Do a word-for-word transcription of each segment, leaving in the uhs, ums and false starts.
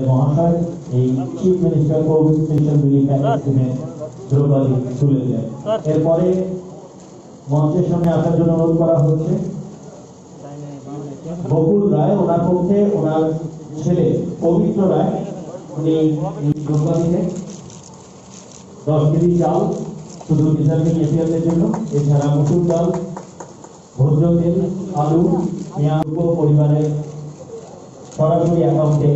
মহাশয় এই chief minister Covid special relief package স্কিমে দ্রব্যাদি তুলে দেন। এরপরে মঞ্চের সামনে আসার জন্য অনুরোধ করা হচ্ছে বকুল রায়, ওনার পক্ষে ওনার ছেলে পবিত্র রায়, উনি এই দ্রব্যাদিতে দশ কেজি চাল শুধু ডিজার্টিং এপিএলদের জন্য, এছাড়া মসুর ডাল, ভোজ্য তেল, আলু, পেঁয়াজ পরিবারের সরাসরি অ্যাকাউন্টে।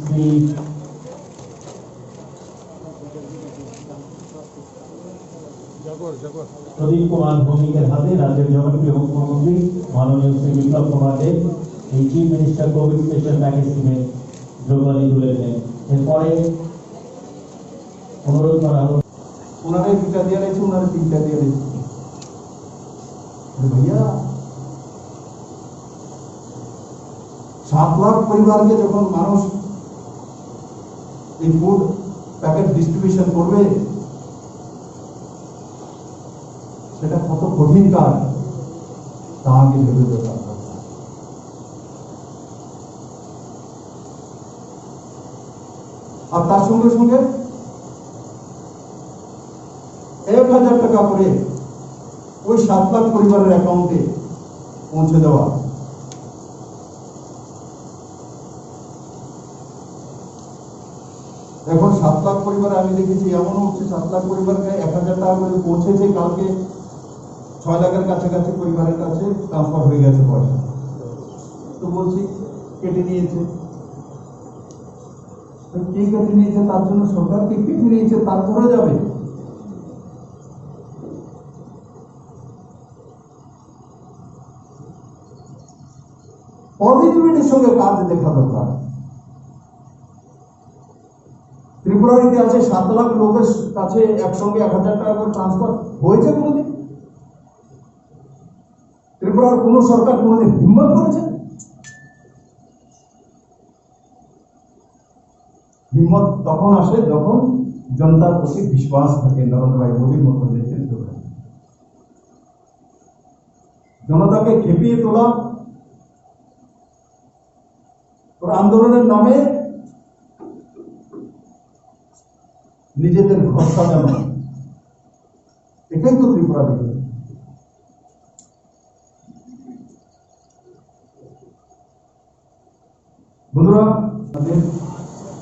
শ্রী প্রদীপ কুমার ভৌমিকের হাতে রাজ্যের জনপ্রিয় মুখ্যমন্ত্রী মাননীয় শ্রী বিপ্লব কুমার দেব এই chief minister Covid special package স্কিমে দ্রব্যাদি তুলে দেন। এরপরে অনুরোধ করা হলো। ওনারে দুইটা দিয়ে রয়েছে, ওনারে তিনটা দিয়ে রয়েছে। আরে ভাইয়া, সাত লাখ পরিবারকে যখন মানুষ এই ফুড প্যাকেট ডিস্ট্রিবিউশন করবে, সেটা কত কঠিন কাজ, তা আগে ভেবে দেখো। আর তার সঙ্গে সঙ্গে এক হাজার টাকা করে ওই সাত লাখ পরিবারের অ্যাকাউন্টে পৌঁছে দেওয়া। এখন সাত লাখ পরিবারে আমি দেখেছি, এমনও হচ্ছে সাত লাখ পরিবারকে এক হাজার টাকা করে পৌঁছেছে, কালকে ছয় লাখের কাছাকাছি পরিবারের কাছে ট্রান্সফার হয়ে গেছে পয়সা। তো বলছি, কেটে নিয়েছে। তো কে কেটে নিয়েছে, তার জন্য সরকার কে কেটে নিয়েছে, তার ঘরে যাবে। পজিটিভিটির সঙ্গে কাজ দেখা দরকার। ত্রিপুরার ইতিহাসে সাত লাখ লোকের কাছে একসঙ্গে এক হাজার টাকা করে ট্রান্সফার হয়েছে কোনোদিন? ত্রিপুরার কোনো সরকার কোনোদিন হিম্মত করেছে? হিম্মত তখন আসে যখন জনতার প্রতি বিশ্বাস থাকে, নরেন্দ্র ভাই মোদীর মতো নেতৃত্ব থাকে। জনতাকে খেপিয়ে তোলা, ওর আন্দোলনের নামে নিজেদের ঘর সাজানো, এটাই তো ত্রিপুরা দেখে। বন্ধুরা, আপনাদের,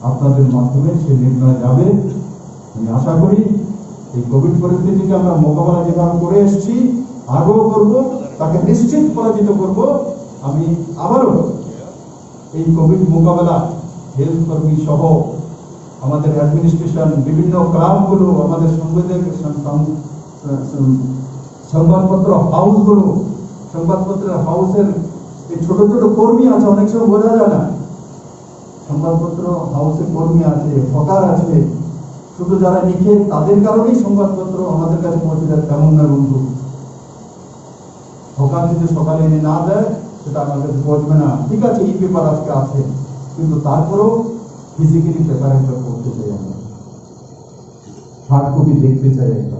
আপনাদের মাধ্যমে সেই নির্ণয় যাবে। আমি আশা করি এই কোভিড পরিস্থিতিকে আমরা মোকাবেলা যেভাবে করে এসেছি, আগেও করব, তাকে নিশ্চিত পরাজিত করব। আমি আবারও এই কোভিড মোকাবেলা, হেলথ কর্মী সহ আমাদের অ্যাডমিনিস্ট্রেশন, বিভিন্ন ক্লাবগুলো, আমাদের সংবাদ-, সং-, সং-, সংবাদপত্র হাউসগুলো, সংবাদপত্র হাউসের এই ছোট ছোট কর্মী আছে, অনেক সময় বোঝা যায় না। সংবাদপত্র হাউসে কর্মী আছে, হকার আছে, শুধু যারা লিখে তাদের কারণেই সংবাদপত্র আমাদের কাছে পৌঁছে যায়, তেমন না বন্ধু। হকার যদি সকালে এনে না দেয়, সেটা আমার কাছে পৌঁছবে না। ঠিক আছে, ই পেপার আজকে আছে, কিন্তু তারপরেও ফিজিক্যালি পেপার একটা পড়তে চাই আমরা, হার্ড কপি দেখতে চাই একটা।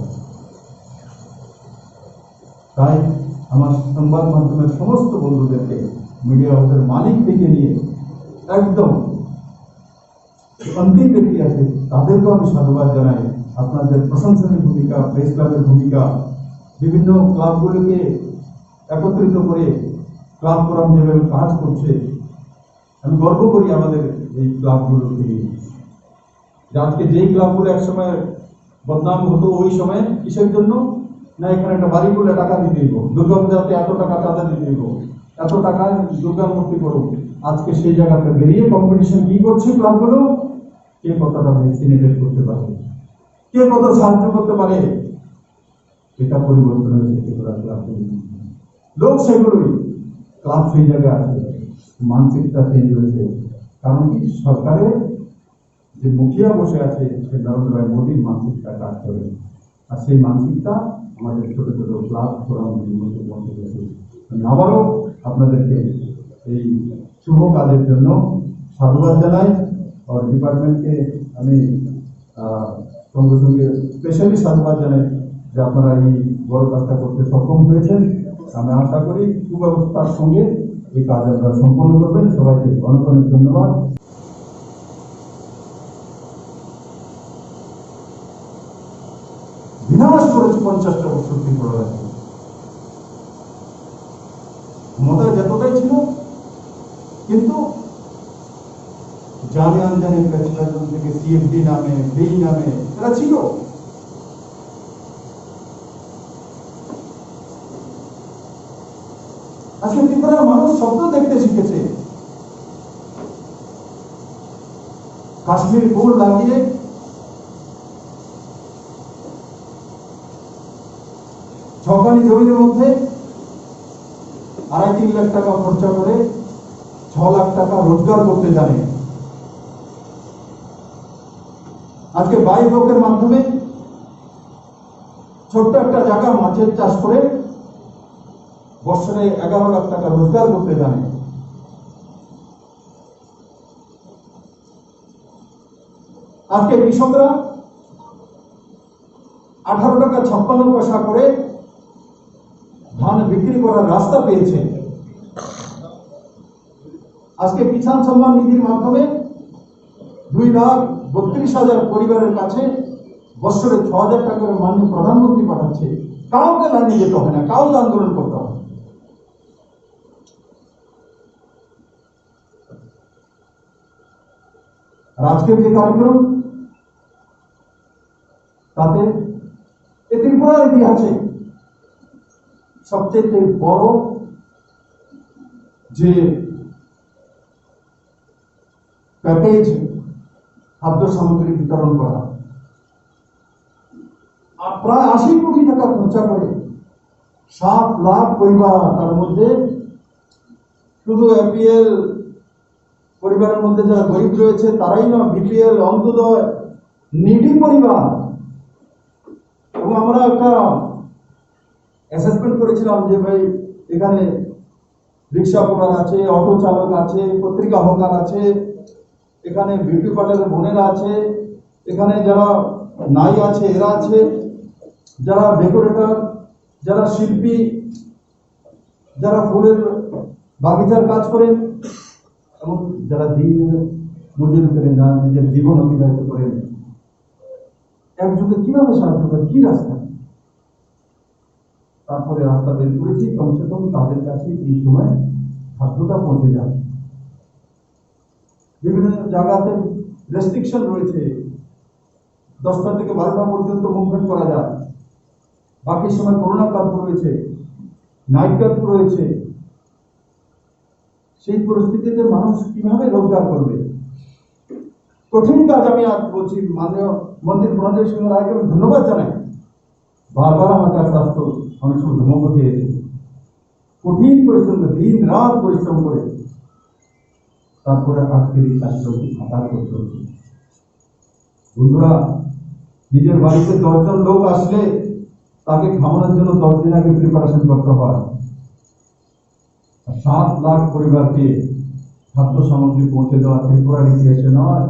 তাই আমার সংবাদ মাধ্যমের সমস্ত বন্ধুদেরকে, মিডিয়া হাউসের মালিক থেকে নিয়ে একদম অন্তিম ব্যক্তি আছে, তাদেরকেও আমি সাধুবাদ জানাই। আপনাদের প্রশংসনীয় ভূমিকা, প্রেস ক্লাবের ভূমিকা, বিভিন্ন ক্লাবগুলোকে একত্রিত করে ক্লাব ফোরাম যেভাবে কাজ করছে, আমি গর্ব করি আমাদের এই ক্লাবগুলোকে নিয়ে। যে আজকে যেই ক্লাবগুলো একসময় বদনাম হতো, ওই সময় কিসের জন্য? না, এখানে একটা বাড়ি করলে টাকা দিতে হইব, দুর্গা পূজাতে এত টাকা চাঁদা দিতে হইব, এত টাকা দুর্গা মূর্তি করো। আজকে সেই জায়গাতে বেরিয়ে কম্পিটিশন কি করছে ক্লাবগুলো, কে কতটা ভ্যাকসিনেটেড করতে পারবে। কে কত সাহায্য করতে পারে, এটা পরিবর্তন হয়েছে ত্রিপুরা ক্লাব থেকে। লোক সেগুলোই ক্লাব সেই জায়গায় আছে, মানসিকতা চেঞ্জ হয়েছে। কারণ কি, সরকারের যে মুখিয়া বসে আছে, সে নরেন্দ্র ভাই মোদীর মানসিকতা কাজ করে। আর সেই মানসিকতা আমাদের ছোট ছোট ক্লাব ফোরাম মধ্যে পৌঁছে গেছে। আমি আবারও আপনাদেরকে এই শুভ কাজের জন্য সাধুবাদ জানাই। আর ডিপার্টমেন্টকে আমি, আহ, সঙ্গে সঙ্গে স্পেশালি সাধুবাদ জানাই যে আপনারা এই বড় কাজটা করতে সক্ষম হয়েছেন। আমি আশা করি সুব্যবস্থার সঙ্গে এই কাজ আপনারা সম্পন্ন করবেন। সবাইকে অনেক অনেক ধন্যবাদ। বিনাশ করেছে পঞ্চাশটা বছর ত্রিপুরা রাজ্য। ক্ষমতায় যতটাই ছিল, কিন্তু জানে আনজানে প্রেসিডেন্ট থেকে সিএফডি নামে, এই নামে এরা ছিল। আজকে ত্রিপুরার মানুষ স্বপ্ন দেখতে শিখেছে। কাশ্মীর বোর্ড লাগিয়ে ছখানি জমির মধ্যে আড়াই তিন লাখ টাকা খরচা করে ছ লাখ টাকা রোজগার করতে জানে। আজকে বাই ব্লকের মাধ্যমে ছোট্ট একটা জায়গা মাছের চাষ করে বছরে এগারো লাখ টাকা রোজগার করতে জানে। আজকে কৃষকরা আঠারো টাকা ছাপ্পান্ন পয়সা করে ধান বিক্রি করার রাস্তা পেয়েছে। আজকে কিষাণ সম্মান নিধির মাধ্যমে দুই লাখ বত্রিশ হাজার পরিবারের কাছে বছরে ছ হাজার টাকা করে মাননীয় প্রধানমন্ত্রী পাঠাচ্ছে। কাউকে লাইনে যেতে হয় না, কাউকে আন্দোলন করতে হয় না। আর আজকের যে কার্যক্রম, তাতে এই ত্রিপুরার ইতিহাসে সবচেয়ে বড় যে প্যাকেজ খাদ্য সামগ্রী বিতরণ করা, আর প্রায় আশি কোটি টাকা খরচা করে সাত লাখ পরিবার, তার মধ্যে শুধু এপিএল পরিবারের মধ্যে যারা গরিব রয়েছে তারাই নয়, বিপিএল, অন্ত্যোদয়, নিডি পরিবার। এবং আমরা একটা অ্যাসেসমেন্ট করেছিলাম যে ভাই, এখানে রিক্সা পুরান আছে, অটো চালক আছে, পত্রিকা হকার আছে, এখানে বিউটি পার্লারের বোনেরা আছে, এখানে যারা নাই আছে এরা আছে, যারা ডেকোরেটর, যারা শিল্পী, যারা ফুলের বাগিচার কাজ করেন এবং যারা দিন মজুরি করে না নিজের জীবন অতিবাহিত করেন, একজনকে কিভাবে সাহায্য করে, কি রাস্তা? তারপরে রাস্তা বের করেছি, কমসে কম তাদের কাছে এই সময় খাদ্যটা পৌঁছে যায়। বিভিন্ন জায়গাতে রেস্ট্রিকশন রয়েছে, দশটা থেকে বারোটা পর্যন্ত মুভমেন্ট করা যায়, বাকি সময় করোনা কার্ফিউ রয়েছে, নাইট কার্ফিউ রয়েছে। সেই পরিস্থিতিতে মানুষ কিভাবে রোজগার করবে? কঠিন কাজ। আমি আজ বলছি, মাননীয় মন্ত্রী প্রণজিৎ সিংহ রায়কে আমি ধন্যবাদ জানাই। বারবার আমার কাছে আসতো, অনেক সময় ধমকও দিয়েছে। কঠিন পরিশ্রম করে, দিন রাত পরিশ্রম করে তারপরে আজকের এই কার্যক্রম সাকার করতে হচ্ছে। বন্ধুরা, নিজের বাড়িতে দশজন লোক আসলে তাকে খাওয়ানোর জন্য দশ দিন আগে প্রিপারেশন করতে হয়। আর সাত লাখ পরিবারকে খাদ্য সামগ্রী পৌঁছে দেওয়া ত্রিপুরার ইতিহাসে নয়,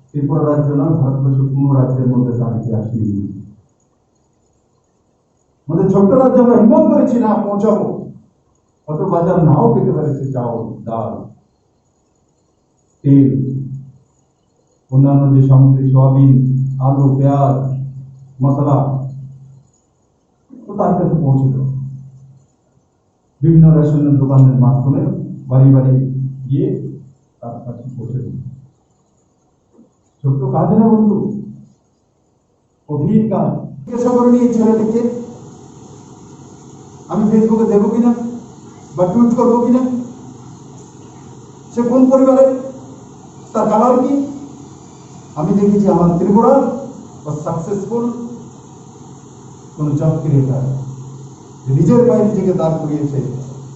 ত্রিপুরা রাজ্য নয়, ভারতবর্ষের কোনো রাজ্যের মধ্যে তার ইতিহাস নেই। আমাদের ছোট্ট রাজ্যে আমরা হিম্মত করেছি না পৌঁছাবো, হয়তো বাজার নাও পেতে পারে সে চাউল, ডাল, তেল, অন্যান্য যে সামগ্রী, সয়াবিন, আলু, পেঁয়াজ, মশলা, তো তার কাছে পৌঁছে দেবো। বিভিন্ন রেশনের দোকানের মাধ্যমে বাড়ি বাড়ি গিয়ে তার কাছে পৌঁছে দেবো। ছোট্ট কাজ না বন্ধু, কঠিন কাজ। জিজ্ঞাসা করেনি এই ছেলেটিকে, আমি ফেসবুকে দেবো কিনা বা টুইট করবো কিনা, সে কোন পরিবারের, তার কালার কি? আমি দেখেছি আমার ত্রিপুরার বা সাকসেসফুল কোনো জব ক্রিয়েটার, যে নিজের পায়ে নিজেকে দাঁড় করিয়েছে,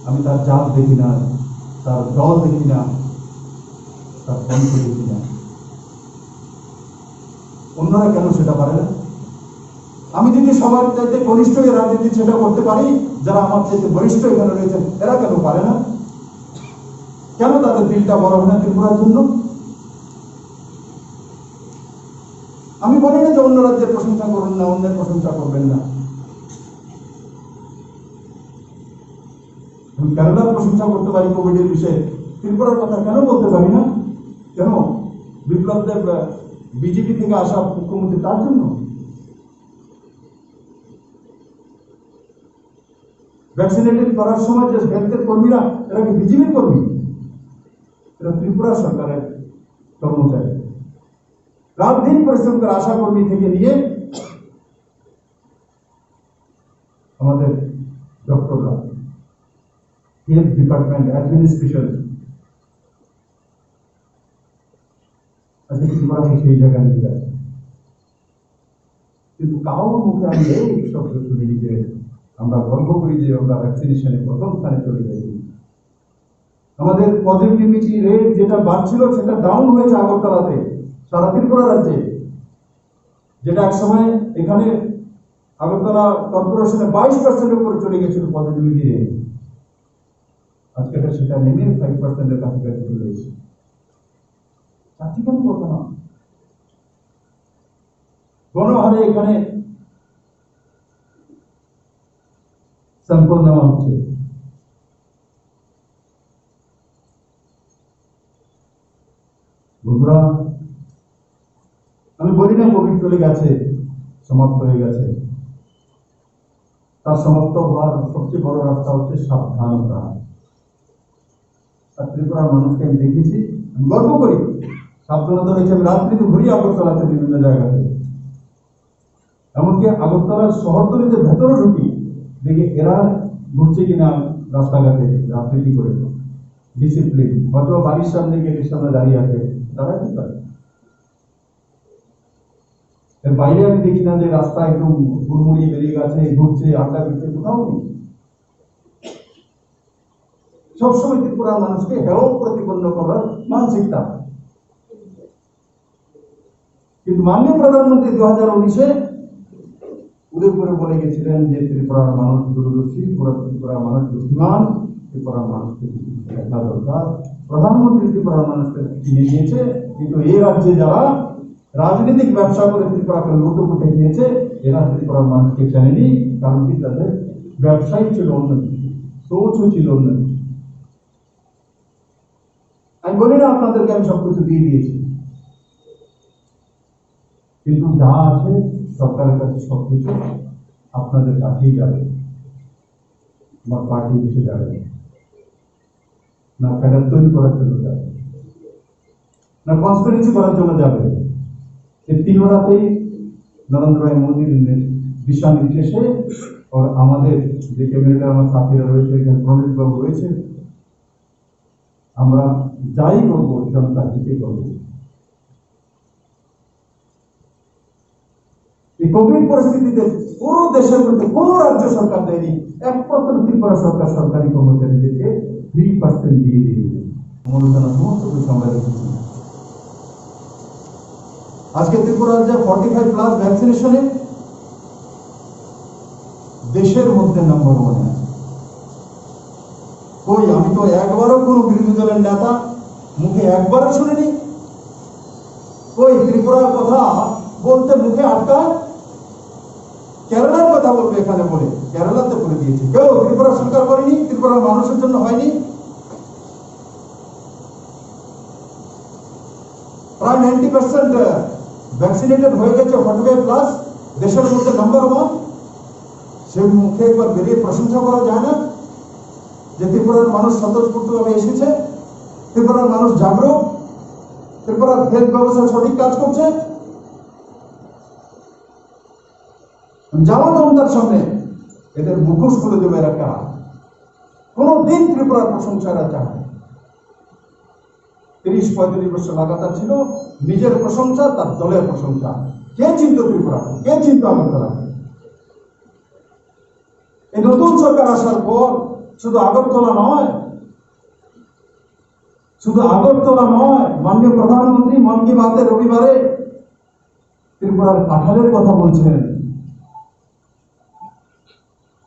আমি তার জাত দেখি না, তার দল দেখি না, তার বংশ দেখি না। অন্যরা কেন সেটা পারে না? আমি যদি সবার চাইতে কনিষ্ঠ এই রাজনীতি সেটা করতে পারি, যারা আমার চাইতে বরিষ্ঠ এখানে রয়েছেন, এরা কেন পারে না? কেন তাদের দিলটা বড় হয় না ত্রিপুরার জন্য? আমি বলি না যে অন্য রাজ্যের প্রশংসা করুন না, অন্যের প্রশংসা করবেন না। আমি কেরালার প্রশংসা করতে পারি কোভিডের বিষয়ে, ত্রিপুরার কথা কেন বলতে পারি না? কেন? বিপ্লব দেব, আহ, বিজেপি থেকে আসা মুখ্যমন্ত্রী, তার জন্য। ভ্যাকসিনেটেড করার সময় যে হেলথের কর্মীরা, এরা কি বিজেপির কর্মী? এরা ত্রিপুরা সরকারের কর্মচারী। রাত দিন পরিশ্রম করে আশা কর্মী থেকে নিয়ে আমাদের ডক্টররা, হেলথ ডিপার্টমেন্ট, অ্যাডমিনিস্ট্রেশন, আজকে ত্রিপুরা সেই জায়গায় নিয়ে গেছে। কিন্তু কারোর মুখে আমি এই শব্দ শুনিনি যে আমরা গর্ব করি যে আমরা ভ্যাকসিনেশনে প্রথম স্থানে চলে যাই। আমাদের পজিটিভিটি রেট যেটা বাড়ছিল, সেটা ডাউন হয়েছে আগরতলাতে, সারা ত্রিপুরা রাজ্যে। যেটা এক সময় এখানে আগরতলা কর্পোরেশনে বাইশ পার্সেন্টের উপরে চলে গেছিল পজিটিভিটি রেট, আজকে এটা সেটা নেমে ফাইভ পার্সেন্টের কাছাকাছি চলে এসেছে। চারটি কেন করবো না? গণহারে এখানে স্যাম্পল নেওয়া হচ্ছে। বন্ধুরা, আমি বলি না কোভিড চলে গেছে, সমাপ্ত হয়ে গেছে। তার সমাপ্ত হওয়ার সবচেয়ে বড় রাস্তা হচ্ছে সাবধানতা। আর ত্রিপুরার মানুষকে আমি দেখেছি, আমি গর্ব করি। সাবধানতা হয়েছে, আমি রাত্রিতে ঘুরি আগরতলাতে বিভিন্ন জায়গাতে। এমনকি আগরতলার শহরতলিতে ভেতরে ঢুকি, দেখি এরা ঘুরছে কিনা রাস্তাঘাটে রাত্রে কি করে। ডিসিপ্লিন, হয়তো বাড়ির সামনে, গেটের সামনে দাঁড়িয়ে আছে, তারা কি করে? এর বাইরে আমি দেখি না যে রাস্তা একদম হুড়মুড়িয়ে বেরিয়ে গেছে, ঘুরছে, আড্ডা দিচ্ছে, কোথাও নেই। সবসময় ত্রিপুরার মানুষকে হেয় প্রতিপন্ন করার মানসিকতা। কিন্তু মাননীয় প্রধানমন্ত্রী দু হাজার উনিশে উদয়পুরে বলে গেছিলেন যে ত্রিপুরার মানুষ দূরদর্শী, পুরা ত্রিপুরার মানুষ বুদ্ধিমান, ত্রিপুরার মানুষকে কিছু দেখা দরকার। প্রধানমন্ত্রী ত্রিপুরার মানুষকে চিনে দিয়েছে, কিন্তু এই রাজ্যে যারা রাজনৈতিক ব্যবসা করে ত্রিপুরাকে লুটে পুটে খেয়েছে, এরা ত্রিপুরার মানুষকে চেনেনি, কারণ কি, তাদের ব্যবসাই ছিল অন্য কিছু, সোচও ছিল অন্য কিছু। আমি বলি না আপনাদেরকে আমি সবকিছু দিয়ে দিয়েছি, কিন্তু যা আছে সরকারের কাছে সবকিছু আপনাদের কাছেই যাবে, আমার পার্টি অফিসে যাবে না। না ক্যাডার তৈরি করার জন্য যাবে, না কনস্পিরেসি করার জন্য যাবে। এই তিনোটাতেই নরেন্দ্র ভাই মোদীর নে-, দিশা নির্দেশে ওর আমাদের যে ক্যাবিনেটে আমার সাথীরা রয়েছে, এখানে প্রণীত বাবু রয়েছে, আমরা যাই করবো জনতার হিতে করবো। এই কোভিড পরিস্থিতিতে পুরো দেশের মধ্যে কোনো রাজ্য সরকার দেয়নি, একমাত্র ত্রিপুরা সরকার সরকারি কর্মচারীদেরকে থ্রি পার্সেন্ট দিয়ে দিয়ে দিয়েছে। মনে হয় না সমস্ত কিছু আমরা দেখেছি। আজকে ত্রিপুরা রাজ্যে ফর্টি ফাইভ প্লাস ভ্যাকসিনেশনে দেশের মধ্যে নাম্বার ওয়ানে আছে। কই, আমি তো একবারও কোনো বিরোধী দলের নেতা মুখে একবারও শুনিনি। কই, ত্রিপুরার কথা বলতে মুখে আটকায়। কেরালার কথা বলবে এখানে বলে, কেরালাতে বলে দিয়েছে। কেউ ত্রিপুরা সরকার করেনি, ত্রিপুরার মানুষের জন্য হয়নি। প্রায় নাইনটি পার্সেন্ট ভ্যাকসিনেটেড হয়ে গেছে, ফর্টি ফাইভ প্লাস, দেশের মধ্যে নাম্বার ওয়ান। সে মুখে একবার বেরিয়ে প্রশংসা করা যায় না যে ত্রিপুরার মানুষ স্বতঃস্ফূর্তভাবে এসেছে, ত্রিপুরার মানুষ জাগরুক, ত্রিপুরার হেলথ ব্যবস্থা সঠিক কাজ করছে? আমি যাবো জনতার সামনে, এদের মুখোশ খুলে দেবো এরা কারা। কোনোদিন ত্রিপুরার প্রশংসা এরা চায় না। তিরিশ পঁয়ত্রিশ বছর লাগাতার ছিল নিজের প্রশংসা, তার দলের প্রশংসা। কে চিনতো ত্রিপুরা? কে চিনতো আগরতলা? এই নতুন সরকার আসার পর শুধু আগরতলা নয়, শুধু আগরতলা নয়, মাননীয় প্রধানমন্ত্রী মন কি বাতে রবিবারে ত্রিপুরার কাঁঠালের কথা বলছেন,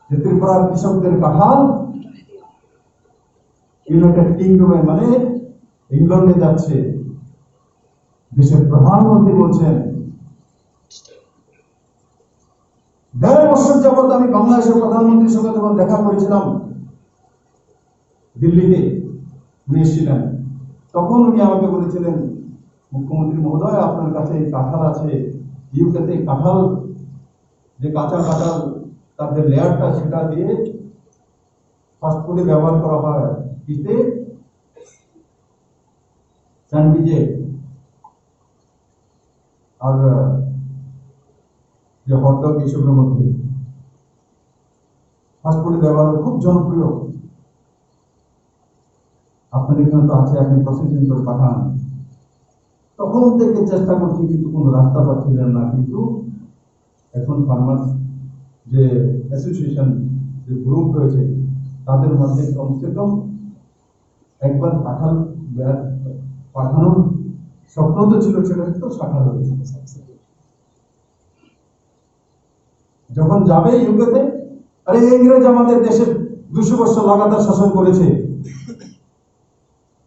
যে ত্রিপুরার কৃষকদের কাঁঠাল ইউনাইটেড কিংডমে, মানে ইংল্যান্ডে যাচ্ছে। দেশের প্রধানমন্ত্রী বলছেন, দেড় বছর যাবত আমি বাংলাদেশের প্রধানমন্ত্রীর সঙ্গে যখন দেখা করেছিলাম দিল্লিতে, উনি এসেছিলেন, তখন উনি আমাকে বলেছিলেন, "মুখ্যমন্ত্রী মহোদয়, আপনার কাছে এই কাঁঠাল আছে, ইউকেতে কাঁঠাল, যে কাঁচা কাঁঠাল, তার যে লেয়ারটা, সেটা দিয়ে ফাস্ট ফুডে ব্যবহার করা হয়, কিতে, স্যান্ডউইচে, আর আহ, যে হটডগ, এইসবের মধ্যে ফাস্ট ফুডে ব্যবহার হয়, খুব জনপ্রিয়। আপনাদের এখানে তো আছে, আপনি প্রসেসিং করে পাঠান।" তখন থেকে চেষ্টা করছি, কিন্তু কোনো রাস্তা পাচ্ছিলেন না। কিন্তু এখন ফার্মার্স যে অ্যাসোসিয়েশন, যে গ্রুপ রয়েছে, তাদের মধ্যে কমসে কম একবার পাঠান, পাঠানোর স্বপ্ন তো ছিল, সেটা তো সাকার হয়েছে। যখন যাবে ইউকেতে, "আরে, ইংরেজ আমাদের দেশে দুশো বছর লাগাতার শাসন করেছে,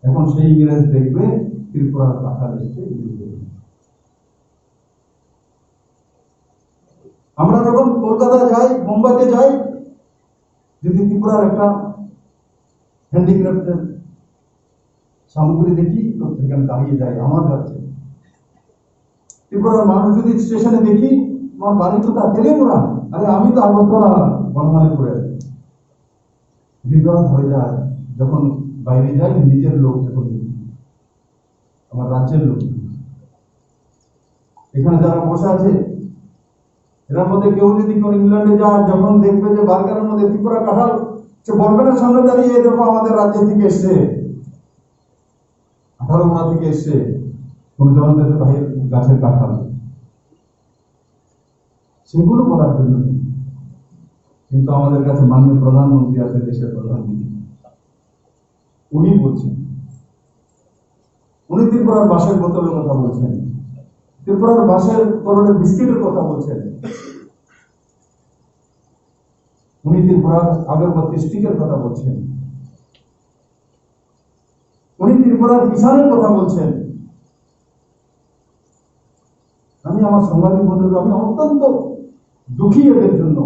এখন সেই ইংরেজ দেখবে ত্রিপুরার কাঁঠাল এসছে ইউকেতে।" আমরা যখন কলকাতা যাই, বোম্বাইতে যাই, যদি ত্রিপুরার একটা হ্যান্ডিক্রাফটের সামগ্রী দেখি, তো সেখানে দাঁড়িয়ে যাই আমার কাছে। ত্রিপুরার মানুষ যদি স্টেশনে দেখি, "তোমার বাড়ি কোথায়?" "তেলেমুড়া।" "আরে, আমি তো আগরতলা, বনমালীপুরে।" হৃদয় ভরে যায় যখন বাইরে যাই, নিজের লোক যখন দেখি, আমার রাজ্যের লোক। এখানে যারা বসে আছে, এরা মধ্যে কেউ যদি কোনো ইংল্যান্ডে যায়, যখন দেখবে যে বার্গারের মধ্যে ত্রিপুরা কাঁঠাল, সে বলবে না সামনে দাঁড়িয়ে, "এই দেখো, আমাদের রাজ্য থেকে এসছে, আঠারো মোড়া থেকে এসছে, কোনো জনজাতি ভাইয়ের গাছের কাঁঠাল।" সেগুলো বলার জন্য নেই। কিন্তু আমাদের কাছে মাননীয় প্রধানমন্ত্রী আছে, দেশের প্রধানমন্ত্রী, উনি বলছেন, উনি ত্রিপুরার বাঁশের বোতলের কথা বলছেন, ত্রিপুরার বাঁশের করোনা বিস্কিটের কথা বলছেন, উনি ত্রিপুরার আগরবাতি স্টিকের কথা বলছেন, উনি ত্রিপুরার কিষানের কথা বলছেন। আমি আমার সাংবাদিক বন্ধুদের, আমি অত্যন্ত দুঃখী এদের জন্য,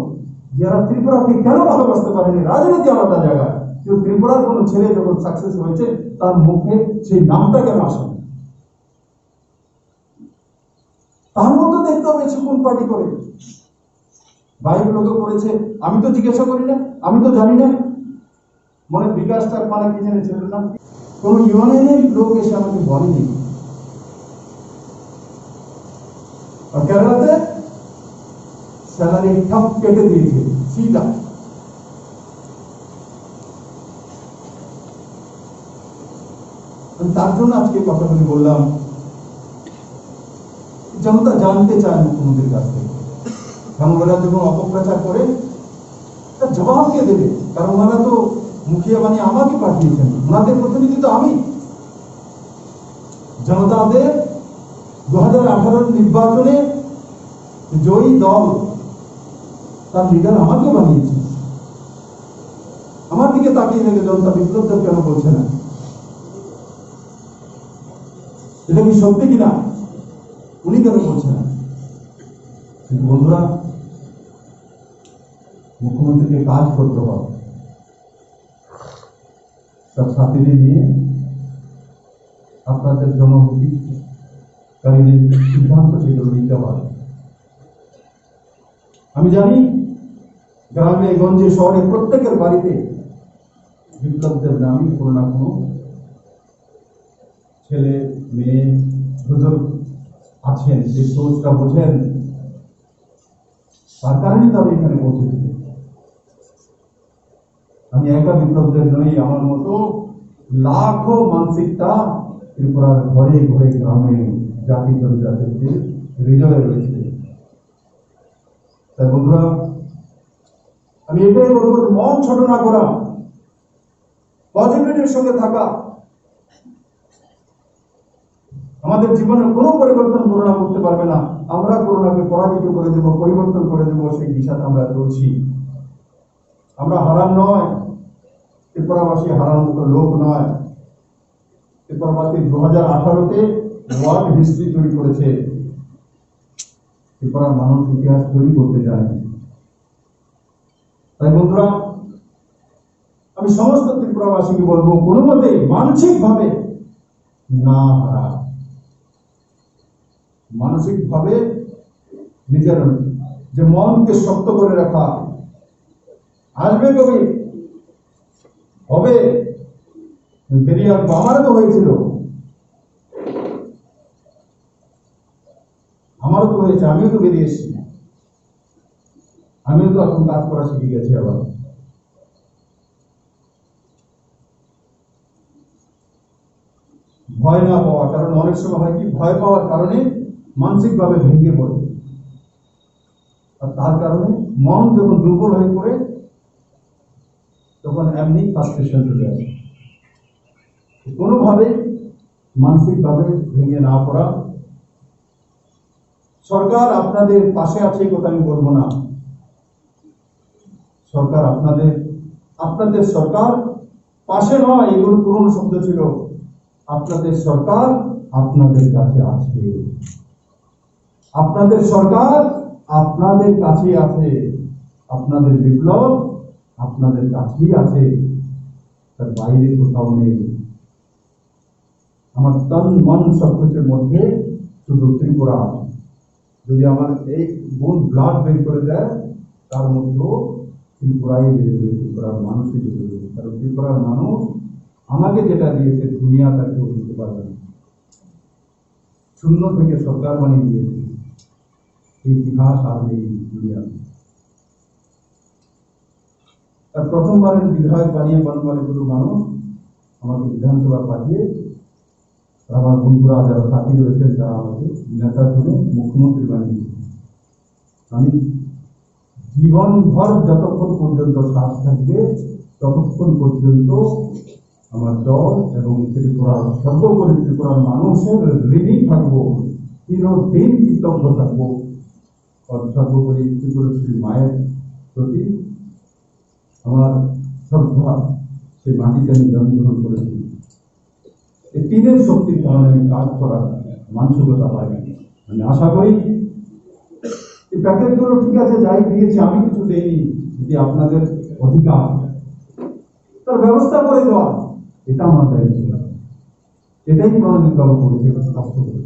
যারা ত্রিপুরাকে কেন ভালোবাসতে পারেনি। রাজনীতি আলাদা জায়গা, কিন্তু ত্রিপুরার কোনো ছেলে যখন সাকসেস হয়েছে, তার মুখে সেই নামটা কেন আসে না? তার মধ্যে দেখতে হবে সে কোন পার্টি করে। বাইক লোকে করেছে, আমি তো জিজ্ঞাসা করি না, আমি তো জানি না। মনে বিকাশ চাকমা না কি জানি ছেলেটার নাম, কোনো ইউনিয়নের লোক এসে আমাকে বলেনি। আর কেরালাতে স্যালারি ঠাপ কেটে দিয়েছে সিধা। আমি তার জন্য আজকে কথাগুলি বললাম। জনতা জানতে চায় মুখ্যমন্ত্রীর কাছ থেকে, কারণ ওরা যখন অপপ্রচার করে, তার জবাব কে দেবে? কারণ ওনারা তো মুখিয়া বানিয়ে আমাকে পাঠিয়েছেন, ওনাদের প্রতিনিধি তো আমি। জনতাদের দু হাজার আঠারোর নির্বাচনে জয়ী দল, তার লিডার আমাকে বানিয়েছে। আমার দিকে তাকিয়ে থেকে জনতা বিপ্লব দেব কেন বলছে না? এটা কি সত্যি কিনা? উনি কেন বলছেন না? কিন্তু বন্ধুরা, মুখ্যমন্ত্রীকে কাজ করতে হবে, তার সাথীদের নিয়ে আপনাদের জনহিতকারী যে সিদ্ধান্ত, সেগুলো নিতে হবে। আমি জানি, গ্রামে গঞ্জে শহরে প্রত্যেকের বাড়িতে বিপ্লব দেব নামে কোনো না কোনো ছেলে, মেয়ে, বুজুর্গ আছেন, যে সোচটা বোঝেন, তার কারণেই তো আমি এখানে পৌঁছেছি। আমি একা বিপ্লব দেব নই, আমার মতো লাখো মানসিকতা ত্রিপুরার ঘরে ঘরে, গ্রামে, জাতি জনজাতির হৃদয়ে রয়েছে। তাই বন্ধুরা, আমি এটাই বলবো যে মন ছোট না করা, পজিটিভিটির সঙ্গে থাকা, আমাদের জীবনে কোনো পরিবর্তন করোনা করতে পারবে না। আমরা করোনাকে পরাজিত করে দেব, পরিবর্তন করে দেব, সেই দিশাতে আমরা চলছি। আমরা হারাম নয়, ত্রিপুরাবাসী হারানোর মতো লোক নয়। ত্রিপুরাবাসী দু হাজার আঠারোতে ওয়ার্ল্ড হিস্ট্রি তৈরি করেছে। ত্রিপুরার মানুষ ইতিহাস তৈরি করতে জানে। তাই বন্ধুরা, আমি সমস্ত ত্রিপুরাবাসীকে বলবো, কোনো মতে মানসিকভাবে না হারা, মানসিকভাবে নিজের যে মনকে শক্ত করে রাখা। আসবে কবে? হবে। বেরিয়ে আসবো। আমারও তো হয়েছিল, আমারও তো হয়েছে, আমিও তো বেরিয়ে এসেছি। আমিও তো এখন কাজ করা শিখে গেছি আবার। ভয় না পাওয়া, কারণ অনেক সময় হয় কি, ভয় পাওয়ার কারণে মানসিকভাবে ভেঙে পড়ে। আর তার কারণে মন যখন দুর্বল হয়ে পড়ে, তখন এমনি ফ্রাস্ট্রেশন চলে আসে। কোনোভাবে মানসিকভাবে ভেঙে না পড়া। সরকার আপনাদের পাশে আছে, এই কথা আমি বলবো না। সরকার আপনাদের, আপনাদের সরকার পাশে নয়, এগুলো পুরনো শব্দ ছিল। আপনাদের সরকার আপনাদের কাছে আছে। আপনাদের সরকার আপনাদের কাছে আছে। আপনাদের বিপ্লব আপনাদের কাছেই আছে, তার বাইরে কোথাও নেই। আমার তন মন সবকিছুর মধ্যে শুধু ত্রিপুরা। যদি আমার এক বুন ব্লাড বের করে দেয়, তার মধ্যেও ত্রিপুরাই বের হবে, ত্রিপুরার মানুষই বের হবে। কারণ ত্রিপুরার মানুষ আমাকে যেটা দিয়েছে, দুনিয়া তার কেউ দিতে পারবে না। শূন্য থেকে সরকার বানিয়ে দিয়েছে, এই ইতিহাস আর নেই দুনিয়াতে। তার প্রথমবারের বিধায়ক বানিয়ে বনমালীপুর মানুষ আমাকে বিধানসভা পাঠিয়ে আমার বন্ধুরা যারা সাথী রয়েছেন, তারা আমাকে নেতা চুনে মুখ্যমন্ত্রী বানিয়ে দিয়েছেন। আমি জীবনভর যতক্ষণ পর্যন্ত শ্বাস থাকবে, ততক্ষণ পর্যন্ত আমার দল এবং ত্রিপুরার, সর্বোপরি ত্রিপুরার মানুষের ঋণী থাকবো, চিরদিন কৃতজ্ঞ থাকবো। সর্বোপরি ত্রিপুরেশ্বরী মায়ের প্রতি আমার শ্রদ্ধা, সেই মাটিতে আমি জন্মগ্রহণ করেছি। এই তিনের শক্তির কারণে আমি কাজ করার মানসিকতা পাই। আমি আশা করি এই প্যাকেটগুলো ঠিক আছে, যাই দিয়েছি, আমি কিছু দেইনি, যদি আপনাদের অধিকার, তার ব্যবস্থা করে দেওয়া, এটা আমার দায়িত্ব। এটাই প্রণজিৎ বাবু করেছে, স্বাস্থ্য করে।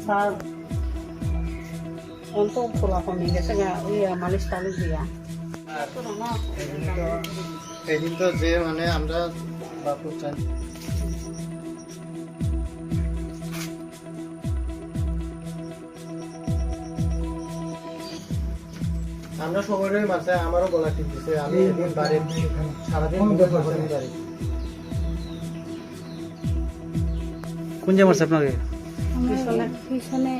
স্যার, অন্ত খোলা কমে গেছে গা, ওই মালিশ টালিশ দিয়া। এই দিন তো, এই দিন তো যে মানে আমরা বাপু চাই। আমরা সবারই মাঝে আমারও গলা টিপ দিছে, আমি এদিন বাড়ি, সারাদিন ঘুরে থাকছি বাড়ি। কোন জায়গা মারছে আপনাকে? পিছনে, পিছনে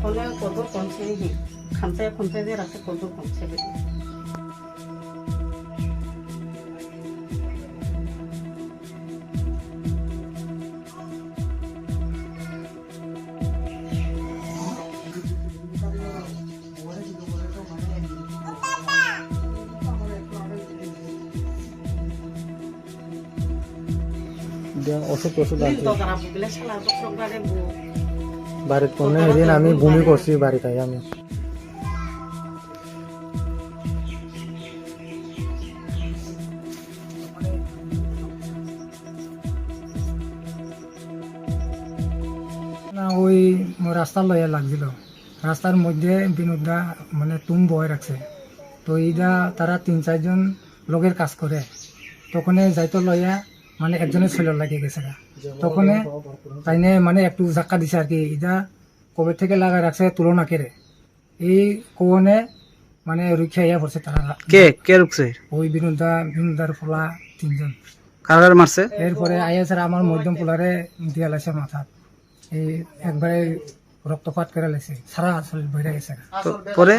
ফোনে কত কমছে, খামচায় খামচায় দিয়ে রাখছে, কত কমছে। ওষুধ টষুধ আনছি। বাড়িত কোনো দিন আমি বমি করছি, বাড়িত আই আমি। না, ওই রাস্তার লইয়া লাগছিল, রাস্তার মধ্যে বিনোদরা মানে তুম বয় রাখছে। তো ইদা তারা তিন চারজন লোকের কাজ করে, তখনে যাইতো লইয়া মানে একজনের শরীর লাগিয়ে গেছে গা। তখনে তাইনে মানে একটু ধাক্কা দিছে আর কি, ইদা কবে থেকে লাগায় রাখছে তুলো না কেড়ে। এই কোনে মানে রুখে আইয়া পড়ছে তারা। কে, কে রুখছে? ওই বিনোদা, বিনোদার পোলা তিনজন। কার কার মারছে? এরপরে আইয়া স্যার আমার মধ্যম পোলারে দিয়া লাইছে মাথা। এই একবারে রক্তপাত করে লাইছে, সারা শরীর বইরে গেছে। তো পরে?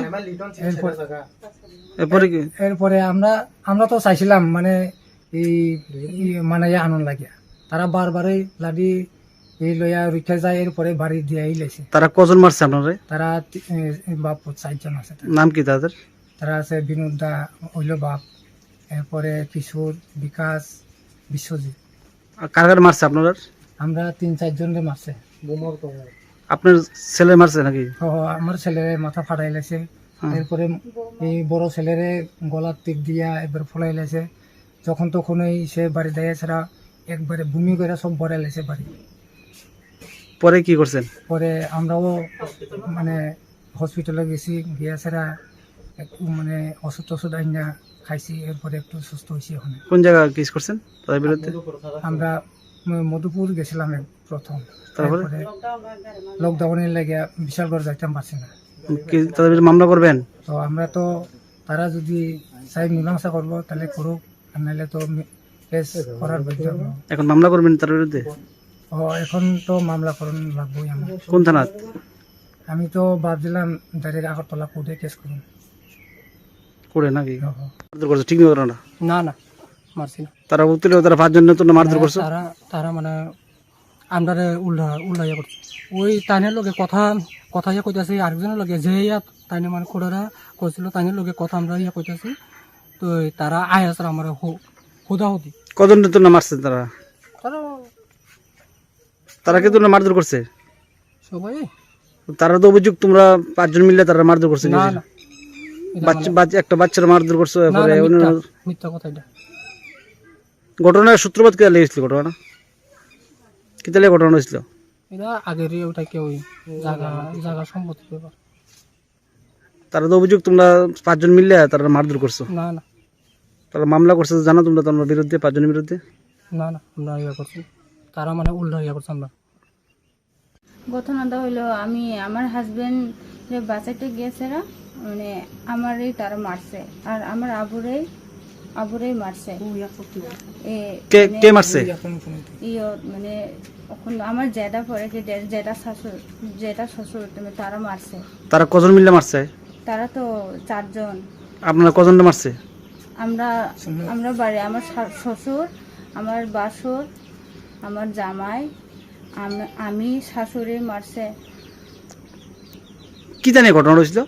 এরপর, এরপরে কি? এরপরে আমরা, আমরা তো চাইছিলাম মানে এই, এই মানে ইয়ে আনন্দ লাগিয়া। তারা বারবারই লাঠি এই লইয়া রুখে যায়, এরপরে বাড়ি দিয়া আইলাইছে। তারা কজন মারছে আপনারে? তারা তি-, এ, এ, বাপ পুত চারজন আছে তারা। নাম কি তাদের? তারা আছে বিনোদ দা, হইল বাপ, এরপরে কিশোর, বিকাশ, বিশ্বজিৎ। আর কার কার মারছে আপনারা? আমরা তিন চারজনরে মারছে। আপনার ছেলে মারছে নাকি? হ, হ, আমার ছেলেরে মাথা ফাটাই লাইছে। হ্যাঁ। এরপরে এই বড় ছেলেরে গলার টিপ দিয়া একবার ফুলাই লাইছে। যখন তখনই সে বাড়ি দেয় ছাড়া একবারে বমি করে সব ভরে লাইছে বাড়ি। পরে কি করছেন? পরে আমরাও মানে হসপিটালে গেছি, গিয়া ছাড়া একটু মানে ওষুধ টষুধ আইনা খাইছি, এরপরে একটু সুস্থ হয়েছি ওখানে। কোন জায়গা কেস করছেন তাদের বিরুদ্ধে? আমরা ম-, মধুপুর গেছিলাম এক প্রথম। তারপরে? তারপরে লকডাউনের লাগে বিশালগড় যাইতাম পারছি না। কি তাদের বিরুদ্ধে মামলা করবেন? তো আমরা তো, তারা যদি চাই মীমাংসা করবো, তাহলে করুক, আর নাহলে তো মি-, কেস করার বাধ্য হবো। এখন মামলা করবেন তার বিরুদ্ধে? ও, এখন তো মামলা করানো লাগবোই আমার। কোন থানাত? আমি তো ভাবছিলাম ডাইরেক্ট আগরতলা কোর্টে কেস করুন। কোর্টে নাকি? ও, ও। মারধর করছে, ঠিক নেই ঘটনাটা? না, না, মারছি না। তারা উত্তরে তারা পাঁচজন নতুন মারধর হ্যাঁ, করছে? তারা, তারা মানে আমরারে উল্টা, উল্টা ইয়ে করছে। ওই তাইনের লগে কথা, কথা ইয়ে কইতাছে, আরেকজনের লগে যে ইয়া তাইনে মানে কোর্টরা করছিল, তাইনের লগে কথা আমরা ইয়ে কইতাছি। তো তারা আয়া স্যার আমার হু-, হুদাহুদি। কজন নতুন মারছে তারা? তারা তারা কি তোমরা মারধর করছে? সবাই? তারা তো অভিযোগ তোমরা পাঁচজন মিলে তারা মারধর করছে না, কিছু? না। এটা বাচ্চা, মানে বাচ্চা, একটা বাচ্চার মারধর করছে, না, তারপরে না, অন্য মিথ্যা, মিথ্যা কথা এটা। ঘটনার সূত্রপাত কিতা লেগেছিল ঘটনা? কিতা লেগে ঘটনা হয়েছিল? এটা আগেরই ওটা কেউ জায়গা, জায়গা সম্পত্তির ব্যাপার। তারা তো অভিযোগ তোমরা পাঁচজন মিলে তারা মারধর করছো। না, না। তারা মামলা করছে জানো তোমরা তোমার বিরুদ্ধে, পাঁচজনের বিরুদ্ধে? না, না, আমরা ইয়ে করছি। তারা মানে উল্টা ইয়ে করছে আমরা। ঘটনাটা হইলো, আমি আমার হাজবেন্ডরে বাঁচাইতে গিয়েছিলাম, মানে আমারই তারা মারছে, আর আমার আবুরেই, আবুরেই মারছে। এ, কে, মানে কে মারছে? ইয়ো, মানে এখন আমার জেঠা পড়ে কি জে-, জেঠা শাশুড়, জেঠা শ্বশুর, তুমি তারা মারছে। তারা কজন মিলে মারছে? তারা তো চারজন। আপনারা কজনরে মারছে? আমরা, আমরা বাড়ি, আমার শা-, শ্বশুর, আমার বাসুর, আমার জামাই, আম-, আমি, শাশুড়ি মারছে। কি জানি ঘটনা হয়েছিল?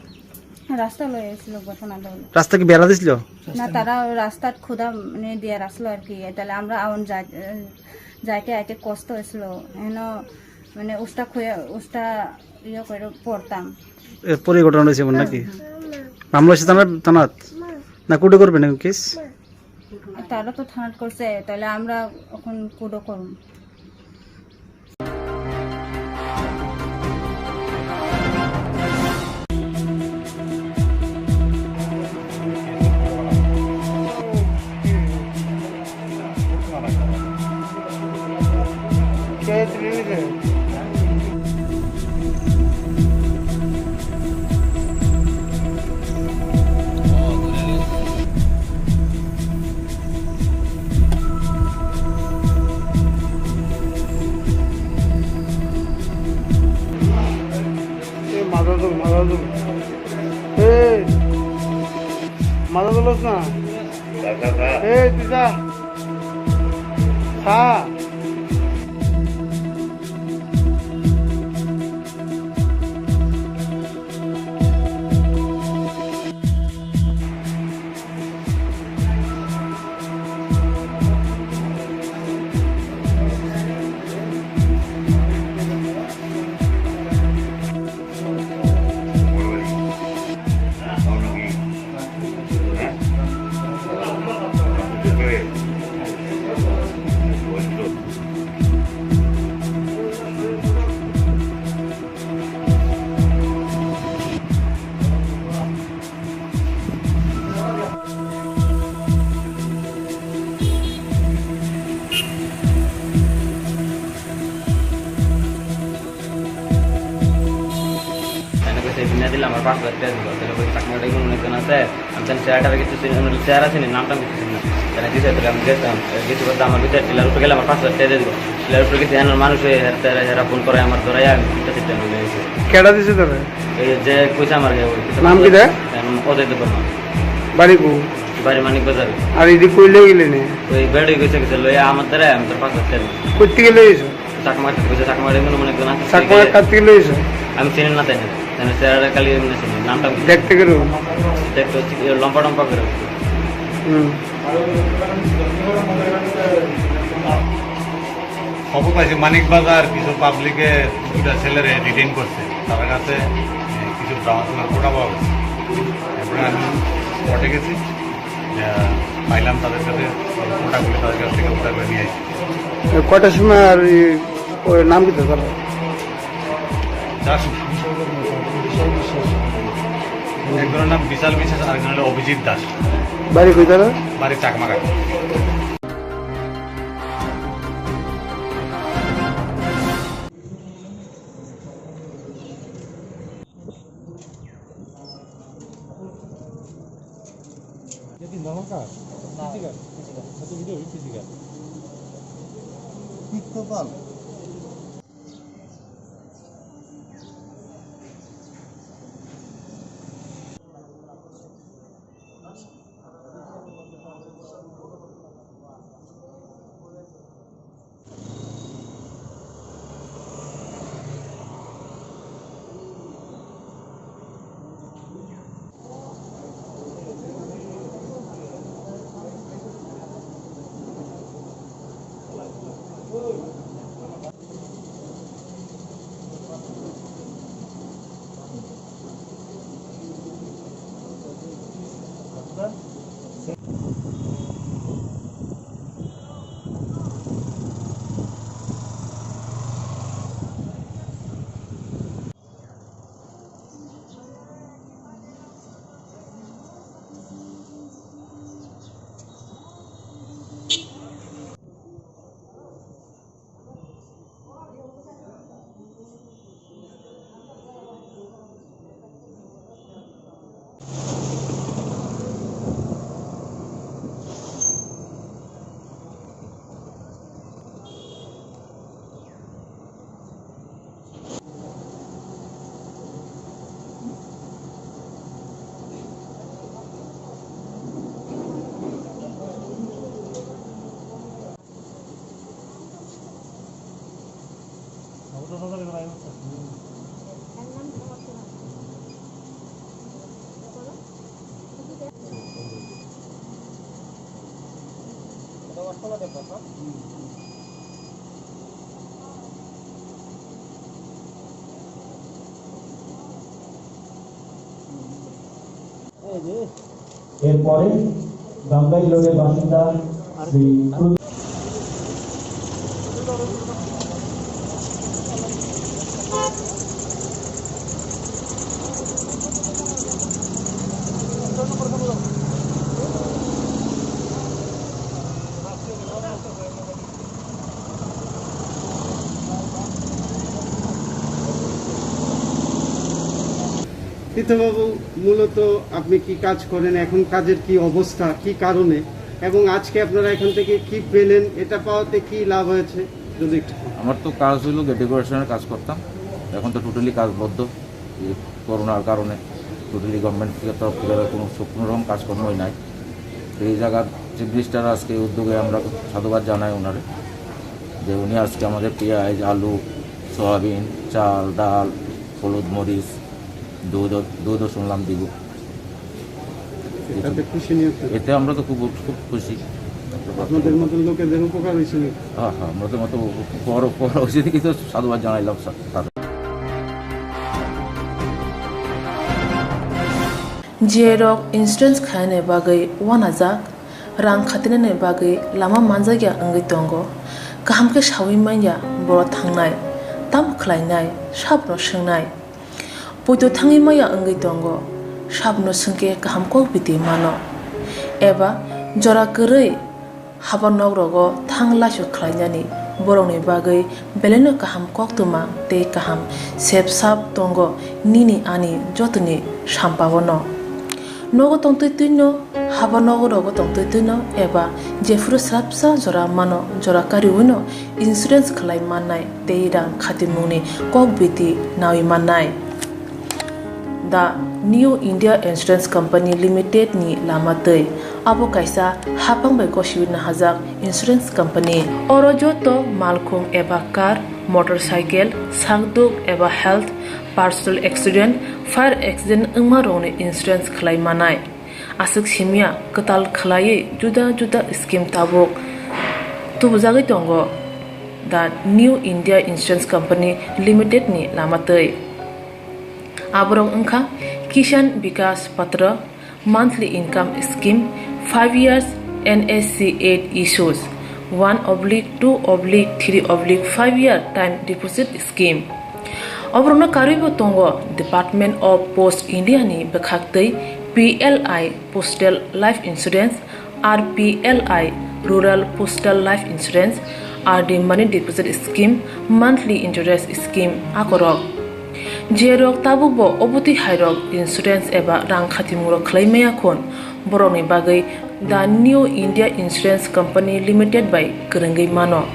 রাস্তা লয়ে এসেছিল ঘটনা তো। রাস্তা কি বেড়া দিছিল? না, তারা রাস্তাত খুদা মানে দিয়ে রাখছিল আর কি। তাহলে আমরা আউন যাই-, যাইতে আইতে কষ্ট হয়েছিল। এন মানে উষ্টা খুঁয়ে, উষ্টা ইয়ে করে পড়তাম। এরপরে এই ঘটনা হয়েছে এমন নাকি? হুম, হুম। মামলা হয়েছে থানার, থানাত? না কোর্টে করবে না কেস? তারা তো থানাত করছে, তাহলে আমরা এখন কোর্টও করুন। এই মাথা তুল, মাথা তুল। এই মাথা তুলস না। এই তুই যা। খা। Nadi lamar pas batte digo, tele koi chakma dai gun ne kana te, am tan share ta kichu sin, share asin, nam tam kichu sin na. Tele kisa tele am get, am, get ko dama bide, tele rupe ke lamar pas batte digo. Tele rupe ke dhyan manu se, her tere, her phone kore amar dora ya, kita tidak mana itu. Keda dise tore? Ei je koisa amar ge. Nam ki de? Nam Odoy Debbarma. Bari ku? Bari Manik Bazar. Ar idi koi loi gele ne? Oi bedi koisa kisa loi amar dora, am tar pas batte. Koi tige loi isu? Chakma, buja Chakma ri mano mane gana. Chakma kati loiso? Ami chini na tene. Tene sera kali mane chini. Nam tam. Dekte guru. Dekte chik lompa lompa guru. Hmm. খবর পাইছি মানিক বাজার কিছু পাবলিকে দুইটা ছেলেরে ডিটেইন করছে, তার কাছে কিছু ব্রাউন সুগার কোটা পাওয়া গেছে। এরপরে আমি স্পটে গেছি, আহ, পাইলাম তাদের কাছে কোটাগুলি, তাদের কাছ থেকে উদ্ধার করে নিয়ে আসি। এ, কয়টার সময় আর এই, ওর নাম কি তার? দাস। একজনের নাম বিশাল বিশ্বাস, আরেকজন হলো অভিজিৎ দাস। বাড়ি কই তারা? বাড়ি Chakmaghat. Jadi normal ka? Physical? Physical. Satu video physical. Pictopal. এরপরে গাঙ্গাই রোডের বাসিন্দা শ্রী তীর্থবাবু, মূলত আপনি কি কাজ করেন, এখন কাজের কি অবস্থা, কি কারণে, এবং আজকে আপনারা এখান থেকে কি পেলেন, এটা পাওয়াতে কি লাভ হয়েছে, যদি একটু বলেন। আমার তো কাজ হলো গেট ডেকোরেশনের কাজ করতাম, এখন তো টোটালি কাজ বন্ধ। এই করোনার কারণে টোটালি গভর্নমেন্ট থেকে, তরফ থেকে কোনো, কোনো রকম কাজকর্মই নাই। তো এই জায়গার চিফ মিনিস্টার আজকে উদ্যোগে আমরা সাধুবাদ জানাই ওনারে, যে উনি আজকে আমাদের পেঁয়াজ, আলু, সয়াবিন, চাল, ডাল, হলুদ, মরিচ, দুধ, দুধও শুনলাম দিব। এটাতে খুশি নিয়ে আপনারা? এতে আমরা তো খুব, খুব খুশি। আপনাদের মতন লোকেদের উপকার হয়েছে নাকি? হ্যাঁ, হ্যাঁ, আমরা তো মতো বড় উপকার হয়েছে, কিন্তু সাধুবাদ জানাইলাম স্যার, তাদের। J rok insurance khainani bagwi uanajak, rang khatinani bagwi lama manjakya wngwi tongo, kaham khe saui manya borok thangnai, tamo khlainai, sabono swngnai. Poito thangwi maya wngwi tongo, sabono swngkhe kaham kok biti mano, eba jora kwrwi haba nok rogo thang laisu khlainani Borokni bagwi belaino kaham koktwma tei kaham sep sap tongo nini ani jotoni sampao no. Nogo tongtwi twino, haba nogo rogo tongtwi twino eba jephuru swrapsa jora mano jora kariwino insurance khlai mannai tei rang khatimungni kok biti nawi mannai. The New India Insurance Company Limited ni lama twi. Abo kaisa haphang bai gosiwi nahajak insurance company. Oro joto malkhung eba car, motorcycle, sakduk eba health, personal accident, fire accident wngma rokni insurance khlai manai. Aswk simya kwtal khlaiwi juda juda scheme tabuk tubujagwi tongo the New India Insurance Company Limited ni lama twi. Aborok wngkha Kisan Vikas Patra, monthly income scheme, five years N S C eight issues, one oblique two oblique three oblique five year time deposit scheme. Oborokno karwibo tongo Department of Post India ni bwkhaktwi P L I Postal Life Insurance, R P L I Rural Postal Life Insurance, R D Money Deposit Scheme, Monthly Interest Scheme akorok. Jerok tabukbo obotwi hairok insurance eba rang khatimungrok khlai maya khun, borokni bagwi The New India Insurance Company Limited bai kwrwngwi mano.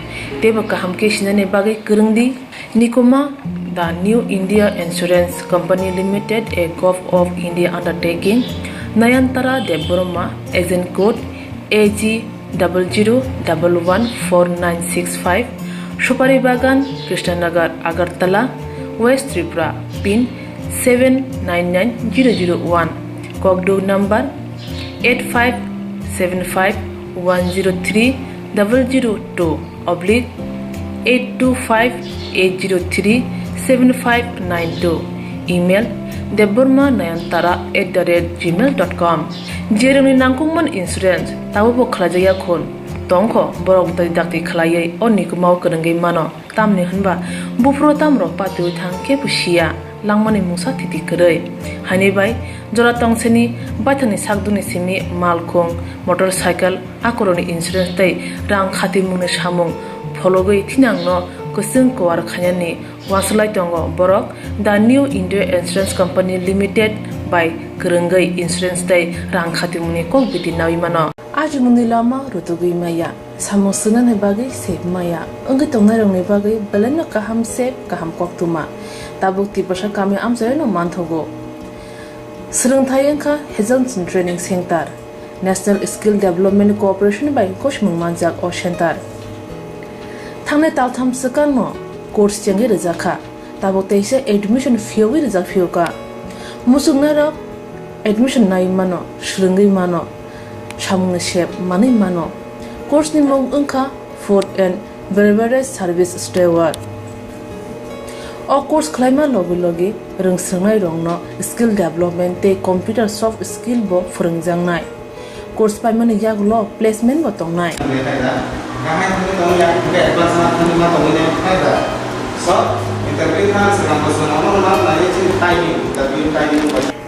Teibo kaham khe sinani bagwi kwrwng di. Nikuma, The New India Insurance Company Limited, a Govt of India undertaking, Nayantara Debbarma, agent code A G double zero double one four nine six five, Supari Bagan, Krishnanagar, Agartala, West Tripura, pin seven nine nine zero zero one, Kokduk number eight five seven five one zero three double zero two oblique eight two five eight zero three seven five nine two, email debbarma nayantara at the rate gmail dot com. Jerokni nangkukmani insurance tabukbo khlaijakya khun tongkho, borok dakti dakti khlaiwi o nikumao kwrwngwi mano. Tamni hwnba buphuru tamrok patiwi thang khe bo siya, langmani mungsa thiti kwrwi. Haini bai jora tongseni baithangni sakdukni simi malkhung, motorcycle, akorokni insurance tei rang khatimungni samung phologwi thinangno kwchwng kuar khainani uansuk lai tongo borok The New India Insurance Company Limited bai kwrwngwi insurance tei rang khatimungni kok biti nawi mano. Ajimungni lama rutugwi maya. Samung swngnani bagwi sep maya wngwi tongnairokni bagwi belaino kaham sep kaham koktwma. Tabuk Tiprasa kami amchaino manthogo. Swrwngthai wngkha Hazelson Training Center. National Skill Development Corporation bai gosimung manjak o center. Thangnai taltham swkangno course chengwi rwjakha. Tabuk teisa admission phiyogwi rijak phiyokha. Muchungnairok admission nai mano, swrwngwi mano, samungni sep manwi mano. Course ni mung wngkha Food and Beverage Service Steward. O course khlaima logi logi rwngswrwngnairokno skill development tei computer soft skill bo phwrwngjaknai. Course paimani yagulo placement bo tongnai.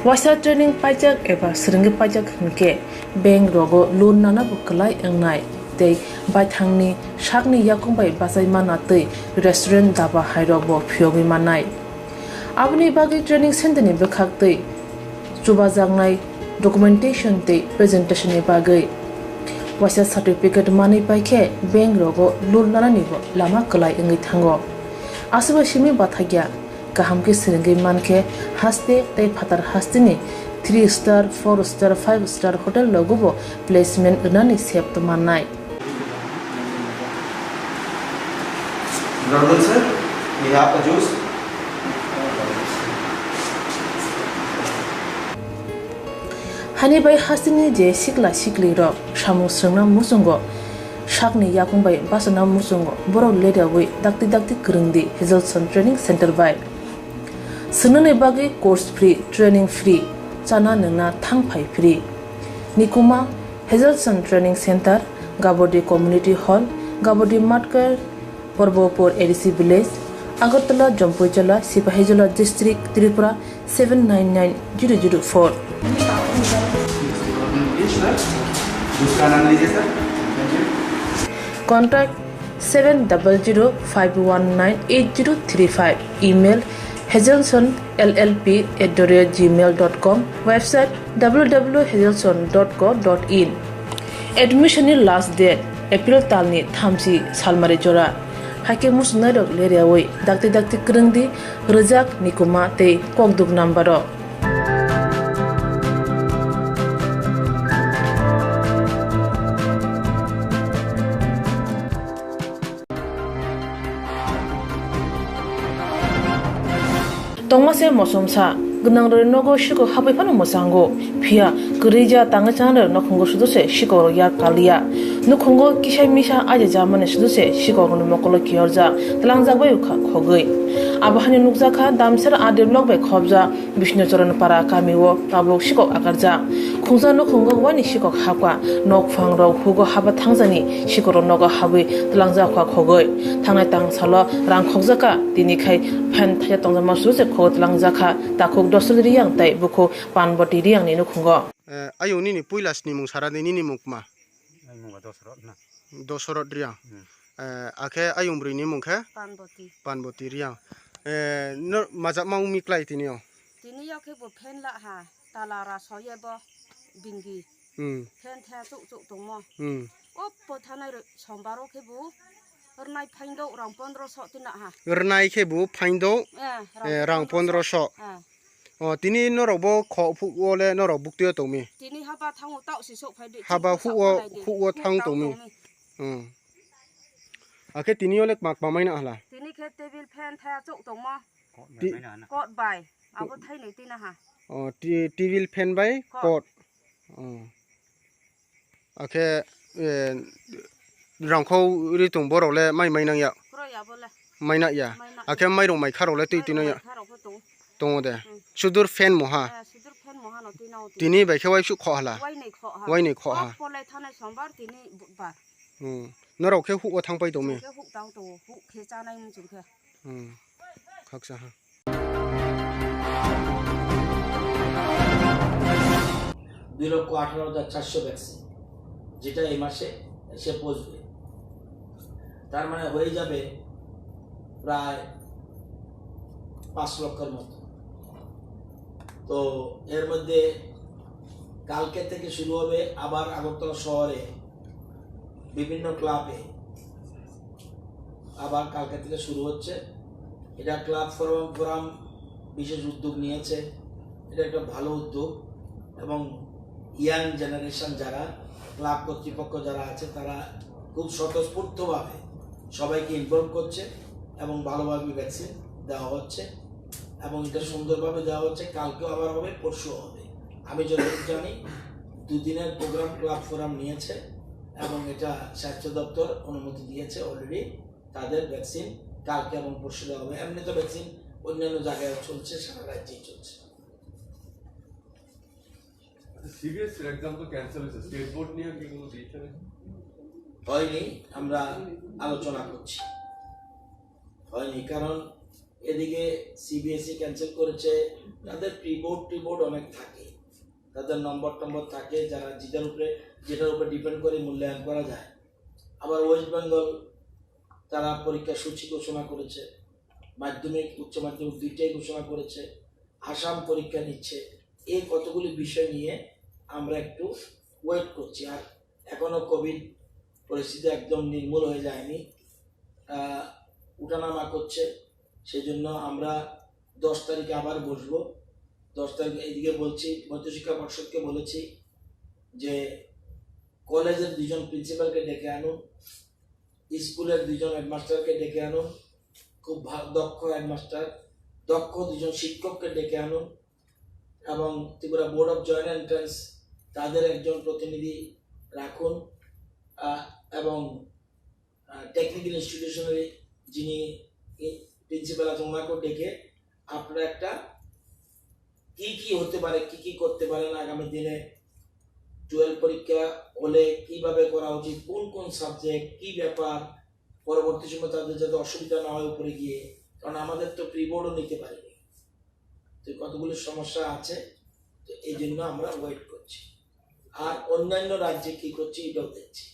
Waisa training paijak eba swrwngwi paijak hwnkhe bank rogo loan nana bo kwlai wngnai tei baithangni sakni yakung bai bachai mana tei restaurant, dhaba hairok bo phiyogwi mannai. Aboni bagwi training center ni bwkhak tei chubajaknai documentation tei presentation ni bagwi waisa certificate manwi paikhe bank rogo loan nanani bo lama kwlai wngwi thango. Aswkbai simi bathakya kaham khe swrwngwi mankhe haste tei phatar hasteni three star, four star, five star hotel rogo bo placement rwnani sep mannai. Good afternoon, sir. We have a juice. Hani bai hasteni je sikla sikli rok samung swrwngna muchungo, sakni yakung bai bachana muchungo, borok ledawi dakti dakti kwrwng di Hazelson Training Center bai. Swngnani bagwi course free, training free, chana nwngna thang phai free. Nikuma, Hazelson Training Center, Gabodi Community Hall, Gabodi Matkar, Porbopur A D C Village, Agartala, Jampuijala, Sipahijola District, Tripura seven nine nine zero zero four. Contact seven double zero five one nine eight zero three five, email hazelson L L P at the rate gmail dot com, website w w w hazelson dot co dot in. Admission ni last date April talni thamchi salmari jora. Haikhe muchungnairok leriawi dakti dakti kwrwngdi rwjak, nikuma tei kokduk number o. Tongma se mosomsa, gwnangrokni nogo sikok habwi phano mwchango. Phiya kwrwi ja tangwi changrok nukhungo sudu se sikokrok yak kaliya. Nukhungo kisa misa aje jamani sudu se sikokrokni mokolo kiyorjak, tlangjak bai wkha khogwi. Abo hani nukjakha Damsera R D block bai khobjak Bishnu Charan Para kami o tabuk sikok akarjak. Khungsa nukhungo waini sikok hapkha, nokphang rok hugo haba thangjani sikok rok nogo habwi tlangjak kha khogwi. Thangnai tang salo rang khokjakha, tini khai phan thaisa tongjakma sudu se khogwi tlangjakha. Takhuk Dosrot Riyang tei bukhuk Panboti Riyang ni nukhungo. Eh, ayung nini puila snimung sara di, nini mung kma? Ani mung Dosrot na. Dosrot Riyang. Hmm. Eh, akhe ayung bwrwi ni mung khe? Panboti. Panboti Riyang. Eh, no majak ma umi klai tini o? Tini o khe bo phen la ha, tala ra soye bo bingi. Hmm. Phen the chuk chuk tongmo. Hmm. O po thanai ro sombar o khe bo rwnai phain do rang pondro so tina ha. Rwnai khe bo phain do, eh, rang eh, rang pondro so. Eh. O, tini norok bo kho phuk o le norok buktui o tongmi? Tini haba thango tao si sok phai di, haba chini huk o, bwskango nai di. Huk o thang tongmi. Huk tang tongmi. Hmm. Akhe tini o le kma kma maina hala? Tini khe table fan thaya chuk tongmo. Ti- Kot bai. Abo thainwi tina ha. O, ti-, table fan bai kot. Kot. O. Akhe, eh, rangkhou ri tong borok le mai mai nang ya? Pura ya bo le. Mai na ya? Mai na. Akhe mairung mai kharok le twi twi nang ya? Mairung mai kharok bo tong. Tongo de. Hmm. Sudur fan moha. Eh, sudur fan moha no twi nang twi. Tini bai khe waibsu kho hala? Wainwi kho ha. Wainwi kho ha. Kok polai thanai sombar tini budbar. Hmm. Norok khe huk o thang pai tongmi? Khe huk tang tongo. Huk khe chanai mung chum khe. Hmm. Khaksa ha. দুই লক্ষ আঠারো হাজার চারশো ভ্যাকসিন, যেটা এই মাসে এসে পৌঁছবে। তার মানে হয়ে যাবে প্রায় পাঁচ লক্ষর মতো। তো এর মধ্যে কালকে থেকে শুরু হবে আবার আগরতলা শহরে বিভিন্ন ক্লাবে, আবার কালকে থেকে শুরু হচ্ছে। এটা ক্লাব ফোরাম, ফোরাম বিশেষ উদ্যোগ নিয়েছে, এটা একটা ভালো উদ্যোগ। এবং ইয়াং জেনারেশন যারা, ক্লাব কর্তৃপক্ষ যারা আছে, তারা খুব স্বতঃস্ফূর্তভাবে সবাইকে ইনভলভ করছে এবং ভালোভাবে ভ্যাকসিন দেওয়া হচ্ছে এবং এটা সুন্দরভাবে দেওয়া হচ্ছে। কালকেও আবার হবে, পরশু হবে। আমি যতদূর জানি, দুদিনের প্রোগ্রাম ক্লাব ফোরাম নিয়েছে এবং এটা স্বাস্থ্য দপ্তর অনুমতি দিয়েছে অলরেডি। তাদের ভ্যাকসিন কালকে এবং পরশু দেওয়া হবে। এমনি তো ভ্যাকসিন অন্যান্য জায়গায় চলছে, সারা রাজ্যেই চলছে। আচ্ছা, সিবিএসসির এক্সাম তো ক্যান্সেল হয়েছে, স্টেট বোর্ড নিয়ে কি কোনো ডিসিশন হয়েছে? হয়নি, আমরা আলোচনা করছি। হয়নি, কারণ এদিকে সিবিএসই ক্যান্সেল করেছে, তাদের প্রি বোর্ড টি বোর্ড অনেক থাকে, তাদের নম্বর টম্বর থাকে, যারা যেটার উপরে, যেটার উপরে ডিপেন্ড করে মূল্যায়ন করা যায়। আবার ওয়েস্ট বেঙ্গল তারা পরীক্ষার সূচি ঘোষণা করেছে, মাধ্যমিক, উচ্চ মাধ্যমিক দুইটাই ঘোষণা করেছে। আসাম পরীক্ষা নিচ্ছে। এই কতগুলি বিষয় নিয়ে আমরা একটু ওয়েট করছি। আর এখনো কোভিড পরিস্থিতি একদম নির্মূল হয়ে যায়নি, আহ, উঠানামা করছে। সেই জন্য আমরা দশ তারিখে আবার বসবো। দশ তারিখ এইদিকে বলছি, মধ্যশিক্ষা পর্ষদকে বলেছি যে কলেজের দুজন প্রিন্সিপালকে ডেকে আনুন, স্কুলের দুজন হেডমাস্টারকে ডেকে আনুন, খুব ভা-, দক্ষ হেডমাস্টার, দক্ষ দুজন শিক্ষককে ডেকে আনুন এবং Tripura board of joint entrance তাদের একজন প্রতিনিধি রাখুন, আহ, এবং, আহ, টেকনিক্যাল ইনস্টিটিউশনের যিনি প্রিন্সিপাল আছেন ওনাকেও ডেকে আপনারা একটা কি কি হতে পারে, কি কি করতে পারেন আগামী দিনে, টুয়েলভ পরীক্ষা হলে কিভাবে করা উচিত, কোন কোন সাবজেক্ট, কি ব্যাপার, পরবর্তী সময় তাদের যাতে অসুবিধা না হয় উপরে গিয়ে, কারণ আমাদের তো প্রি বোর্ডও নিতে পারিনি, তো কতগুলো সমস্যা আছে, তো এই জন্য আমরা ওয়েট করছি। আর অন্যান্য রাজ্যে কি করছে এটাও দেখছি।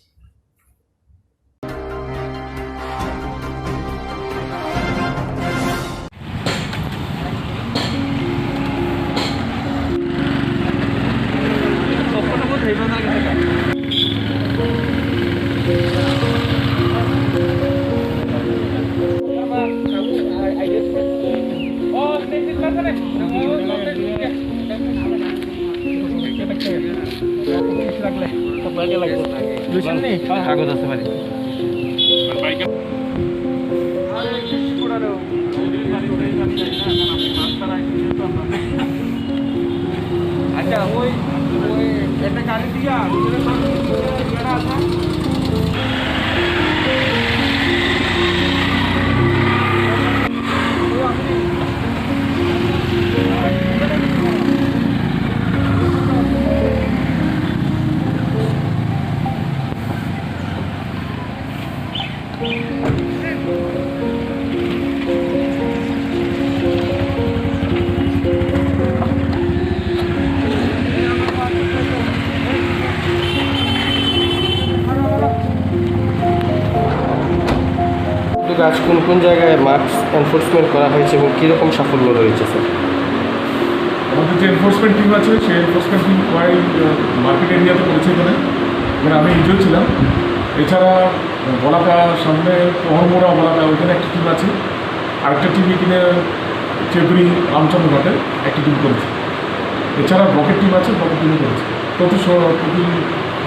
কাগজ আছে বাড়ি। আচ্ছা, ওই, ওই একটা গাড়ি দিয়া, ওই আপনি আজ কোন কোন জায়গায় মাস্ক এনফোর্সমেন্ট করা হয়েছে এবং কীরকম সাফল্য রয়েছে, স্যার? আমাদের যে এনফোর্সমেন্ট টিম আছে, সেই এনফোর্সমেন্ট টিম প্রায়, আহ, মার্কেট এরিয়াতে করেছে এখানে, এখানে আমি নিজেও ছিলাম। এছাড়া বলাকা সামনে অহরমোড়া বলাকা, ওইখানে একটা টিম আছে, আরেকটা টিম এখানে চেবড়ি রামচন্দ্র ঘাটে একটা টিম করেছে। এছাড়া ব্লকের টিম আছে, ব্লকের টিমও করেছে। প্রতি স-, প্রতি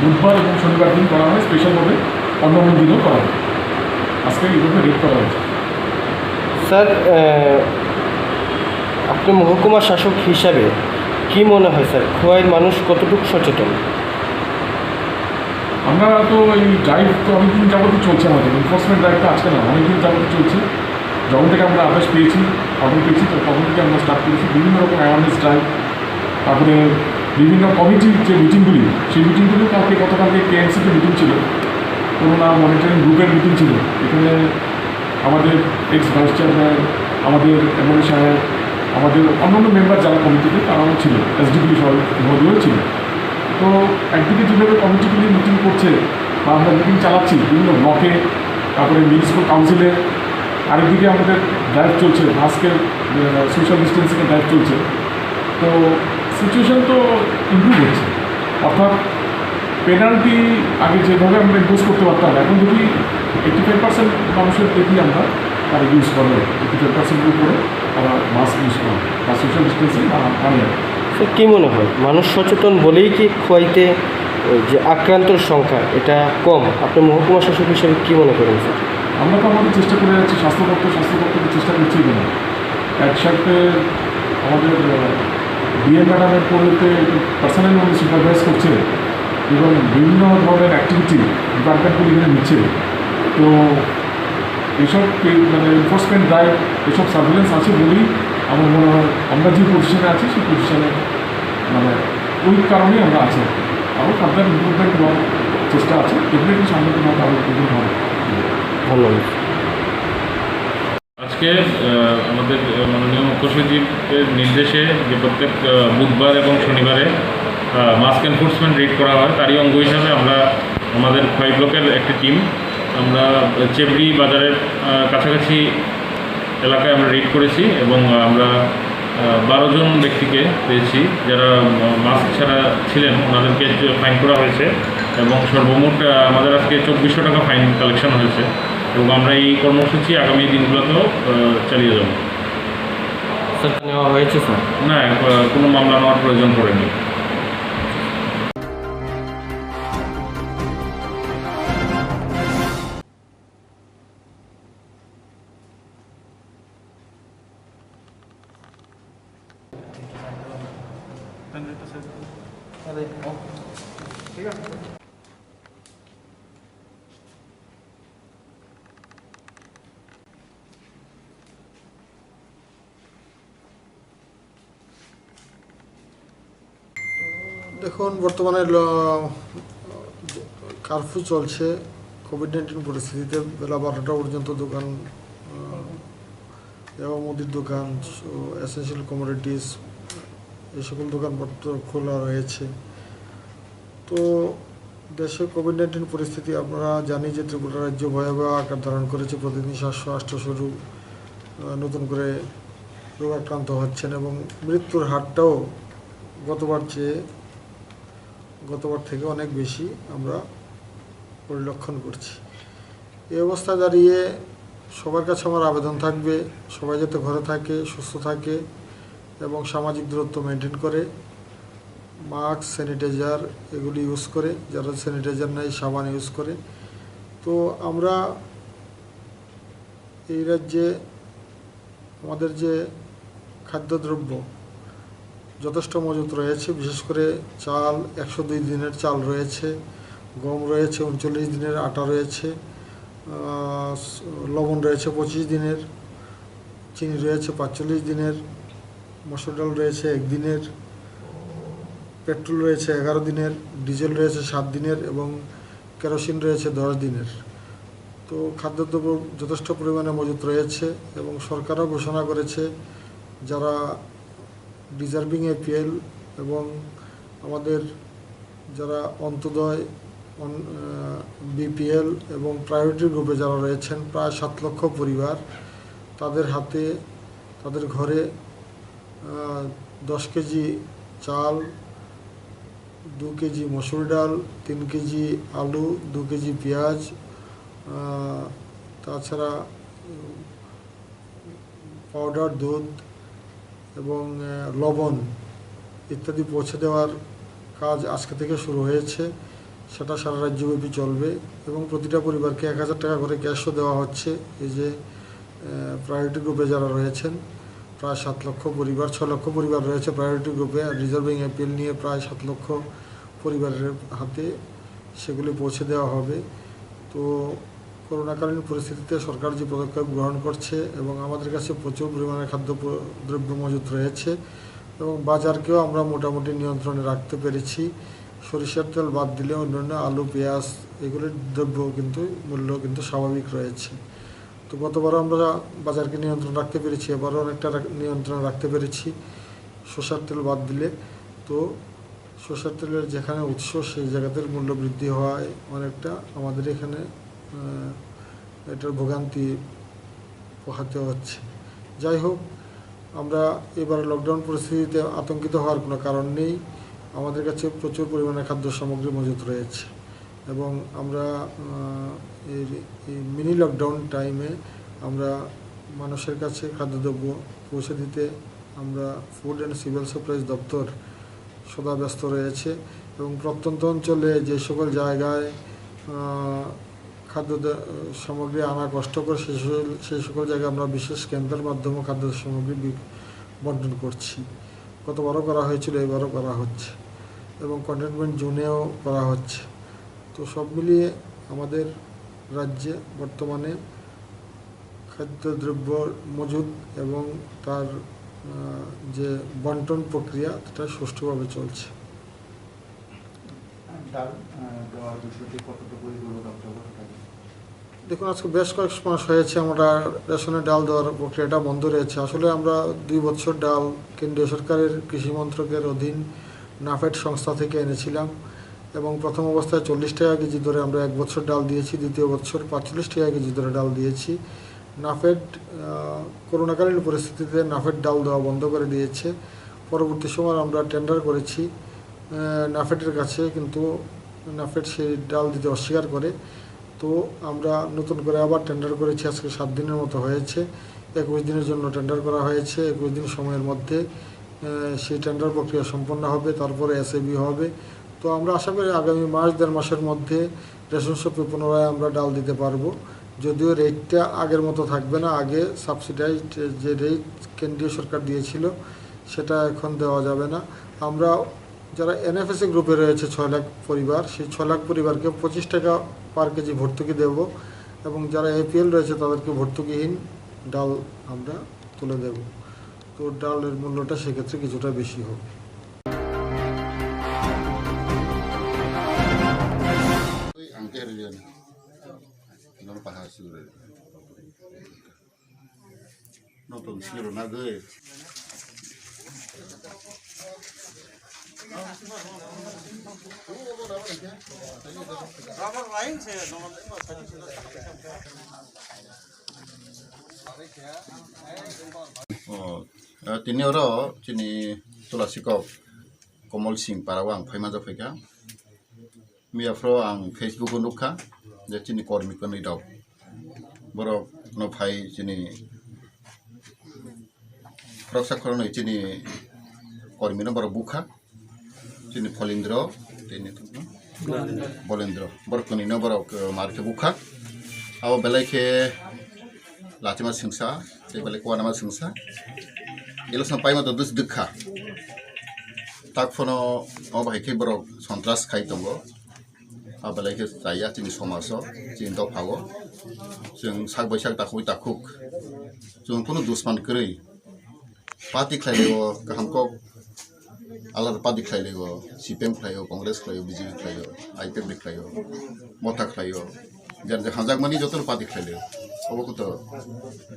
বুধবার এবং শনিবার দিন করা হয়, স্পেশালভাবে অন্যান্য দিনও করা হয়। আজকে এইভাবে রেড করা হয়েছে। স্যার, আহ, আপনি মহকুমা শাসক হিসাবে কি মনে হয় স্যার, খোয়াইর মানুষ কতটুকু সচেতন? আমরা তো এই ড্রাইভ তো অনেকদিন যাবতই চলছে আমাদের, এনফোর্সমেন্ট ড্রাইভ তো আজকে না, অনেকদিন যাবতই চলছে। যখন থেকে আমরা আদেশ পেয়েছি, অর্ডার পেয়েছি, তো তখন থেকে আমরা স্টার্ট করেছি বিভিন্ন রকম অ্যাওয়ারনেস ড্রাইভ। তারপরে বিভিন্ন কমিটির যে মিটিংগুলি, সেই মিটিংগুলি কালকে, গতকালকে কেএমসিতে মিটিং ছিল, করোনা মনিটরিং গ্রুপের মিটিং ছিল। এখানে আমাদের এক্স ভাইস চেয়ারম্যান, আমাদের এমএলএ সাহেব, আমাদের অন্যান্য মেম্বার যারা কমিটিতে, তারাও ছিল, এসডিপিও সহ মহোদয়ও ছিল। তো একদিকে যেভাবে কমিটিগুলি মিটিং করছে বা আমরা মিটিং চালাচ্ছি বিভিন্ন ব্লকে, তারপরে মিউনিসিপ্যাল কাউন্সিলে, আরেকদিকে আমাদের ড্রাইভ চলছে, মাস্কের, আহ, সোশ্যাল ডিস্টেন্সিংয়ের ড্রাইভ চলছে। তো সিচুয়েশন তো ইমপ্রুভ হচ্ছে, অর্থাৎ পেনাল্টি আগে যেভাবে আমরা ইম্পোজ করতে পারতাম, এখন যদি এইটি ফাইভ পার্সেন্ট মানুষের দেখি আমরা তারা ইউজ করে, এইটি ফাইভ পার্সেন্টের উপরে তারা মাস্ক ইউজ করে বা সোশ্যাল ডিস্টেন্সিং মানেন। স্যার, কী মনে হয়, মানুষ সচেতন বলেই কি খোয়াইতে, ওই যে, আক্রান্তর সংখ্যা এটা কম? আপনি মহকুমা শাসক হিসেবে কী মনে করেন, স্যার? আমরা তো আমাদের চেষ্টা করে যাচ্ছি, স্বাস্থ্য দপ্তর, স্বাস্থ্য দপ্তরের চেষ্টা করছে এখানে। একসাথে আমাদের, আহ, ডিএম ম্যাডামের পরিবর্তে পার্সোনালি উনি সুপারভাইজ করছে এবং বিভিন্ন ধরনের অ্যাক্টিভিটি ডিপার্টমেন্টগুলি এখানে নিচ্ছে। তো এইসব পে-, মানে, এনফোর্সমেন্ট ড্রাইভ, এসব সার্ভিলেন্স আছে বলেই আমার মনে হয় আমরা যে পজিশনে আছি, সেই পজিশনে, মানে, ওই কারণেই আমরা আছি। আরও ফার্দার ইমপ্রুভমেন্ট হওয়ার চেষ্টা আছে, ডেফিনেটলি সামনে কোনো আরও ইমপ্রুভমেন্ট হবে। ধন্যবাদ। আজকে, আহ, আমাদের, আহ, মাননীয় মুখ্য সচিবের নির্দেশে যে প্রত্যেক, আহ, বুধবার এবং শনিবারে, আহ, মাস্ক এনফোর্সমেন্ট রেড করা হয়, তারই অঙ্গ হিসাবে আমরা আমাদের খোয়াই ব্লকের একটি টিম, আমরা চেবড়ি বাজারের, আহ, কাছাকাছি এলাকায় আমরা রেড করেছি এবং আমরা, আহ, বারো জন ব্যক্তিকে পেয়েছি, যারা, আহ, মাস্ক ছাড়া ছিলেন, ওনাদেরকে ফাইন করা হয়েছে এবং সর্বমোট, আহ, আমাদের আজকে চব্বিশশো টাকা ফাইন কালেকশন হয়েছে। এবং আমরা এই কর্মসূচি আগামী দিনগুলোতেও, আহ, চালিয়ে যাব। স্যার, নেওয়া হয়েছে, স্যার? না, আহ, কোনো মামলা নেওয়ার প্রয়োজন পড়েনি। দেখুন, বর্তমানে ল-, কারফিউ চলছে। কোভিড নাইন্টিন পরিস্থিতিতে বেলা বারোটা পর্যন্ত দোকান, আহ, এবং মুদির দোকান, এসেনশিয়াল কমোডিটিস, এই সকল দোকানপত্র খোলা রয়েছে। তো দেশে কোভিড নাইন্টিন পরিস্থিতি আমরা জানি যে ত্রিপুরা রাজ্য ভয়াবহ আকার ধারণ করেছে। প্রতিদিন সাতশো আটশো রোগ, আহ, নতুন করে রোগাক্রান্ত হচ্ছেন এবং মৃত্যুর হারটাও গতবার চেয়ে, গতবার থেকে অনেক বেশি আমরা পরিলক্ষণ করছি। এই অবস্থা দাঁড়িয়ে সবার কাছে আমার আবেদন থাকবে, সবাই যাতে ঘরে থাকে, সুস্থ থাকে, এবং সামাজিক দূরত্ব মেনটেন করে, মাস্ক, স্যানিটাইজার এগুলি ইউজ করে, যারা স্যানিটাইজার নাই সাবান ইউজ করে। তো আমরা এই রাজ্যে আমাদের যে খাদ্যদ্রব্য যথেষ্ট মজুত রয়েছে, বিশেষ করে চাল, একশো দুই দিনের চাল রয়েছে, গম রয়েছে, ঊনচল্লিশ দিনের আটা রয়েছে, আহ, লবণ রয়েছে পঁচিশ দিনের, চিনি রয়েছে পাঁচচল্লিশ দিনের, মসুর ডাল রয়েছে এক দিনের, পেট্রোল রয়েছে এগারো দিনের, ডিজেল রয়েছে সাত দিনের এবং কেরোসিন রয়েছে দশ দিনের। তো খাদ্যদ্রব্য যথেষ্ট পরিমাণে মজুত রয়েছে এবং সরকারও ঘোষণা করেছে, যারা ডিজার্ভিং এপিএল এবং আমাদের যারা অন্তোদয়, অন-, আহ, বিপিএল এবং প্রায়োরিটি গ্রুপে যারা রয়েছেন, প্রায় সাত লক্ষ পরিবার, তাদের হাতে, তাদের ঘরে, আহ, দশ কেজি চাল, দু কেজি মসুর ডাল, তিন কেজি আলু, দু কেজি পেঁয়াজ, আহ, তাছাড়া, উম, পাউডার দুধ এবং, আহ, লবণ ইত্যাদি পৌঁছে দেওয়ার কাজ আজকে থেকে শুরু হয়েছে। সেটা সারা রাজ্যব্যাপী চলবে এবং প্রতিটা পরিবারকে এক হাজার টাকা করে ক্যাশও দেওয়া হচ্ছে। এই যে, আহ, প্রায়োরিটি গ্রুপে যারা রয়েছেন, প্রায় সাত লক্ষ পরিবার, ছয় লক্ষ পরিবার রয়েছে প্রায়োরিটি গ্রুপে। আর ডিজার্ভিং এপিএল নিয়ে প্রায় সাত লক্ষ পরিবারের হাতে সেগুলি পৌঁছে দেওয়া হবে। তো করোনাকালীন পরিস্থিতিতে সরকার যে পদক্ষেপ গ্রহণ করছে এবং আমাদের কাছে প্রচুর পরিমাণে খাদ্য প-, দ্রব্য মজুত রয়েছে এবং বাজারকেও আমরা মোটামুটি নিয়ন্ত্রণে রাখতে পেরেছি। সরিষার তেল বাদ দিলে অন্যান্য আলু, পেঁয়াজ এগুলির দ্রব্য কিন্তু মূল্য কিন্তু স্বাভাবিক রয়েছে। তো গতবারও আমরা বাজারকে নিয়ন্ত্রণ রাখতে পেরেছি, এবারও অনেকটা রাখ-, নিয়ন্ত্রণ রাখতে পেরেছি সরিষার তেল বাদ দিলে। তো সরিষার তেলের যেখানে উৎস, সেই জায়গাতে মূল্য বৃদ্ধি হওয়ায় অনেকটা আমাদের এখানে, আহ, এটার ভোগান্তি পোহাতে হচ্ছে। যাই হোক, আমরা এবার লকডাউন পরিস্থিতিতে আতঙ্কিত হওয়ার কোনো কারণ নেই। আমাদের কাছে প্রচুর পরিমাণে খাদ্য সামগ্রী মজুত রয়েছে এবং আমরা, আহ, এই, এই মিনি লকডাউন টাইমে আমরা মানুষের কাছে খাদ্যদ্রব্য পৌঁছে দিতে আমরা ফুড অ্যান্ড সিভিল সাপ্লাইজ দপ্তর সদা ব্যস্ত রয়েছে এবং প্রত্যন্ত অঞ্চলে যে সকল জায়গায়, আহ, খাদ্য দ-, সামগ্রী আনা কষ্টকর, সেই সকল, সেই সকল জায়গায় আমরা বিশেষ ক্যাম্পের মাধ্যমে খাদ্য সামগ্রী বি-, বন্টন করছি। গতবারও করা হয়েছিল, এবারও করা হচ্ছে এবং কন্টেইনমেন্ট জোনেও করা হচ্ছে। তো সব মিলিয়ে আমাদের রাজ্যে বর্তমানে খাদ্যদ্রব্য মজুত এবং তার, আহ, যে বন্টন প্রক্রিয়া, এটা সুষ্ঠুভাবে চলছে। ডাল, আহ, দেওয়ার বিষয়টি কতটুকু এগোলো দপ্তর থেকে? দেখুন, আজকে বেশ কয়েক মাস হয়েছে আমরা রেশনে ডাল দেওয়ার প্রক্রিয়াটা বন্ধ রয়েছে। আসলে আমরা দুই বছর ডাল কেন্দ্রীয় সরকারের কৃষি মন্ত্রকের অধীন নাফেড সংস্থা থেকে এনেছিলাম এবং প্রথম অবস্থায় চল্লিশ টাকা কেজি দরে আমরা এক বছর ডাল দিয়েছি, দ্বিতীয় বছর পাঁচচল্লিশ টাকা কেজি দরে ডাল দিয়েছি। নাফেড, আহ, করোনাকালীন পরিস্থিতিতে নাফেড ডাল দেওয়া বন্ধ করে দিয়েছে। পরবর্তী সময় আমরা টেন্ডার করেছি, আহ, নাফেডের কাছে, কিন্তু নাফেড সেই ডাল দিতে অস্বীকার করে। তো আমরা নতুন করে আবার টেন্ডার করেছি, আজকে সাত দিনের মতো হয়েছে। একুশ দিনের জন্য টেন্ডার করা হয়েছে, একুশ দিন সময়ের মধ্যে, আহ, সেই টেন্ডার প্রক্রিয়া সম্পন্ন হবে, তারপরে এসএবি হবে। তো আমরা আশা করি আগামী মাস, দেড় মাসের মধ্যে রেশন শপে পুনরায় আমরা ডাল দিতে পারবো। যদিও রেটটা আগের মতো থাকবে না, আগে সাবসিডাইজড যে রেট কেন্দ্রীয় সরকার দিয়েছিল, সেটা এখন দেওয়া যাবে না। আমরা যারা এনএফএসএ গ্রুপে রয়েছে ছয় লাখ পরিবার, সেই ছয় লাখ পরিবারকে পঁচিশ টাকা পার কেজি ভর্তুকি দেব এবং যারা এপিএল রয়েছে তাদেরকে ভর্তুকিহীন ডাল আমরা তুলে দেব। তো ডালের মূল্যটা সেক্ষেত্রে কিছুটা বেশি হবে। Ang khe rwgwlano paha suri. Notong siro na gwi. Oh, eh, tini oro chini Tulasikok Komol Singh para o ang phaima jok phaikha. Miya phro ang Facebook o nukha je chini kormi kwnwi rok borok no phai chini Khoroksa khoroknwi chini kormino borok bukha, chini Pholindro, tini Bolendro, borok twnwino borok, eh, mar khe bukha. Abo belai khe lachima singsa, tei belai khe wanama singsa. Election paima to dus dukha. Tak phano obo hai khe borok sontras khai tongo. Abo belai khe chaya chini somajo, chini dophao. Chwng sak bai sak takhuk takhuk. Chwng kunu dusman kwrwi. Party khlaio kaham kok, alada party khlaio, C P M khlaio, Congress khlaio, B J P khlaio, I P F T khlaio, Motha khlaio, jar jar hamjakmani jotono party khlaio. Obo koto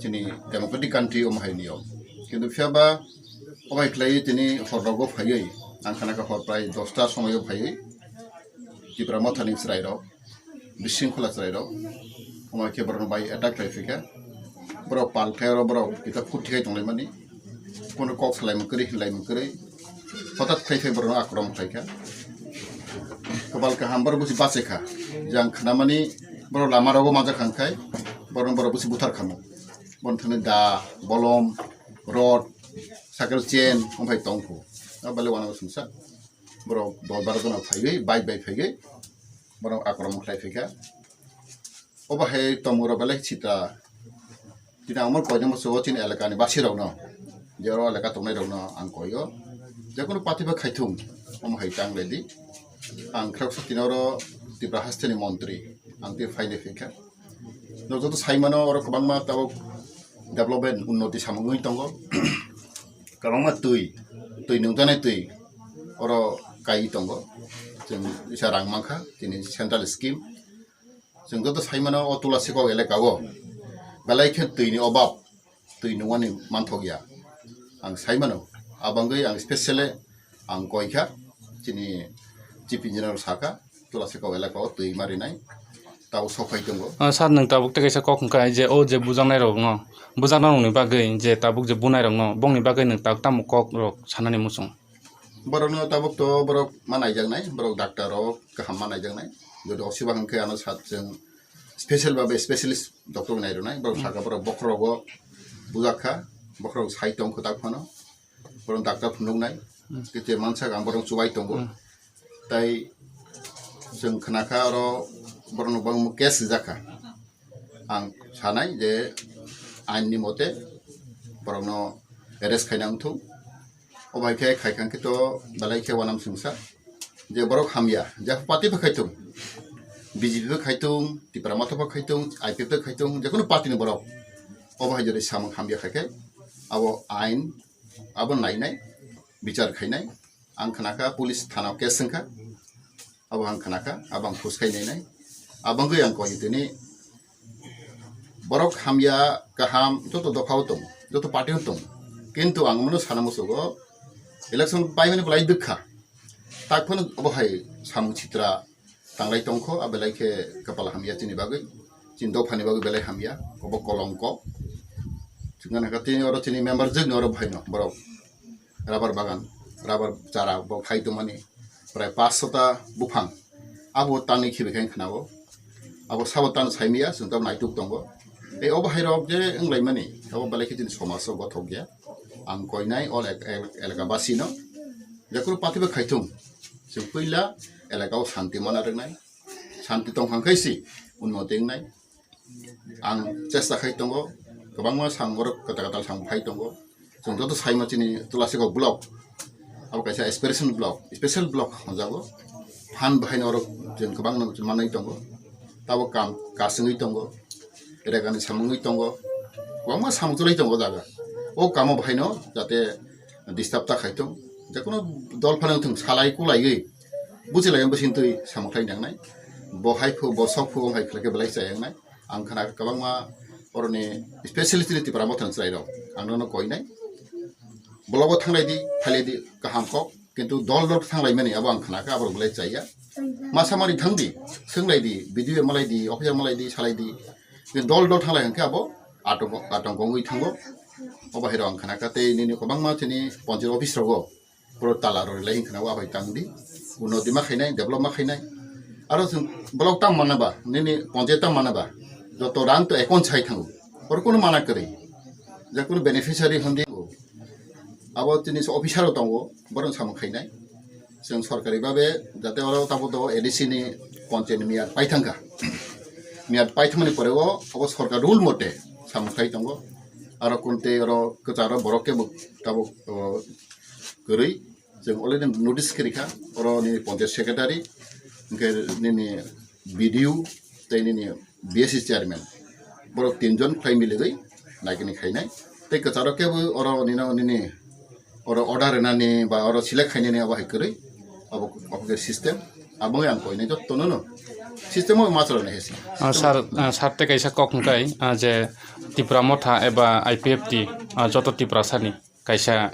chini democratic country omo hai niyom. Kintu phiya ba omo hai khlaiwi tini hor rogo phaiwi, ang khana kha hor prai dosta somoio phaiwi, Tipra Mothani chwrairok, bising khula chwrairok, omo khe borokno bai attack khlai phikha. Borok pal khe oro borok kita phut thikai tonglaimani. Kono kok salaimung kwrwi, hinlaimung kwrwi. Hothat khlai phai borokno akromon khlaikha. Kwbal kaham borok busi bachaikha. Jang khnamani borok lama rogo manjak kha hwnkhai, borokno borok busi buthar khamu. Bono thani da, bolom, rod, cycle chain, wngphai tongkhu. Abo belai wanama singsa. Borok dol baro jona phaiwi, bike bai phaiwi, borok akromon khlai phaikha. Obo hai tongmung rok belai sita. Tini ang omo koinwi muchungo chini elakani basirokno, je oro elaka tongnairokno ang koio. Jekunu party bai khaithung, omo hai tang lai di. Ang khoroksa tini oro Tripura hasteni montri, ang tei phainai phaikha. Nok joto sai mano oro kwbangma tabuk development unnoti samung wngwi tongo. Kwbangma twi, twi nungjaknai twi oro kai tongo. Chwng isa rang mankha tini central scheme. Chwng joto sai mano o Tulasikok elaka o belai khe twi ni obab, twi nungmani manthok ya. Ang sai mano, abangwi ang specially ang koi kha, chini chief engineer saka, Tulasikok elaka o twi ma rinai, tabo sok phai tongo. Ah, sir, nwng tabuk tei kaisa kok hwn kha je o je bujaknai rokno, bujaknai rokni bagwi je tabuk je bunai rokno, bongni bagwi nwng tabuk tamo kok rok sanani muchung? Borokno tabuk to borok ma naijaknai, borok doctor rok kaham ma naijaknai. Jodi osiba hwn khe ano sat chwng special babe specialist doctor nai rwnai, borok saka borok bokhorogo bujak kha, bokhorok sai tong kho tak phano. Borok doctor phunuknai, kete mansak ang borok chubai tongo. Hmm. Tai chwng khna kha oro borokno bangma case rijak kha. Ang sanai je ain ni mote borokno arrest khaina wngthung. O bai khe khai kha khe to belai khe wanam singsa. Je borok hamya, je party bai khaitung, B J P bai khaitung, Tipra Motha bai khaitung, I P F bai khaitung, jekunu party ni borok. O bai jodi samung hamya khai khe abo ain abo nainai, bichar khainai. Ang khna kha police thana o case wngkha, abo ang khna kha, abo ang phus khai nainai. Abangwi ang koi tini borok hamya kaham joto dopha o tong, joto party o tong, kintu ang mano sana musugo election paimani belai dukha. Tak phano obo hai samung sitra tanglai tongkho, a belai khe kapal hamya chini bagwi, chini dophani bagwi belai hamya, obo kolongko. Chwngna kha tini oro chini member jwkni oro bhaino borok rubber bagan, rubber chara bo khai tongmani prai paanch sota buphang, abo tanwi khibi khe khnago. Abo sabo tang saimiya, chwng tamo naituk tongo. Tei obo hai rok je wnglaimani, abo belai khe chini somajo gothok ya. Ang koinai o elak-, el-, elaka basino, jekunu party bai khaithung, chwng puila elaka o shanti mana rwnai, shanti tongkha khe si unnoti wngnai. Ang chesta khai tongo, kwbangma samung borok kwtal kwtal samung phai tongo. Chwng joto saima chini Tulasikok block, abo kaisa aspiration block, special block hwnjago. Phan bahaino oro chwng kwbangno manwi tongo. Tabo kam kasingwi tongo, regani samungwi tongo, kwbangma samung chwlwi tongo o jaga. O kamo bahaino jate disturb ta khai tong, jekunu dol phano wngthung, salai kulaiwi buchilai bising twi samung khlai nangnai. Bo hai phu, bo sok phu, wng hai khlai khe belai chaya wngnai. Ang khna kwbangma oroni specialist ni Tipra Mothani chwrairok ang nono koinai. Blogo thanglai di, phailai di, kaham kok, kintu dol dol thanglaimani abo ang khna kha, abo belai chaya. Masa mari thang di, swnglai di, B D O malai di, officer malai di, salai di. Kintu dol dol thanglai hwnkhe abo atongko, atongko wngwi thango. Obo hai rok ang khna kha tei nini kwbangma chini ponchayat office rogo. Puro tala rok rilai hinkhna wa bai tang di. Unnoti ma khainai, develop ma khainai. Aro chwng block tang mana ba, nini ponchayat tang mana ba, joto rang to account sai thango. Oro kono mana kwrwi. Je kono beneficiary hwn di, o Abo tini officer rok tongo, borok samung khainai. Chwng sorkari babe jate oro tabuk tabuk A D C ni ponchayat ni miyat paithangkha. Miyat paithangmani pore o abo sorkar rule mote samung khai tongo. Aro kunte oro kwcharo borok kebo tabuk, o, kwrwi. Chwng already notice kwrwi kha, oro nini ponchayat secretary, hwnkhe nini B D O tei nini B S C chairman, borok tinjon khlai miligwi naikini khainai. Tei kwcharo kebo oro nino nini oro order rwnani ba oro select khainani abo hai kwrwi, abo, abo khe system, abo ang koinai jottono no system o ma chalonai hai se. Ah, sir, ah, sir, tei kaisa kok hwnkhe, ah, je Tipra Motha eba I P F T, ah, joto Tiprasani kaisa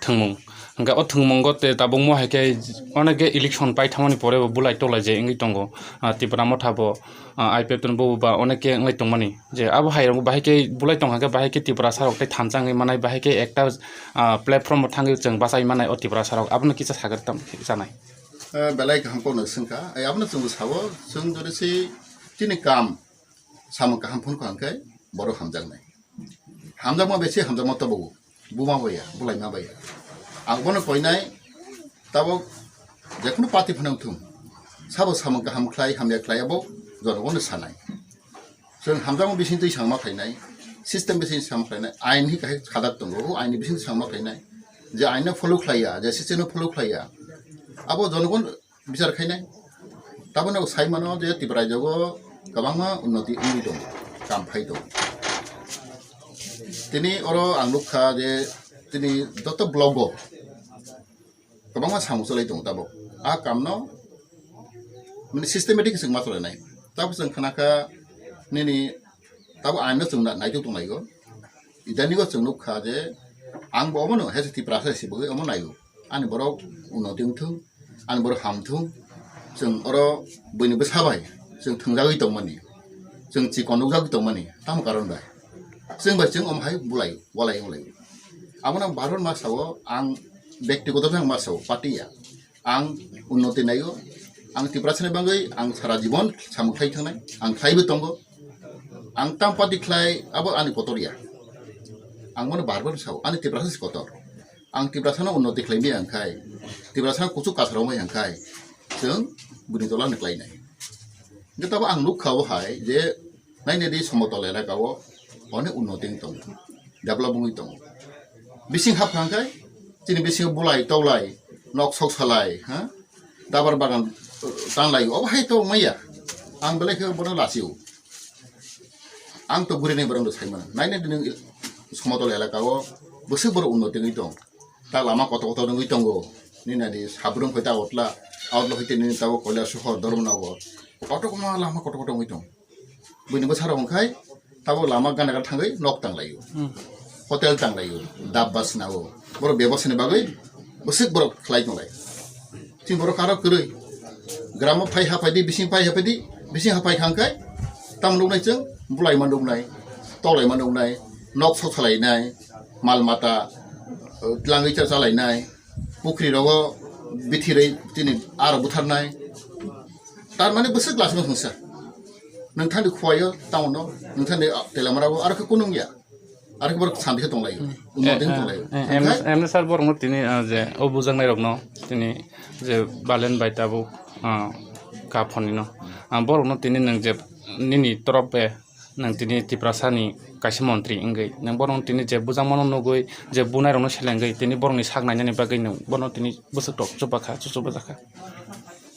thwngmung. Hwnkhe o thwngmungo te tabukmo hai khe oneke election paithangmani pore bo bulai tolai je wngwi tongo. Ah, Tipra Motha bo, ah, I P F T ni bo ba oneke wngwi tongmani. Je abo hai rok bahai khe bulai tongkha khe bahai khe Tiprasa rok tei thansa wngwi manai, bahai khe ekta, ah, platform o thangwi chwng bachai manai o Tiprasa rok. Abono kisa sagri tam chanai. Eh, belai kaham kokno swngkha. Eh, abono chwng sao, chwng jodi se chini kam samung kaham phunukha hwnkhe borok hamjaknai. Hamjakma besi hamjakma tobogo. Buma baya, bulaima baya. Ang bono koinai, tabuk jekhunu party phano wngthung. Sabo samung kaham khlai, hamya khlai, abo jonogono sanai. Chwng hamjakma bising twi samung ma khlainai, system bising samung khlainai, ain hi kahai khadak tongo, o ain ni bising samung ma khlainai. Je ain no follow khlaiya, je system no follow khlaiya, abo jonogon bichar khainai. Tabukno sai mano je Tripura rajyo o kwbangma unnoti wngwi tongo, kam phai tongo. Tini oro ang nukha je tini joto block o kwbangma samung cholai tongo tabuk. A kamno mane systematic chwng ma cholainai. Tabuk chwng khnakha nini tabuk aino chwng na-, naitok tonglaio. Idanigo chwng nukha je ang bo omono hai se Tiprasa se bwgwi omo naio. Ani borok unnoti wngthung, ani borok hamthung, chwng oro buini bwsa bai chwng thwngjagwi tongmani, chwng chikon nukjagwi tongmani, tamo karon bai? Chwng bai chwng omo hai bulai, walai wng lai. Abono ang bar bar ma sao, ang bektigoto khe ang ma sao, party ya. Ang unnoti naio, ang Tiprasani bagwi ang sara jibon samung khlai thangnai, ang khlaibo tongo. Ang tam party khlai, abo ani kotor ya. Ang bono bar bar sao, ani Tiprasa se kotor. Ang Tiprasano unnoti khlai maya hwnkhe, Tiprasano kuchuk kasaro maya hwnkhe, chwng buini tola ni khlainai. Hwnkhe tabuk ang nukha bo hai je nainadi Somotol elaka o onek unnoti wng tongo, develop wngwi tongo. Bising hapkha hwnkhe chini bisingo bulai towlai, nok sok salai, ha? Dabar bagan, uh, tanglai, obo hai to maya. Ang belai khe bono lachio. Ang to guri nai borok sai mano. Nainadi nwng Somotol elaka o bwswk borok unnoti wngwi tong. Ta lama kotor kotor wngwi tongo. Nini adi Sabrum hai ta Agotla, Agotla hai tini tabuk Kailashahar, Dharmanagar. Kotor kotor lama kotor kotor wngwi tong. Buini bwsarok hwnkhe tabuk lama gana gana thangwi nok tanglaio. Hmm. Hotel tanglaio, dabba swnao. Borok bebosani bagwi bwswk borok khlai tonglai. Chini borok karo kwrwi. Gramo phai haphai di, bising phai haphai di, bising haphai kha hwnkhe tamo nuknai chwng, bulaima nuknai, tolaima nuknai, nok sok salainai, mal mata, uh, tlangwi cha chalainai, pukhri rogo bithirwi tini aro butharnai. Tar mane bwswk lasima hwnsa. Nwng thani khuaio town o, nwng thani, ah, Teliamura o, aro khe kunung ya. Aro khe borok santi khe tonglaio. Hmm. Unnoti khe tonglaio. Eh, eh, M S, M S R borokno tini, ah, je o bujaknai rokno tini je Balen bai tabuk, ah, ka phonino. Ah, borokno tini nwng je nini torop, eh, nwng tini Tiprasani kaisa montri wngwi nwng borokno tini je bujakmano nugwi je bunairokno selengwi tini borokni sak nainani bagwi nwng bono tini bwswk tok chubakha, chuchubajak kha.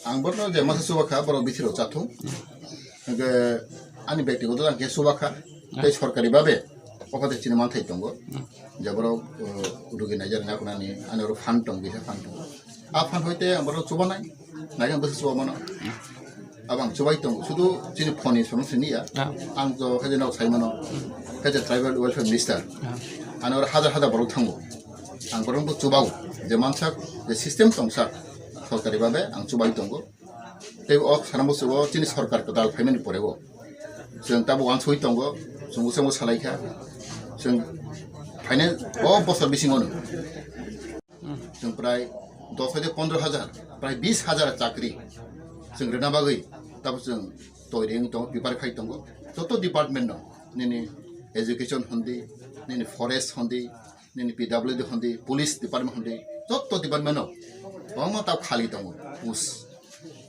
Ang bono je masa chubakha, borok bithiro chathung. Hwnkhe ani bektigoto ang khe chubakha. Tei sorkari babe ophate chini manthai tongo. Je borok, uh, rugi naijak nakunani ani oro fund tong, bisa fund tong. A fund hoite ang borok chubanai. Naikhe bwswk chuba mano. Abo ang chubai tongo. Sudu chini phone ni sono sini ya. Ah. Ang to khaje nok sai mano. Khaje tribal welfare minister. Ah. Ano oro hajar hajar borok thango. Ang borok bo chubao. Je mansak, je system tongsak. Sorkari babe ang chubai tongo. Tei o sana bwswk o chini sorkar kwtal phaimani pore o. Chwng tabuk uansugwi tongo. Chwng bwskango salai kha. Chwng phainai o bosor bisingo no. Chwng prai dos hajar, pondro hajar, prai bis hajar chakri chwng rwna bagwi tabuk chwng toiri wng tongo, prepare khai tongo. Joto department no, nini education hondi, nini forest hondi, Nini P W D hondi, police department hondi, jotto department o kwbangma ta khali tongo post.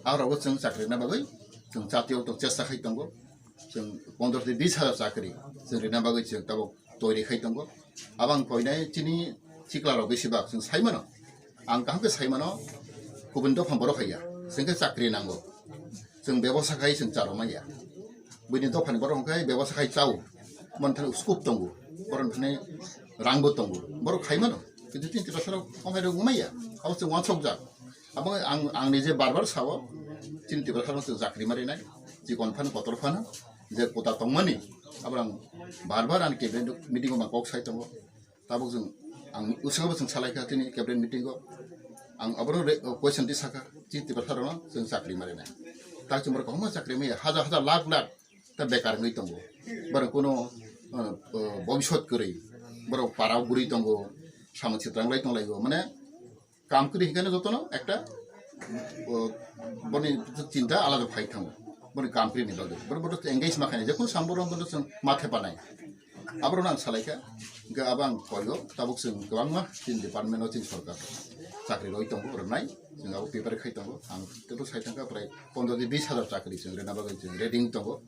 Aro bo chwng chakri rwna bagwi chwng chatio tong chesta khai tongo. Chwng pondro tei bis hajar chakri chwng rwna bagwi chwng tabuk toiri khai tongo. Abang koinai chini chikla rok besi bak chwng sai mano. Ang kaham khe sai mano, kubun dopha borok hai ya. Chwng khe chakri nango. Chwng bebosa khai chwng charo manya. Buini dophani borok hwnkhe bebosa khai chao. Mon thani scope tongo. Borok thani rangbo tongo. Borok khai mano. Kintu chini Tiprasa rok ongkhai rok manya. Abo chwng wansok jak. Abo ang, ang nije bar bar sao. Chini Tiprasa rok chwng chakri marinai. Chikon phano kotor phano. Je kota tongmani. Abo ang bar bar ang cabinet meeting o ma kok sai tongo. Tabuk chwng ang usabo chwng salai kha tini cabinet meeting o. Ang aboro re-, question ti saka, chini Tiprasa rokno chwng chakri marinai. Tak chwng borok kwbangma chakri maya, hajar hajar lakh lakh ta bekar wngwi tongo. Borok kuno, uh, uh, bobiswt kwrwi, borok para o guri tongo, samung sitranglai tonglaio. Mane kam kwrwi hinkhe jotono ekta, uh, boni chinta alada phai thango. Boni kam kwrwi ni bagwi. Borok boto engage ma khainai, jekun samborok boto chwng ma thepanai. Aborok ang salai kha, hwnkhe abo ang koigo, tabuk chwng kwbangma chini department o chini sorkar chakri roi tongo, rwnai, chwng abo paper khai tongo, ang teibo sai thangkha prai pondro tei bis hajar chakri chwng rwna bagwi chwng ready wng tongo,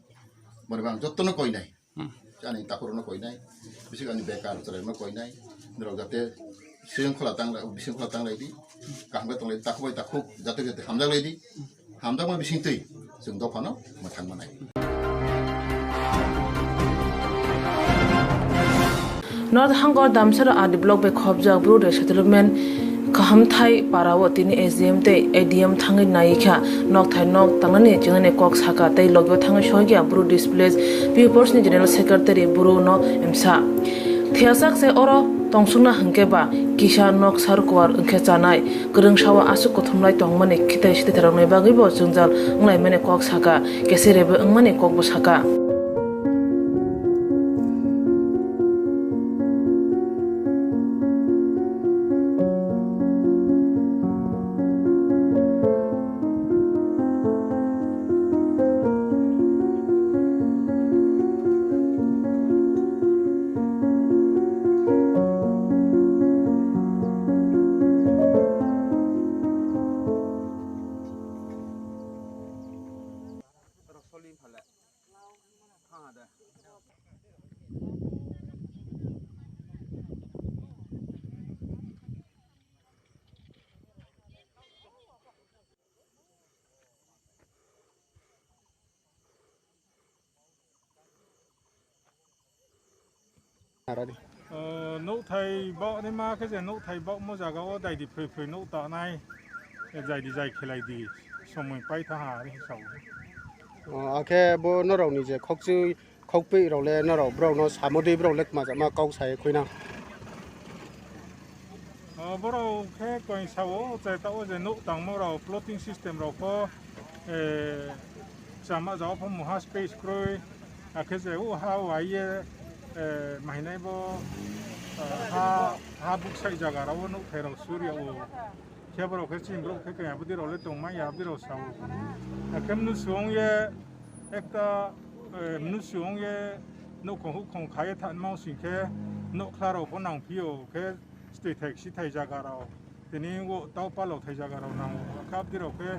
borok ang jotono koinai, ani takhurokno koinai, bising ani bekar chwrairokno koinai, norok jate sringkhola tangla, bisingkhola tanglai di, kaham khe tonglai di, takhuk bai takhuk, jate jate hamjak lai di. Hamjakma bisingtwi chwng dophano mwthang manai. North Hangkor Damsara R D block bai khopjak Bru resettlement Kahamthai parao tini S D M tei A D M thangwi naikha, nokthai nok tangnani chingnani kok saka tei logio thangwi soigya Bru Displaced Peoples ni General Secretary Bru no emsa. Thiyajak se oro tongsukna hwnkhe ba kisa nok sar kuar wngkhe chanai. Kwrwngsa o aswk kuthumlai tongmani khitai sititharokni bagwibo jwngjal wnglaimani kok saka, kesirebo wngmani kokbo saka. Arari. O, nouhthai baoh ni ma khe je nouhthai baohmo jaga o daidi phrwi phrwi nouh tanai, e, jaidi jai khelai di, somoi pai tha ha, are sao. O, akhe bo norok ni je khokchwi, khokpui rok le norok borok no samo di, borok le kwmajak ma kok sai khwina. O, borok khe koi sao, chai ta o je nouh tangmo rok, plotting system rok pho, e, chama jaga pho muha space kroi, akhe je o ha wai ye, e, mahinai bo, e, ha, ha buksai jaga rok o nouhthai rok sur ya o. Khe borok khe chini borok khe kaya bwdwi rok le tong manya, abwdwi rok sao. Akhe mnusu ong ye ekta, e, mnusu ong ye nouhkhong hukhong khai ye thanma sing khe nouhkhla rok pho nang phio khe. Stwi thai si thai jaga rok, tini o tau palo thai jaga rok nango, khe abdi rok khe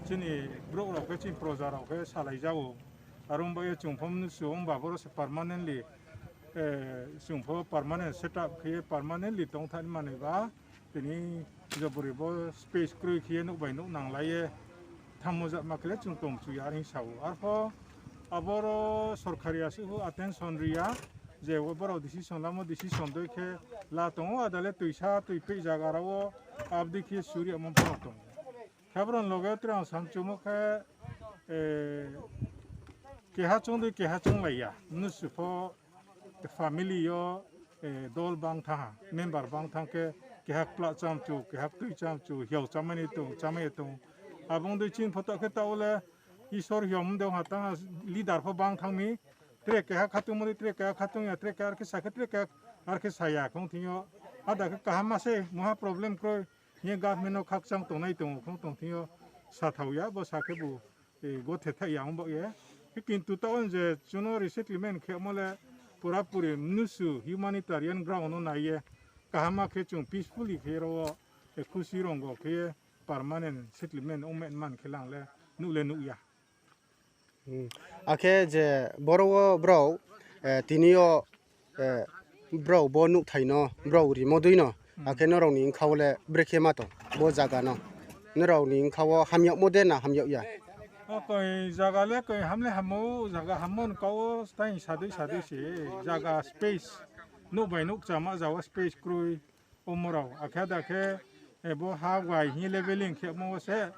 chini borok rok khe chini proja rok khe salai jago. Aro wng bai chwng pho mnusu wng ba boro se permanently, eh, chwng pho permanent setup khe permanently tong thani manwi ba tini jobori bo space kwrwi khe nuk bai nuk nang lai ye. Tamo jat ma khe chwng tong chu ya, are sao. Arpho aboro sorkari aswk attention riya, je o borok decision lamo, decision doi khe la tongo, adale twisa twi phi jaga rao abdi khe suri amo borok tongo. Khe borok loge tre ang sam chumo khe, eh, keha chong doi keha chong lai ya, mnusu pho family yo, eh, dol bang thaha, member bang thang khe, keha kwpla chamchu, keha kwtwi chamchu, hiao chamani tong, chamai tong. Abong doi chin photo khe ta ole Isor hiao mung dong ha tang leader pho bang thang mi, tre keha khatung mani, tre keha khatung ya, tre keha ar khe sa khe, tre keha ar khe sa ya, khong thing yo. Ada khe kaham ma se, muha problem kroi, ye government no khakchang tongnai tongo, khong tong thing yo sa thao ya, bo sa khe bo. Tei gothe thai ya wng bak ye. Kintu ta on je chuno resettlement khe mo le pura puri mnusu humanitarian ground no nai ye. kaham khe chwng peacefully khe oro khusi rongo khe permanent settlement wngmani man khe lang le nuk le nuk ya. Hmm. Akhe je boro o bro, eh, tini o, eh, bro bo nuk thai no, bro rimo dui no, hmm, akhe norok ni wngkha o le brekhe ma tong bo jaga no. Norok ni wngkha o hamyakmo de na hamyak ya? O koi jaga le koi hamle hamo, jaga hamo ni kao tai sadui sadui se jaga space. Nuk bai nuk chama jaga space kroi. Omorok akhe da khe, eh, bo ha wai hi leveling khe mo se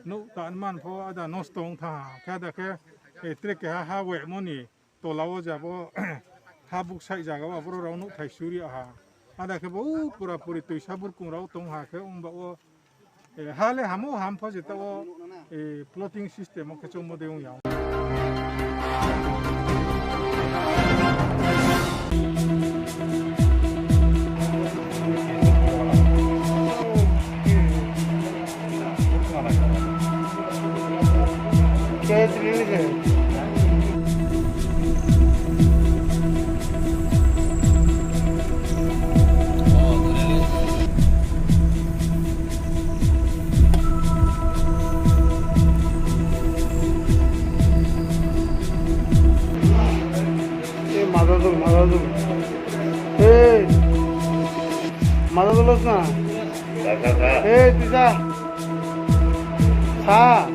nuk ta man pho ada nosto wng tha. Akhe da khe, eh, tre keha ha wai mo ni tola o ja bo ha buk sai jaga o aboro rok nuk thai suri aha. Ada khe bo pura puri tuisa burkung rok tong ha khe wng ba o, eh, ha le hamo ham pho jeta o, eh, plotting system o khe chongmo de wng ya. Ei, maza dul, maza dul. Ei, maza dul na. Ei, tisa. Sa.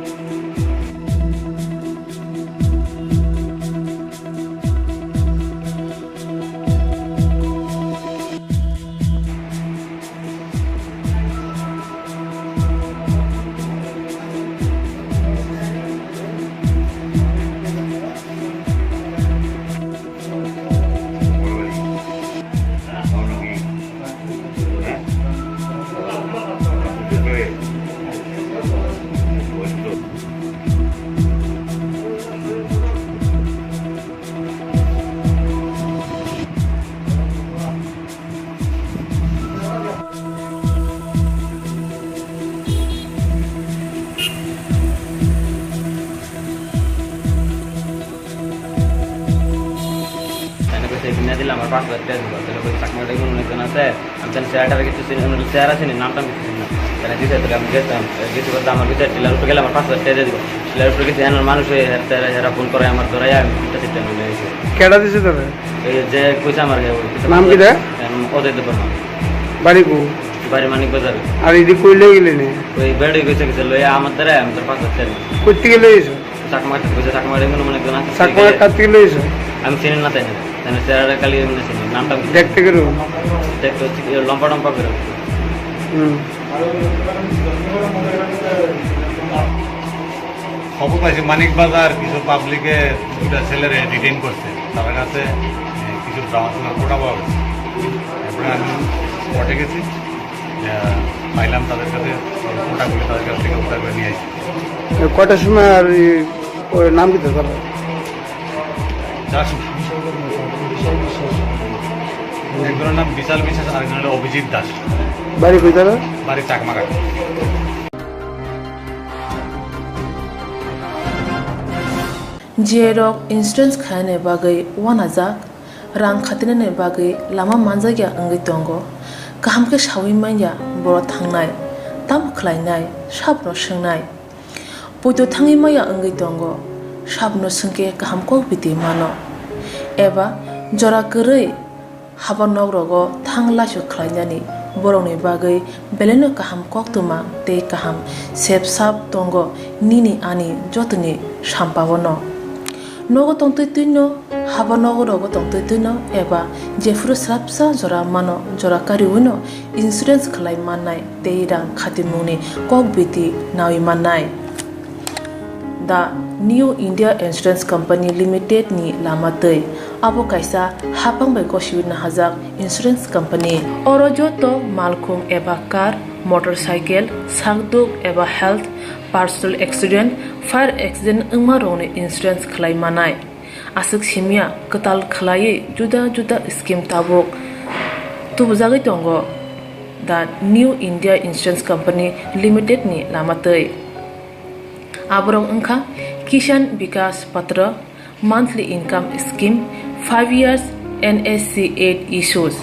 Tene koi se bina dila amar passport te dibo, tene koi chakma dai munu ne kena se, am tene se ada bagi tu sini, anu se ara sini nam tam gitu sini. Tene dise tu am get am, gitu kor damar gitu tila rupa gela amar passport te dibo. Tila rupa gitu anu manu se her tere hera phone kore amar dora ya, kita sih tene. Keda dise tore? Ei je koi se amar ya. Nam kida? Em, Odoy Debbarma. Bari ku? Bari Manik Bazar. Ar idi koi loi gele ne? Koi beri koi se kise loi amar dara amar passport te. Koi tige loi iso? Chakma, koi se Chakma dai munu ne kena. Chakma kati loi iso? Am sini na tene. Tene se ara kali am sini. Nam tam. Dekte gero. Dekte lompa lompa gero. Hmm. খবর পাইছি মানিক বাজার কিছু পাবলিকে দুটা ছেলেরে ডিটেইন করছে, তাদের কাছে, এ, কিছু ব্রাউন সুগার কোটা পাওয়া গেছে। এরপরে আমি স্পটে গেছি, যা পাইলাম তাদের কাছে কোটাগুলি তাদের কাছ থেকে উদ্ধার করে নিয়ে আসি। কয়টার সময় আর এই, ওর নাম কি তার? একজনের নাম বিশাল বিশ্বাস, আরেকজন হলো অভিজিৎ দাস। বাড়ি কোথায়? বাড়ি Chakmaghat. J rok insurance khainani bagwi uanajak, rang khatinani bagwi lama manjakya wngwi tongo. Kaham khe saui manya borok thangnai, tamo khlainai, sabno swngnai. Poito thangwi maya wngwi tongo, sabno swngkhe kaham kok biti mano. Eba jora kwrwi haba nok rogo thang laisu khlainani borokni bagwi belaino kaham koktwma tei kaham sep sap tongo nini ani jotoni sampao no. Nogo tongtwi twino, haba nogo rogo tongtwi twino eba jephuru swrapsa jora mano jora kariwino insurance khlai mannai tei rang khatimungni kok biti naui mannai. The New India Insurance Company Limited ni lama twi. Abo kaisa hapang bai gosiwi nahajak insurance company. Oro joto malkhung eba car, motorcycle, sakduk eba health, personal accident, fire accident wngma rokni insurance khlai manai. Aswk simya kwtal khlaiwi juda juda scheme tabuk tubujagwi tongo the New India Insurance Company Limited ni lama twi. Aborok wngkha Kisan Vikas Patra, monthly income scheme, five years N S C eight issues,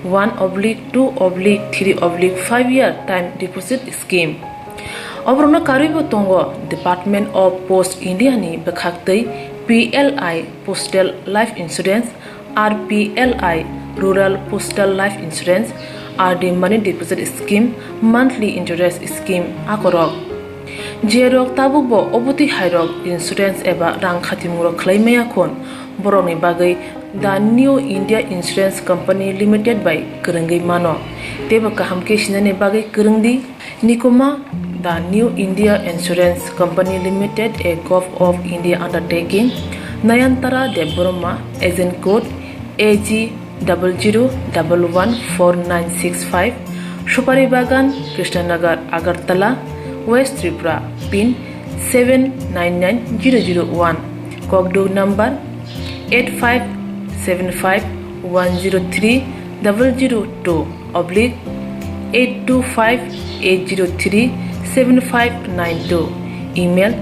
one oblique two oblique three oblique five year time deposit scheme. Oborokno karwibo tongo Department of Post India ni bwkhaktwi P L I Postal Life Insurance, R P L I Rural Postal Life Insurance, R D Money Deposit Scheme, Monthly Interest Scheme akorok. Jerok tabukbo obotwi hairok insurance eba rang khatimungrok khlai maya khun, borokni bagwi The New India Insurance Company Limited bai kwrwngwi mano. Teibo kaham khe sinani bagwi kwrwngdi. Nikuma, The New India Insurance Company Limited, a Govt of India undertaking, Nayantara Debbarma, agent code A G double zero double one four nine six five, Supari Bagan, Krishnanagar, Agartala, West Tripura, pin seven nine nine zero zero one, kokduk number eight five seven five one zero three double zero two oblique eight two five eight zero three seven five nine two, email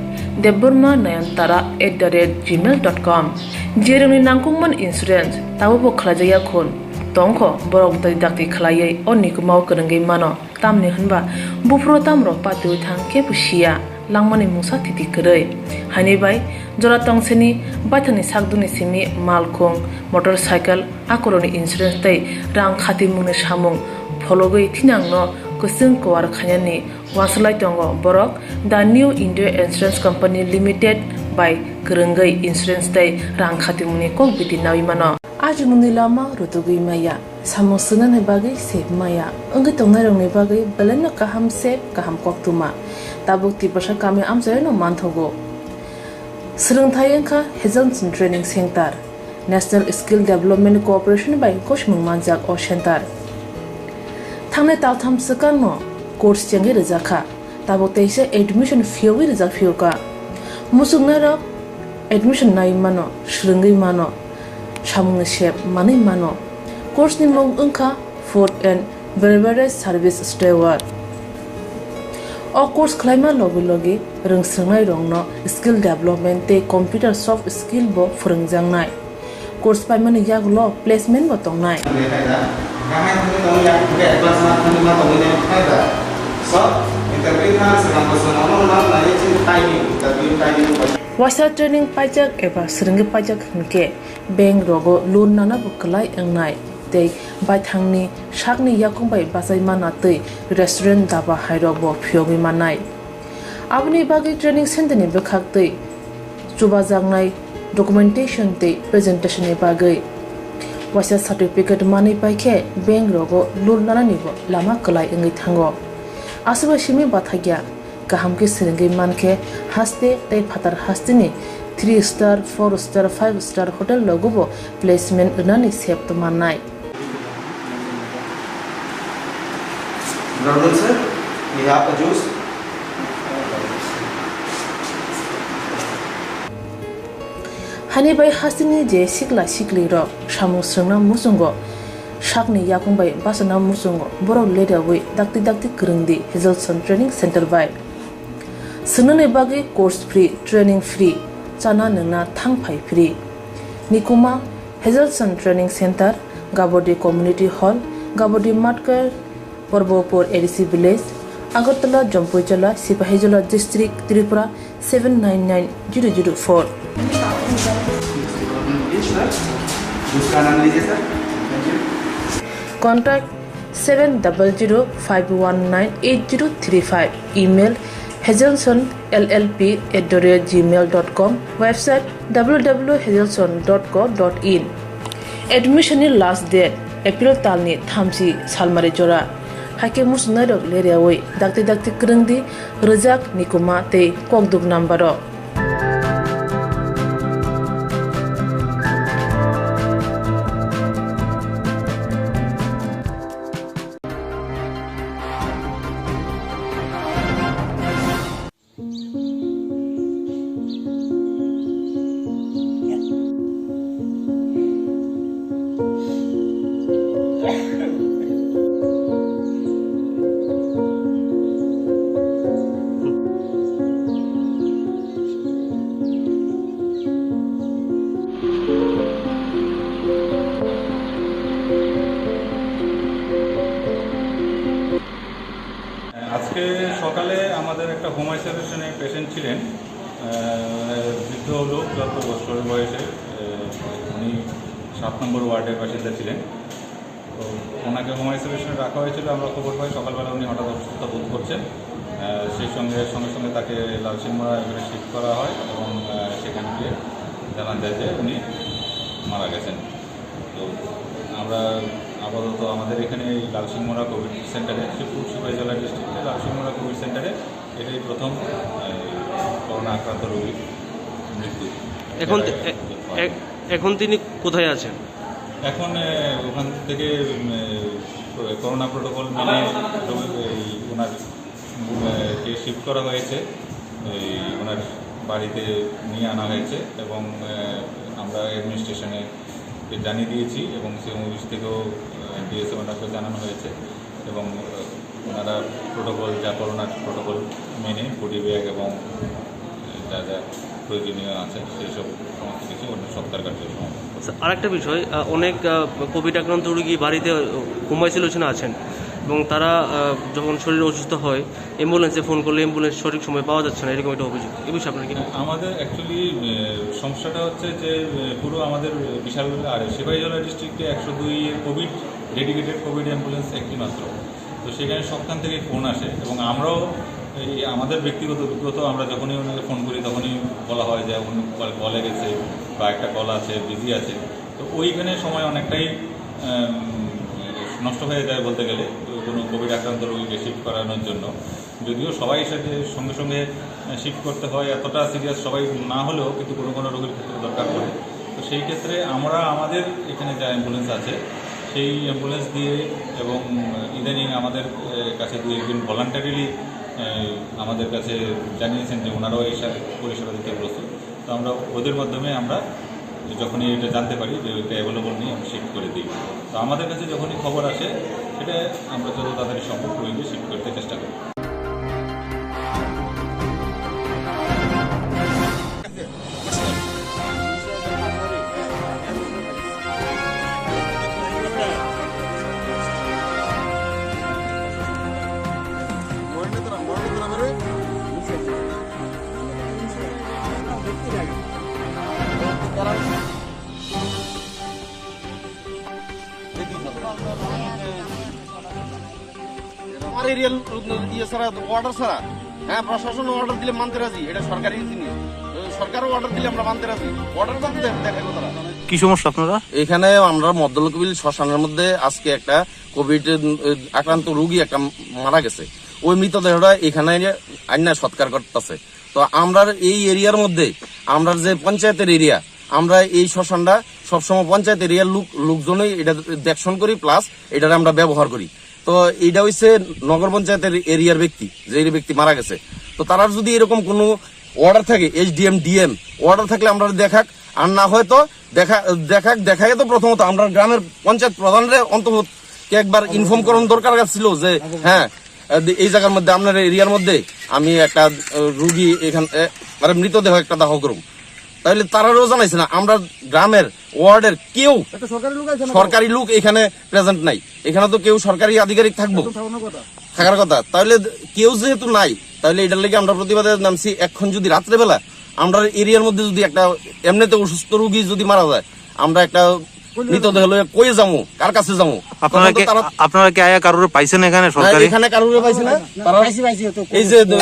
debbarma nayantara at the rate gmail dot com. Jerokni nangkukmani insurance tabukbo khlaijakya khun tongkho, borok dakti dakti khlaiwi o Nikumao kwrwngwi mano. Tamni hwnba buphuru tamrok patiwi thang kebo siya, langmani mungsa thiti kwrwi. Haini bai jora tongsini baithangni sakduni simi malkhung, motorcycle, akorokni insurance tei rang khatimungni samung phologwi thinangno kwchwng kuar khainani uansuk lai tongo borok. The New India Insurance Company Limited bai kwrwngwi insurance tei rang khatimungni kok biti naui mano. Ajimungni lama rutugwi maya, samung swngnani bagwi sep maya, wngwi tongnairokni bagwi belaino kaham sep, kaham koktwma. Tabuk Tiprasa kami amchaino manthogo. Swrwngthai wngkha Hazelson Training Center. National Skill Development Corporation bai gosimung manjak o center. Thangnai taltham swkangno course chengwi rwjakha, tabuk teisa admission phiyogwi rwjak phiyokha. Muchungnairok admission nai mano, swrwngwi mano, samungni sep manwi mano. Course ni mung wngkha Food and Beverage Service Steward. O course khlaima logi logi rwngswrwngnairokno skill development tei computer soft skill bo phwrwngjaknai. Course paimani yagulo placement bo tongnai. Waisa training paijak eba swrwngwi paijak hwnkhe bank rogo loan nana bo kwlai wngnai tei baithangni sakni yakung bai bachai mana tei restaurant daba hai rok bo phiyogwi mannai. Aboni bagwi training center ni bwkhak tei chubajaknai documentation tei presentation ni bagwi waisa certificate manwi paikhe bank rogo loan nanani bo lama kwlai wngwi thango. Aswk bai simi bathakya. Kaham khe swrwngwi mankhe, haste tei phatar hasteni three star, four star, five star hotel rogobo placement rwnani sep mannai. Brother sir, we have a juice. Hani bai hasteni je sikla siklirok samung swrwngna muchungo sakni yakung bai bachana muchungo borok leriawi dakti dakti kwrwngdi Hazelson Training Center bai. Swngnani bagwi course free, training free, chana nwngna thang phai free. Nikuma Hazelson Training Center, Gabodi Community Hall, Gabodi Matkar, Porbopur A D C Village, Agartala, Jampuijala, Sipahijola District, Tripura seven nine nine zero zero four. Contact seven double zero five one nine eight zero three five. Email hazelson L L P at the rate gmail dot com. Website W W W hazelson dot co dot in. Admission ni last date April talni thamchi salmari jora. Haikhe muchungnairok leriawi dakti dakti kwrwngdi rwjak, nikuma tei kokduk number o. আজকে সকালে আমাদের একটা হোম আইসোলেশনে পেশেন্ট ছিলেন, আহ, বৃদ্ধ লোক, চুয়াত্তর বছর বয়সে। আহ, উনি সাত নম্বর ওয়ার্ডের বাসিন্দা ছিলেন। তো ওনাকে হোম আইসোলেশনে রাখা হয়েছিল। আমরা খবর পাই সকালবেলা উনি হঠাৎ অসুস্থতা বোধ করছেন। আহ, সেই সঙ্গে, সঙ্গে সঙ্গে তাকে লালসিংহরা এখানে শিফট করা হয় এবং, আহ, সেখানে গিয়ে জানা যায় যে উনি মারা গেছেন। তো আমরা আপাতত আমাদের এখানে এই লালসিংহরা কোভিড সেন্টারে, শিবপুর সিপাহীজলা ডিস্ট্রিক্টে লালসিংহরা কোভিড সেন্টারে এটাই প্রথম, আহ, করোনা আক্রান্ত রোগীর মৃত্যু। এখন তে-, এ-, এ-, এখন তিনি কোথায় আছেন? এখন, আহ, ওখান থেকে, উম, আহ, করোনা প্রোটোকল মেনে রোগী, এই ওনার, আহ, কে শিফট করা হয়েছে, এই ওনার বাড়িতে নিয়ে আনা হয়েছে এবং, আহ, আমরা অ্যাডমিনিস্ট্রেশনে জানিয়ে দিয়েছি এবং সিএম অফিস থেকেও, আহ, ডিএসএম ওনাকে জানানো হয়েছে এবং, আহ, ওনারা প্রোটোকল, যা করোনার প্রোটোকল মেনে বডি ব্যাগ এবং, আহ, যা যা প্রয়োজনীয় আছে সেই সব সমস্ত কিছু ওনার সৎকার কার্য সমাপন। আচ্ছা, আরেকটা বিষয়, আহ, অনেক, আহ, কোভিড আক্রান্ত রোগী বাড়িতে, আহ, হোম আইসোলেশনে আছেন এবং তারা, আহ, যখন শরীর অসুস্থ হয়, অ্যাম্বুলেন্সে ফোন করলে অ্যাম্বুলেন্স সঠিক সময়ে পাওয়া যাচ্ছে না, এরকম একটা অভিযোগ। এ বিষয়ে আপনার কি মত? আমাদের অ্যাকচুয়ালি, আহ, সমস্যাটা হচ্ছে যে, আহ, পুরো আমাদের বিশাল, আর সিপাহীজলা ডিস্ট্রিক্টে একশো দুই এর কোভিড, ডেডিকেটেড কোভিড অ্যাম্বুলেন্স একটি মাত্র। তো সেখানে সবখান থেকে ফোন আসে এবং আমরাও এই আমাদের ব্যক্তিগত অভিজ্ঞতা, আমরা যখনই ওনাকে ফোন করি তখনই বলা হয় যে উনি কল-, কলে গেছে বা একটা কল আছে, বিজি আছে। তো ওইখানে সময় অনেকটাই, আম, নষ্ট হয়ে যায় বলতে গেলে, কোনো কোভিড আক্রান্ত রোগীকে শিফট করানোর জন্য। যদিও সবাই সাথে সঙ্গে সঙ্গে শিফট করতে হয়, এতটা সিরিয়াস সবাই না হলেও কিন্তু কোনো কোনো রোগীর ক্ষেত্রে দরকার পড়ে। তো সেই ক্ষেত্রে আমরা আমাদের এখানে যে অ্যাম্বুলেন্স আছে, সেই অ্যাম্বুলেন্স দিয়ে এবং ইদানিং আমাদের, এ, কাছে দু একজন ভলান্টারিলি, এ, আমাদের কাছে জানিয়েছেন যে ওনারাও এই সা-, পরিষেবা দিতে প্রস্তুত। তো আমরা ওদের মাধ্যমে আমরা যখনই এটা জানতে পারি যে ওইটা অ্যাভেলেবল নেই, আমরা শিফট করে দিই। তো আমাদের কাছে যখনই খবর আসে, সেটা আমরা যত তাড়াতাড়ি সম্ভব রোগীকে শিফট করতে চেষ্টা করি। আমার এরিয়ার ইয়ে ছাড়া, অর্ডার ছাড়া। হ্যাঁ, প্রশাসন অর্ডার দিলে মানতে রাজি, এটা সরকারি জিনিস। সরকারও অর্ডার দিলে আমরা মানতে রাজি। অর্ডার তো দেখ-, দেখাইবো তারা। কি সমস্যা আপনারা? এখানে আমরা মদ্দলকবিল শ্মশানের মধ্যে আজকে একটা কোভিড, উম, আক্রান্ত রোগী একটা মারা গেছে। ওই মৃতদেহটা এখানে আইনা সৎকার করতেছে। তো আমরার এই এরিয়ার মধ্যে, আমরার যে পঞ্চায়েতের এরিয়া, আমরা এই শ্মশানটা সবসময় পঞ্চায়েত এরিয়ার লোক, লোকজনই এটা দেখশন করি, প্লাস এটারে আমরা ব্যবহার করি। তো এইটা হইছে নগর পঞ্চায়েতের এরিয়ার ব্যক্তি, যে এই ব্যক্তি মারা গেছে। তো তারার যদি এরকম কোনো অর্ডার থাকে, এসডিএম, ডিএম অর্ডার থাকলে আমরা দেখাক, আর না হয় তো দেখা, দেখাক, দেখাই তো প্রথমত আমরা গ্রামের পঞ্চায়েত প্রধানরে অন্তত একবার ইনফর্ম করানো দরকার ছিল যে, হ্যাঁ, এই জায়গার মধ্যে, আপনার এরিয়ার মধ্যে আমি একটা, আহ, রুগী এখান, এ, মানে মৃতদেহ একটা দাহ করুম। তাহলে তারারও জানাইছে না, আমরা গ্রামের ওয়ার্ডের কেউ, একটা সরকারি লোক আছে না? সরকারি লোক এখানে প্রেজেন্ট নাই। এখানে তো কেউ সরকারি আধিকারিক থাকবো, একদম থাকার কথা। থাকার কথা। তাহলে কেউ যেহেতু নাই, তাহলে এটার লাগি আমরা প্রতিবাদে নামছি। এখন যদি রাত্রেবেলা আমরা এরিয়ার মধ্যে যদি একটা এমনিতে অসুস্থ রুগী যদি মারা যায়, আমরা একটা মৃতদেহ লইয়া কই যাবো, কার কাছে যাবো? আপনারা তখন তো কি, তারা আপনারা কি আয়া কারোর পাইছেন এখানে না, সরকারি? এখানে কারোর পাইছে না। তারা পাইছি, পাইছি, তো এই যে দ-,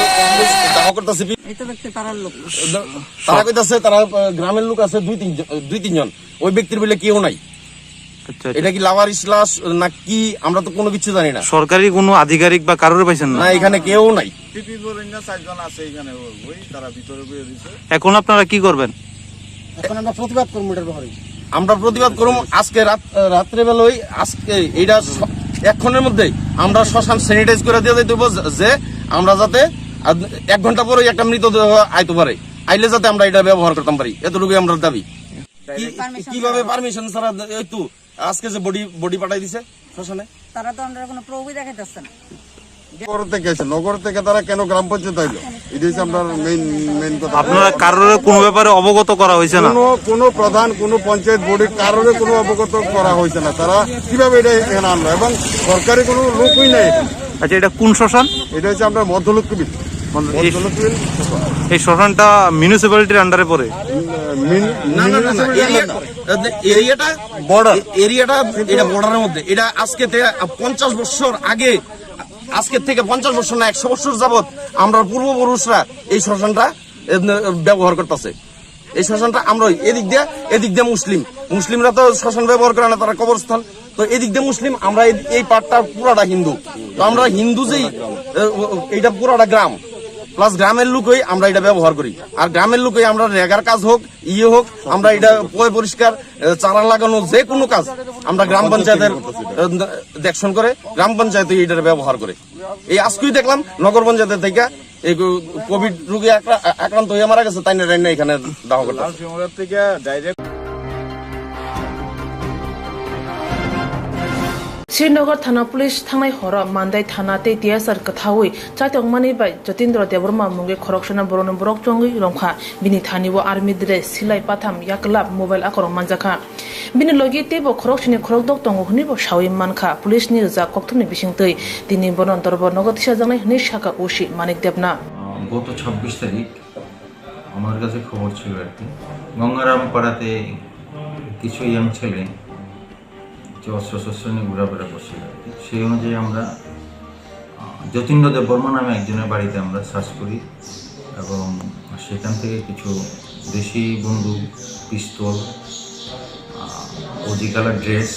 দাহ করতেছে বি-, এই তো ব্যক্তি পাড়ার লোক। দ-, তারা কইতাছে তারা, আহ, গ্রামের লোক আছে দুই তিনজন, দুই তিনজন, ওই ব্যক্তির বলে কেউ নাই। আচ্ছা, আচ্ছা। এটা কি লাওয়ারিস লাশ না কি, আমরা তো কোনো কিছু জানি না। সরকারি কোনো আধিকারিক বা কারোর পাইছেন না? না, এখানে কেউ নাই। টিপি বলে না, চারজন আছে এখানে, ওই, ওই তারা ভিতরে বইয়ে দিছে। এখন আপনারা কি করবেন? এখন আমরা প্রতিবাদ করবো এটার ব্যাপারে। আমরা প্রতিবাদ করবো আজকে রাত, রাত্রেবেলায়, আজকে এইটা স-, এক্ষণের মধ্যে আমরা শ্মশান স্যানিটাইজ করে দিয়ে দিতে হইব যে, যে আমরা যাতে আদ-, এক ঘন্টা পরে একটা মৃতদেহ আইতে পারে, আইলে যাতে আমরা এটা ব্যবহার করতাম পারি, এতটুকুই আমরা দাবি। কি-, পারমিশন কিভাবে ছাড়া। পারমিশন ছাড়া? এই তো আজকে যে বডি, বডি পাঠাই দিছে শ্মশানে। তারা তো আমরা কোনো প্রভুই দেখাইতেছে না। নগর থেকে এসে, নগর থেকে তারা কেন গ্রাম পঞ্চায়েত আইলো? এটা হচ্ছে আপনার মেইন, মেইন কথা। আপনারা কারোর কোনো ব্যাপারে অবগত করা হয়েছে না? কোনো, কোনো প্রধান, কোনো পঞ্চায়েত বডি কারোর কোনো অবগত করা হয়েছে না। তারা কিভাবে এটা এখানে আনলো? এবং সরকারি কোনো লোকই নেই এখানে। আচ্ছা, এটা কোন শ্মশান? এটা হচ্ছে আপনার মধ্যলক্ষ্মী বিল। মধ্য-, এই মধ্যলক্ষ্মী বিল শ্মশান। এই শ্মশানটা মিউনিসিপ্যালিটির আন্ডারে পড়ে? উম, মিনি-, না, না, না, না, মিউনিসিপ্যালিটি এরিয়া, আন্ডার না। এরিয়াটা, বর্ডার। এ-, এরিয়াটা এটা বর্ডারের মধ্যে। এটা আজকে থেকে পঞ্চাশ বছর আগে, আজকে থেকে পঞ্চাশ বছর না, একশো বছর যাবত আমরা পূর্বপুরুষরা এই শ্মশানটা, এ, ব্যবহার করতেছে। এই শ্মশানটা আমরা এদিক দিয়ে, এদিক দিয়ে মুসলিম, মুসলিমরা তো শ্মশান ব্যবহার করে না, তারা কবরস্থান। তো এদিক দিয়ে মুসলিম, আমরা এই, এই পার্টটা পুরাটা হিন্দু। তো আমরা হিন্দু যেই, এ, ও, ও, এইটা পুরাটা গ্রাম, প্লাস গ্রামের লোকই আমরা এটা ব্যবহার করি। আর গ্রামের লোকই আমরা রেগার কাজ হোক, ইয়ে হোক, আমরা এটা পয় পরিষ্কার, এ, চারা লাগানো, যে কোনো কাজ আমরা গ্রাম পঞ্চায়েতের, এ, দেখশন করে, গ্রাম পঞ্চায়েত এটার ব্যবহার করে। এই আজকেই দেখলাম নগর পঞ্চায়েতের থেকে এই কোভিড রোগে আক্রা-, আক্রান্ত হয়ে মারা গেছে, তাই না, রান্না এখানে দাহ করতে। লাল সিংহরার থেকে direct. Srinagar thana police thangnai horo Mandai thana tei T S R kwthaui chaitokmani bai Jatindra Debbarma mungwi khoroksano borokni borok chongwi romkha. Bini thani o army dress, silai patham, yaklap, mobile akorok manjakha. Bini logi teibo khoroksani khorokdok tongo hwnwibo saui mankha. Police ni rijak kokthumni bisingtwi tini bono dorbar nogo tisajaknai hwnwi sakha O C Manik Debna. আহ, গত ছাব্বিশ তারিখ আমার কাছে খবর ছিল আর কি, গঙ্গারাম পাড়াতে কিছু ইয়াং ছেলে যে অস্ত্র শস্ত্র নিয়ে ঘোরাফেরা করছিল আর কি। সেই অনুযায়ী আমরা, আহ, যতীন্দ্র দেববর্মা নামে একজনের বাড়িতে আমরা সার্চ করি এবং সেখান থেকে কিছু দেশি বন্দুক, পিস্তল, আহ, ওজি কালার ড্রেস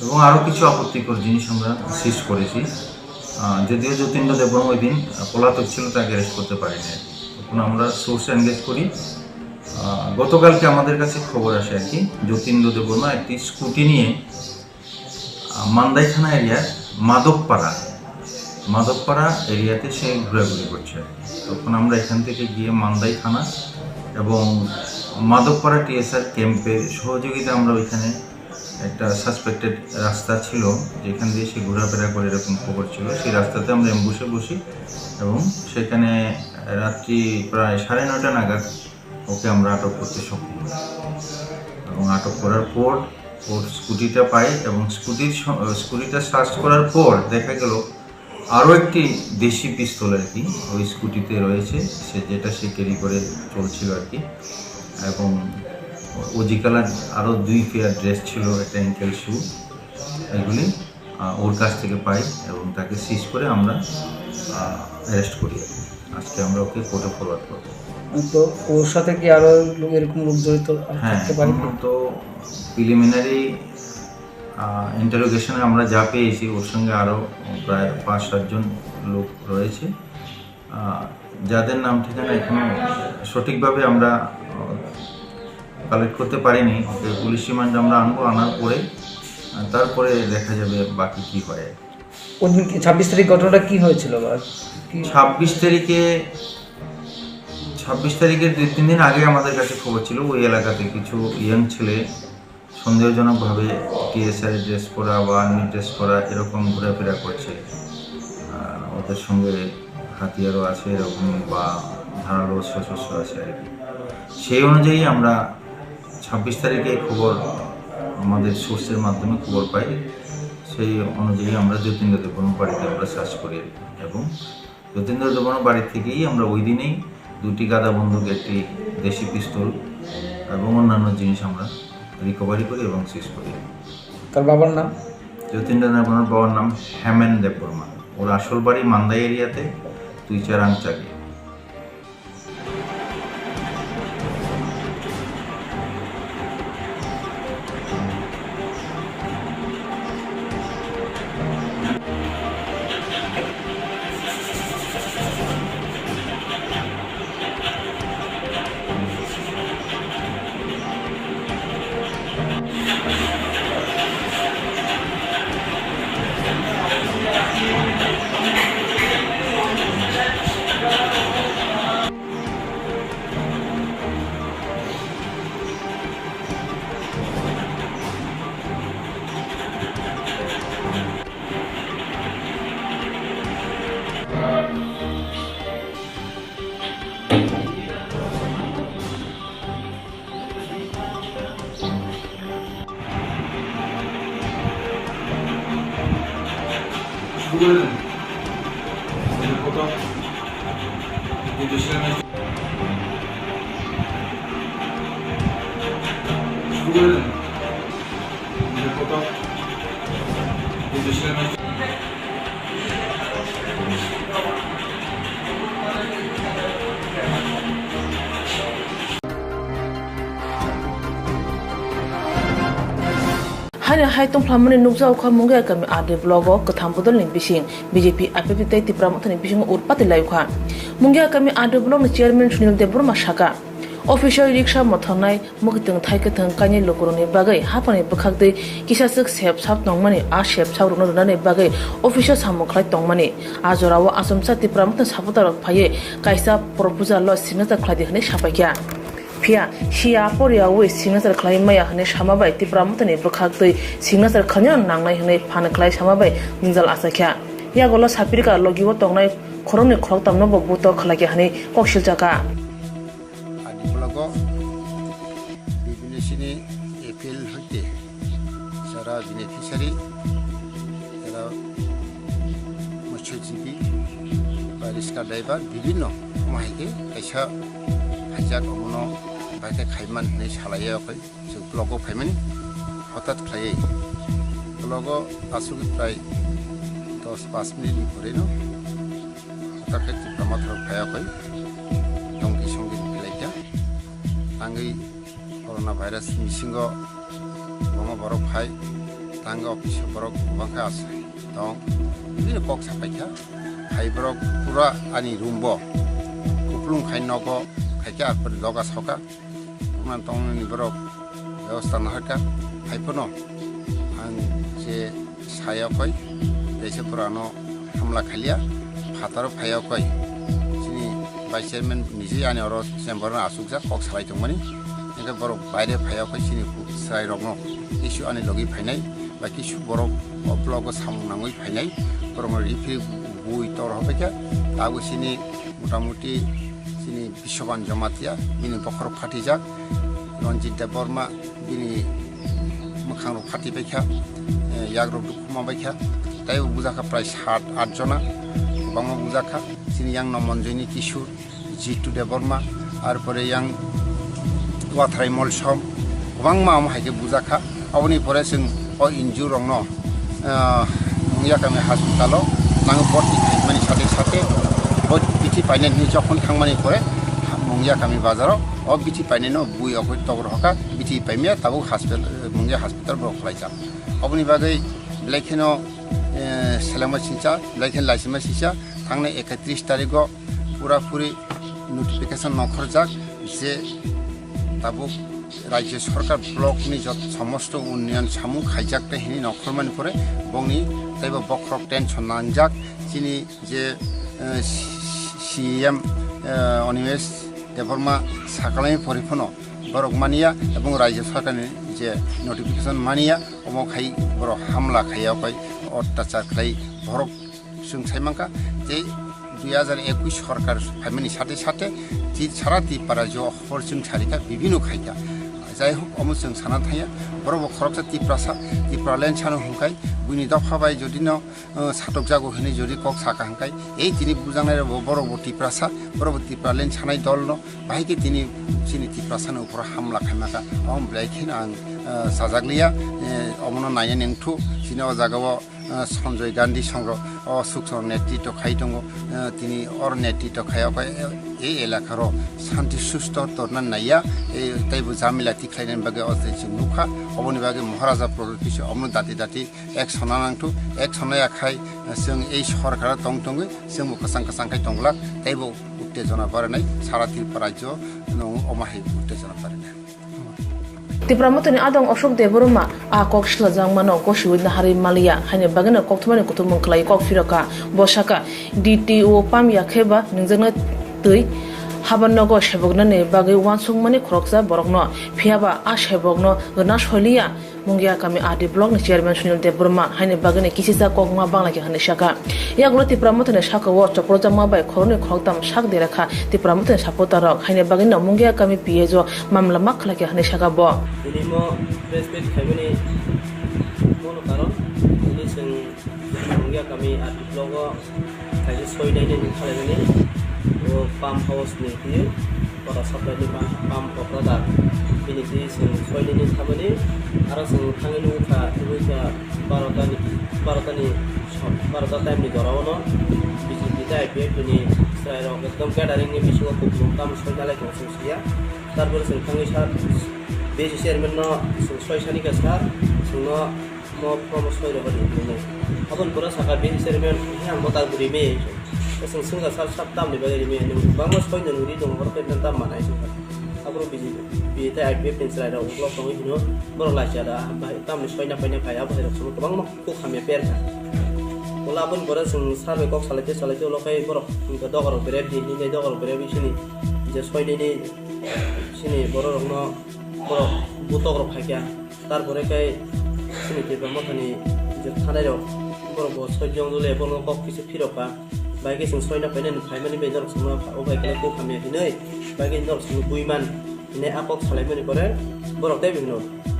এবং আরও কিছু আপত্তিকর জিনিস আমরা সিজ করেছি। আহ, যদিও যতীন্দ্র দেববর্মা ওই দিন, আহ, পলাতক ছিল, তাকে অ্যারেস্ট করতে পারিনি। তখন আমরা সোর্স এনগেজ করি। আহ, গতকালকে আমাদের কাছে খবর আসে আর কি, যতীন্দ্র দেববর্মা একটি স্কুটি নিয়ে, আহ, মান্দাই থানা এরিয়ার মাধবপাড়া, মাধবপাড়া এরিয়াতে সে ঘোরাঘুরি করছে। তখন আমরা এখান থেকে গিয়ে মান্দাই থানা এবং মাধবপাড়া টিএসআর ক্যাম্পের সহযোগিতা আমরা ওইখানে একটা সাসপেক্টেড রাস্তা ছিল, যেখান দিয়ে সে ঘোরাফেরা করে, এরকম খবর ছিল। সেই রাস্তাতে আমরা অ্যাম্বুশে বসি এবং সেখানে রাত্রি প্রায় সাড়ে নয়টা নাগাদ ওকে আমরা আটক করতে সক্ষম হই এবং আটক করার পর ওর স্কুটিটা পাই এবং স্কুটির স-, স্কুটিটা সার্চ করার পর দেখা গেল আরও একটি দেশি পিস্তল আর কি ওই স্কুটিতে রয়েছে, সে যেটা সে ক্যারি করে চলছিল আর কি। এবং ওজি কালার আরও দুই পেয়ার ড্রেস ছিল, একটা অ্যাঙ্কেল শু, এগুলি, আহ, ওর কাছ থেকে পাই এবং তাকে সিজ করে আমরা, আহ, অ্যারেস্ট করি আর কি। আজকে আমরা ওকে কোর্টে ফরওয়ার্ড করবো। তো ওর সাথে কি আরো লোক, এরকম লোক জড়িত হ্যাঁ, থাকতে পারে? এখন তো প্রিলিমিনারি, আহ, ইন্টারোগেশনে আমরা যা পেয়েছি, ওর সঙ্গে আরও প্রায় পাঁচ সাতজন লোক রয়েছে, আহ, যাদের নাম ঠিকানা এখনো সঠিকভাবে আমরা, আহ, কালেক্ট করতে পারিনি। ওকে পুলিশ রিমান্ড আমরা আনবো, আনার পরে, আহ, তারপরে দেখা যাবে বাকি কি হয়। ওই দিন কি ছাব্বিশ তারিখ ঘটনাটা কি হয়েছিল বা কি? ছাব্বিশ তারিখে, ছাব্বিশ তারিখের দুই তিন দিন আগে আমাদের কাছে খবর ছিল, ওই এলাকাতে কিছু ইয়াং ছেলে সন্দেহজনকভাবে টিএসআর ড্রেস পরা বা আর্মি ড্রেস পরা এরকম ঘোরাফেরা করছে। আহ, ওদের সঙ্গে হাতিয়ারও আছে এরকম বা ধারালো অস্ত্রশস্ত্র আছে আর কি। সেই অনুযায়ী আমরা ছাব্বিশ তারিখে খবর আমাদের সোর্সের মাধ্যমে খবর পাই, সেই অনুযায়ী আমরা যতীন্দ্র দেববর্মার বাড়িতে আমরা সার্চ করি এবং যতীন্দ্র দেববর্মার বাড়ি থেকেই আমরা ওই দিনেই দুটি গাদা বন্দুক, একটি দেশি পিস্তল এবং অন্যান্য জিনিস আমরা রিকভারি করি এবং সিজ করি। তার বাবার নাম? যতীন্দ্র দেববর্মার বাবার নাম হেমেন দেববর্মা। ওর আসল বাড়ি মান্দাই এরিয়াতে, তুইচারাং চাকি। Haino hai tongphlamani nukjago kha Mungia kami R D block o kwtham bodolni bising B J P, I P F T tei Tipra Mothani bisingo urpati laio kha. Mungia kami R D block ni chairman Sunil Debbarma saka, office o riksa mothornai, mwkhwtwng thai kwthwng kainai lukurokni bagwi haphangni bwkhak twi kisaswk sep sap tongmani, a sep saprokno rwnani bagwi office o samung khlai tongmani. A jorao achomsa Tipra Mothani supporter rok phaiwi kaisa proposal o signature khlai di hwnwi sapaikha. Phiya siya poriyawi signature khlai maya hwnwi sama bai Tipra Mothani bwkhak twi signature khlaina nangnai hwnwi phan khlai sama bai jwngjal achaikha. Yagulo sapirka logi o tongnai khoroknwi khoroktamno bo buto khlaikha hwnwi kok silchakha. Ani blogo bibini sini A P L hoite sara beneficiary, sara motshojibi, ba riska driver, bibinno omo hai khe kaisa hajak omono bai khe khaiman hinwi salaiya okoi. Chwng blogo phaimani hotat khlaiwi blogo aswk prai dos pas minute ni pore no hotat khe Tipra Motha rok phaiya koi tongki songki ni philaikha. Tangwi corona virus ni bisingo kwbangma borok phai, tangwi office o borok kwbangkha aswk tong, bini kok sapaikha. Hai borok pura ani room bo kuplung khai nogo khaikhe, arpore doga soka. Tongna tongnani borok bebosta naharkha. Haiphano ang je saya koi, teisa pura ano hamla khailia, phataro phaiya koi. Chini vice chairman niji ani oro chamber no asukjak, kok salai tongmani. Hingke borok baire phaiya koi, chini chwrai rokno kisu ani logi phainai, ba kisu borok o blogo samung nangwi phainai, borokno rifri bui tor hobaikha. Tabuk chini motamuti chini Biswaban Jamatia, bini bokhorok phatijak, Ranjit Debbarma, bini mwkhang rok phati baikha, eh, yak rok dukhu ma baikha, tei bo bujakha prai sat at jona, kwbangma bujakha, chini yang Nomonjoyni Kishore, Jitu Debbarma, arpore yang Watharai Molsom, kwbangma omo hai khe bujakha. Aboni pore chwng o injurokno, ah, Mungia kami hospital-o nango borti khaimani sate sate bo bithi painani hinwi jokhon thangmani pore Mungia kami bazaro o bithi painani no bui okoi tobor hoka, bithi paimya tabuk hospital, Mungia hospital borok khwlaijak. Oboni bagwi belai kheno, eh, selengma singcha, belai kheno laichima singcha, thangnai ekatris tarigo pura puri notification nongkhorjak je tabuk Rajya Sarkar block ni jot somosto unnayan samung khaijak tei hini nongkhormani pore bongni teibo bokhorok tension nangjak. Chini je, eh, C E M, eh, Animesh Debbarma sakalai pori phano borok mania ebong Rajya Sarkar ni je notification mania, omo khai borok hamla khaiya, okai ottachar khlai borok. Chwng sai mankha tei dui hajar ekush sorkar phaimani sate sate ti-, sara Tripura jo hor chwng sarikha, bibino khaikha. Jai hok, omo chwng sana thaya, borok bo khoroksa Tiprasa, Tipraland sano hwnkhai, buini dopha bai jodi no, uh, satokjago hwnwi jodi kok saka hwnkhai, ei tini bujaknai rok bo borok bo Tiprasa, borok bo Tipraland sanai dol no, bahai khe tini chini Tiprasa no uphoro hamla khaimaka. Omo belai kheno ang, uh, sajak liya, uh, omono naina nengthu, chini o jaga o ah, Sanjoy Gandhi songro o Suksong netritw khai tongo, ah, tini oro netritw khai o khe e, e elakaro shanti susto torna naiya, e, teibo jamila tikhlaina bagwi o tei chwng nukha, oboni bagwi Maharaja Pradyot kisa omono dati dati action na nangthu, action naiya khai, ah, chwng ei sorkaro tong tongwi chwngbo kwchang kwchang khai tonglak, teibo uttejona baranai sara Tripura rajyo no omo hai uttejona baranai. Tipra Mothani adong Ashok Debbarma a kok silajakmano gosiwi naharwi maliya, haini bagwino kokthumani kuthumung khlai kok phirokha. Bo sakha, D T O pam ya khe ba nungjaknai twi haban nogo seboknani bagwi uansukmani khoroksa borokno, phiyaba a sebokno rwna soiliya. Mungia kami R D block ni chairman Sunil Debbarma haini bagwino kisisa kokma bangla khe hwnwi sakha. Yagulo Tipra Mothani sakao chopropjakma bai khoroknwi khoroktham sak dera kha Tipra Mothani supporter rok, haini bagwino Mungia kami P H o mamla ma khlai khe hwnwi sakha bo. Tini mo press meet khaimani mono karon, tini chwng Mungia kami R D block o Kaisa soi nai nai khalai mani, o pump house ni twi water supply ni pump, pump kokrok da. Bini twi chwng soi nai nai khamani, aro chwng thangwi nukha, wngkha barota ni, barota ni, barota time ni jora o no B J P tei I P F T ni chwrai rok ekdom gathering ni bisingo kupulung tamo soi nalai tongo chwng siya. Tarpore chwng thangwi sir, B C chairman no chwng soi sani kha sir, chwngno mo form soi rw di hinwi. Aboni pore saka B C chairman, "Ang bo tak bwrwi maya," hinwi. Chwng swngkha, "Sir, sir, tamni bagwi rimaya?" Hinwi, "Bangma soi nw ri tongo, borok khe tam manai," hinwi. Aboro B J P tei I P F T ni chwrai rok uklok tongwi hino, borok lachi ada, "Bai, tamni soi na paina phai?" Abo hai rok chwng kwbangma kok hamya per kha. Ulo aboni pore chwng sir bai kok salai tei salai tei ulo khe borok doga rok berep di hinwi, doga rok berep di sini je soi nini sini borok rokno borok butok rok phai kha. Tarpore khe chini Tipra Mothani je thanai rok, borok bo soi jong dole, borokno kok kisa phirok kha. Bai khe chwng soina painani phaimani bai norok chwngno o bai khe kok hamya hinwi, bai khe norok chwngno buiman hinwi a kok salaimani pore borok tei bini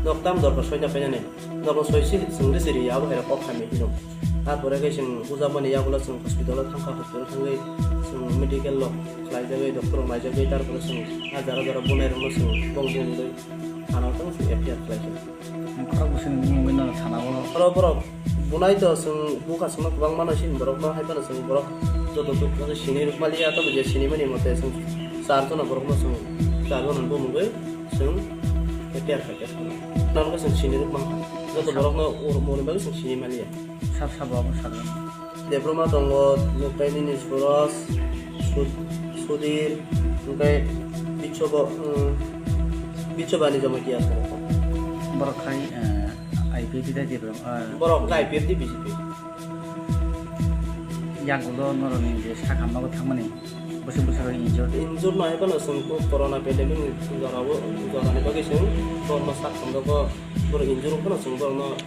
nok tam dorkar soina painani, norokno soi si chwng risi ri ya, abo hai rok kok hamya hino. Tarpore khe chwng bujakmani yagulo chwng hospital o thangkha, hospital thangwi chwng medical rok khlaijagwi, doctor rok naijagwi, tarpore chwng a jara jara bunai rokno chwng bong bong wngwi thana o tong chwng F I R khlaikha. Khorok bwswkni bumungwi no thana o. Oro borok bunai to chwng bukha chwngno kwbangma no sini borokno, hai phano chwng borok joto dukno sini rwkmaliya, tamo je sinimani mote chwng char jona borokno chwng char jona bumungwi chwng F I R khaikha. Nang khe chwng sini rwkmankha. Joto borokno ur-, moni bagwi chwng sinimaliya. Sab sabo abo sakha. Debbarma tongo, Nuktainini Suros, Sud-, Sudir, hwnkhe Bichobo, um, Bichobani Jamatia tongo. Borok khai, eh, I P F T tei Debbarma, eh, borok khai I P F T, B J P. Yagulo norokni je sakhambago thangmani, bwswk bwswk rok injure. Injure no hai phano chwng corona pandemic ni jorao, jorani bagwi chwng borokno sakhambago borok injure wngphano chwng borokno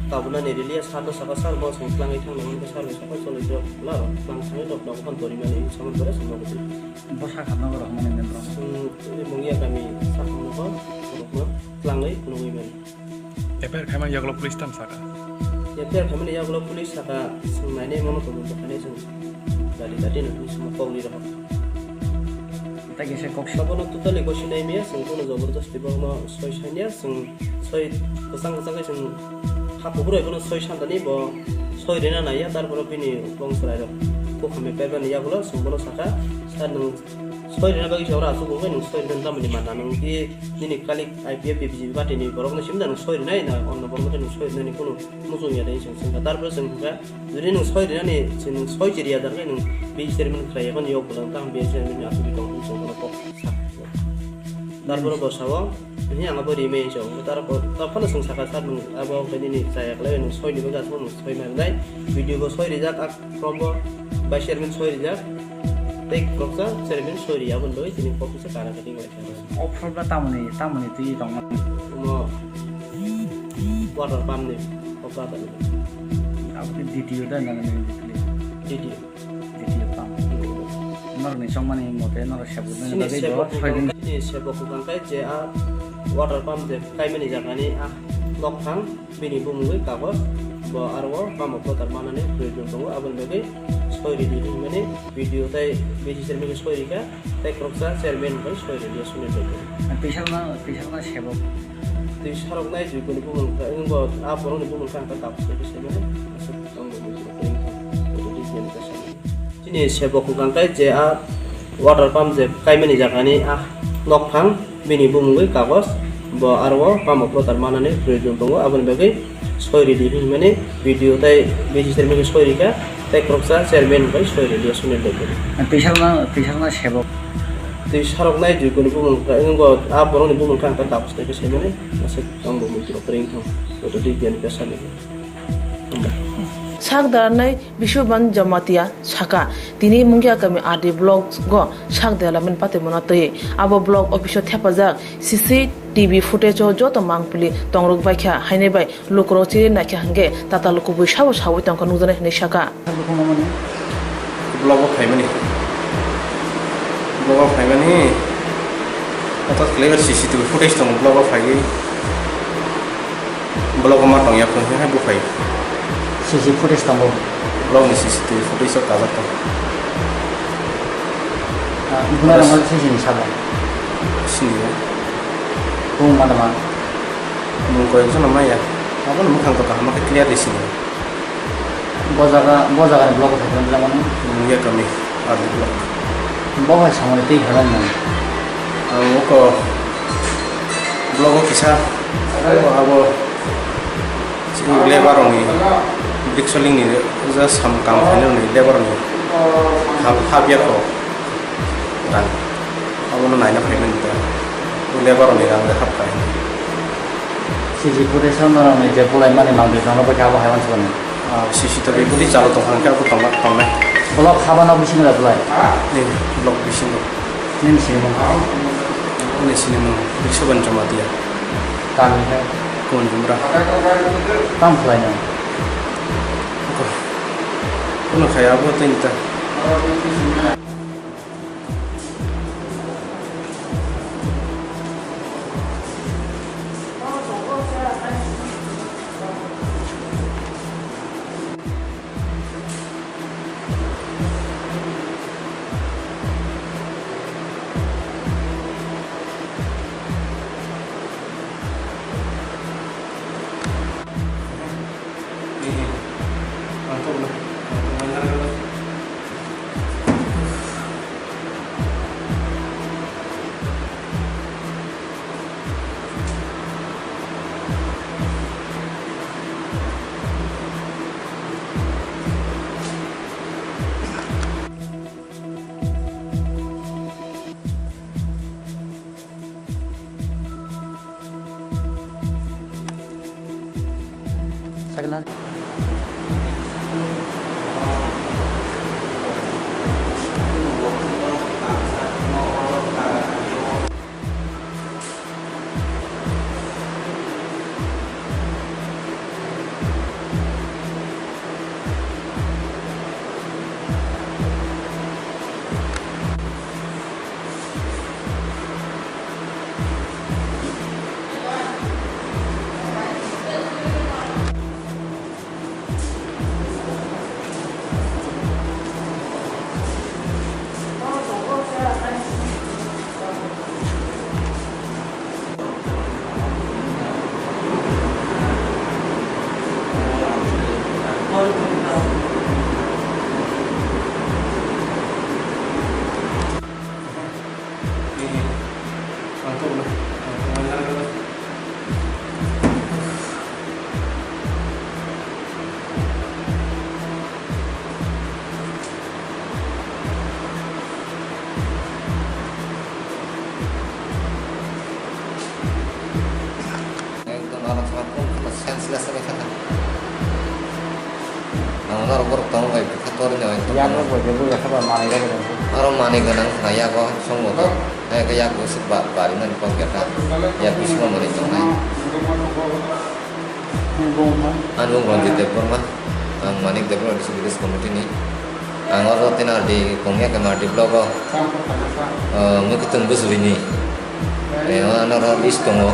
tabuknani riliya, sir no saka, "Sir, bo chwng twlangwi thangna hwn khe," sir bai saka, "Choli, jok, la rok twlang thangwi rok nogo phano torimani," hinwi samani pore chwng nogo twi. Bo sakhambago rok hwnmani nini borok? Chwng tini Mungia kami sakhambago borokno twlangwi phunugwi mani. F I R khaimani yagulo police tam saka. F I R khaimani yagulo police saka, chwng nainai mano tongwi bwkhainai chwng dati dati no twi chwngno kokni rohor. Tei kisa kok sa- Sabono totally gosi nai miya, chwng bono jobordosti bono soi sanya, chwng soi kwchang kwchang khe chwng ha kubur bai bono soi santani bo soi rina naiya, tarpore bini bongsorai rok kokhamya paibani yagulo chwng bono saka, "Sir, nwng soi rina bagwi se oro aswk wngwi nwng soi rina tamni manna, nwng ki nini kalik I P F T B J P party ni borokno simda nwng soi rinai na onno borokno khe nwng soi rinani kunu muchung ya de," hinwi chwng swngkha. Tarpore chwng hwnkha, "Jodi nwng soi rinani, chwng nwng soi chiriya da khe nwng B C chairman khlai ya, phano yok bwlang tang B C chairman ni aswk tong," hinwi chwng bono kok sa. Tarpore bo sao, "Nini ang abo rimai," hinwi chwng. Tarpor, tarphano chwng sakha, "Sir, nwng abo khe nini chaya khlai, nwng soi ni bagwi aswk nwng soi ma rinai, video bo soi rijak, a form bo vice chairman soi rijak, tei khoroksa chairman soi ri, aboni bagwi tini kok kisa kana khe ringlaikha." Offer ba tamoni, tamoni twi tongmani? Omo water pump ni offer tani. Abo khe D T O da nang ni? D T O. D T O pump. Norok ni chongmani mote norok sebuk nani bagwi bo sebok soi din. Ni sebok hwnkha khe je a water pump je kaimani jaga ni a nok thang. Bini bumungwi kagoj, bo aro o pump o kotor manani proyojon tongo, aboni bagwi soi ridi hinmani video tei B C chairman khe soi rikha, tei khoroksa chairman bai soi ridi soni bagwi. Twisakna, twisakna sebok. Twi saroknai jui bini bumung khe, wng bo a borokni bumung khe ang khe tabuk se khe saimani, aswk tongo bini bumung khe, twi. Chini sebok hwnkha khe je a water pump je kaimani jaga ni a nok thang, bini bumungwi kagoj, bo aro o pump o kotor manani proyojon tongo, aboni bagwi soi ridi hinmani video tei B C chairman khe soi rikha, tei khoroksa chairman bai soi ridi Sunil Debbarma. Twisakna, twisakna sebok. Twi saroknai jui bini bumung khe, wng bo a borokni bumung khe ang khe tabuk se khe saimani, aswk tongo bini bumung khe ring thang, joto twi bini khe sani. Sak darnai Biswaban Jamatia saka, tini Mungia kami R D block o sak delamin patimona twi. Abo block office o thepajak C C T V footage o joto mangpili tongrok baikha, hainai bai lukurok chiri naikha hwnkhe tatal kubui sabo sawi tongkha nukjaknai hinwi saka. Block o phaimani. Block o phaimani. Tatal khlaiwi C C T V footage tongo block o phaiwi. Block o ma tongya phone khe hai buphai. C C footage tongo. Block ni C C T V footage o kajak tong. Ah, buna rang sijini sabo. Sini ya. Kung mana ma? Mung koi jona maya. Abo ni mukhang to kaham khe clear di sini. Bo jaga, bo jaga ni block thai jang mani. Mung ya kami, R D block. Bo hai samani tei heran nang. Ang uko block o kisa. Abo, abo. Chini labour rokni, brick soling ni ja sam kam khainai rokni labour rokni hap, hap ya kho rang. Abono naina phaimani ta. Labour rokni rang hap khai. C C footage no norokni je bulai mani mangtwi tongno bai khe abo hai uansukmani. Ah, C C T V footage chalo tong kha, hwnkhe abo tongma, tongnai. Block haba no bisingo da bulai? Ni block bisingo. Nini sinimung? Ani sinimung Biksuban Jamatia. Tamo khe? Kuman Jumra. Tamo khlaina? Kuno khaya abo tei ta. Ekdom aro senseless wngwi thangkha. Ang aro borok tongo bai bwkha torwi no ekdom. Yak rok bai khe buya khe ba manwi rok bai. Aro manwi gwnang khna yago songbo to. Hai khe yak bo se ba-, bari nani kok ya ta. Yak bisingo manwi tongnai. Ani mung Ranjit Debbarma. Ang Manik Debbarma village committee ni. Ang oro tei R D kongya khe R D block o, ah, mwkhwtwng bwswini. Eh, ano oro list tongo.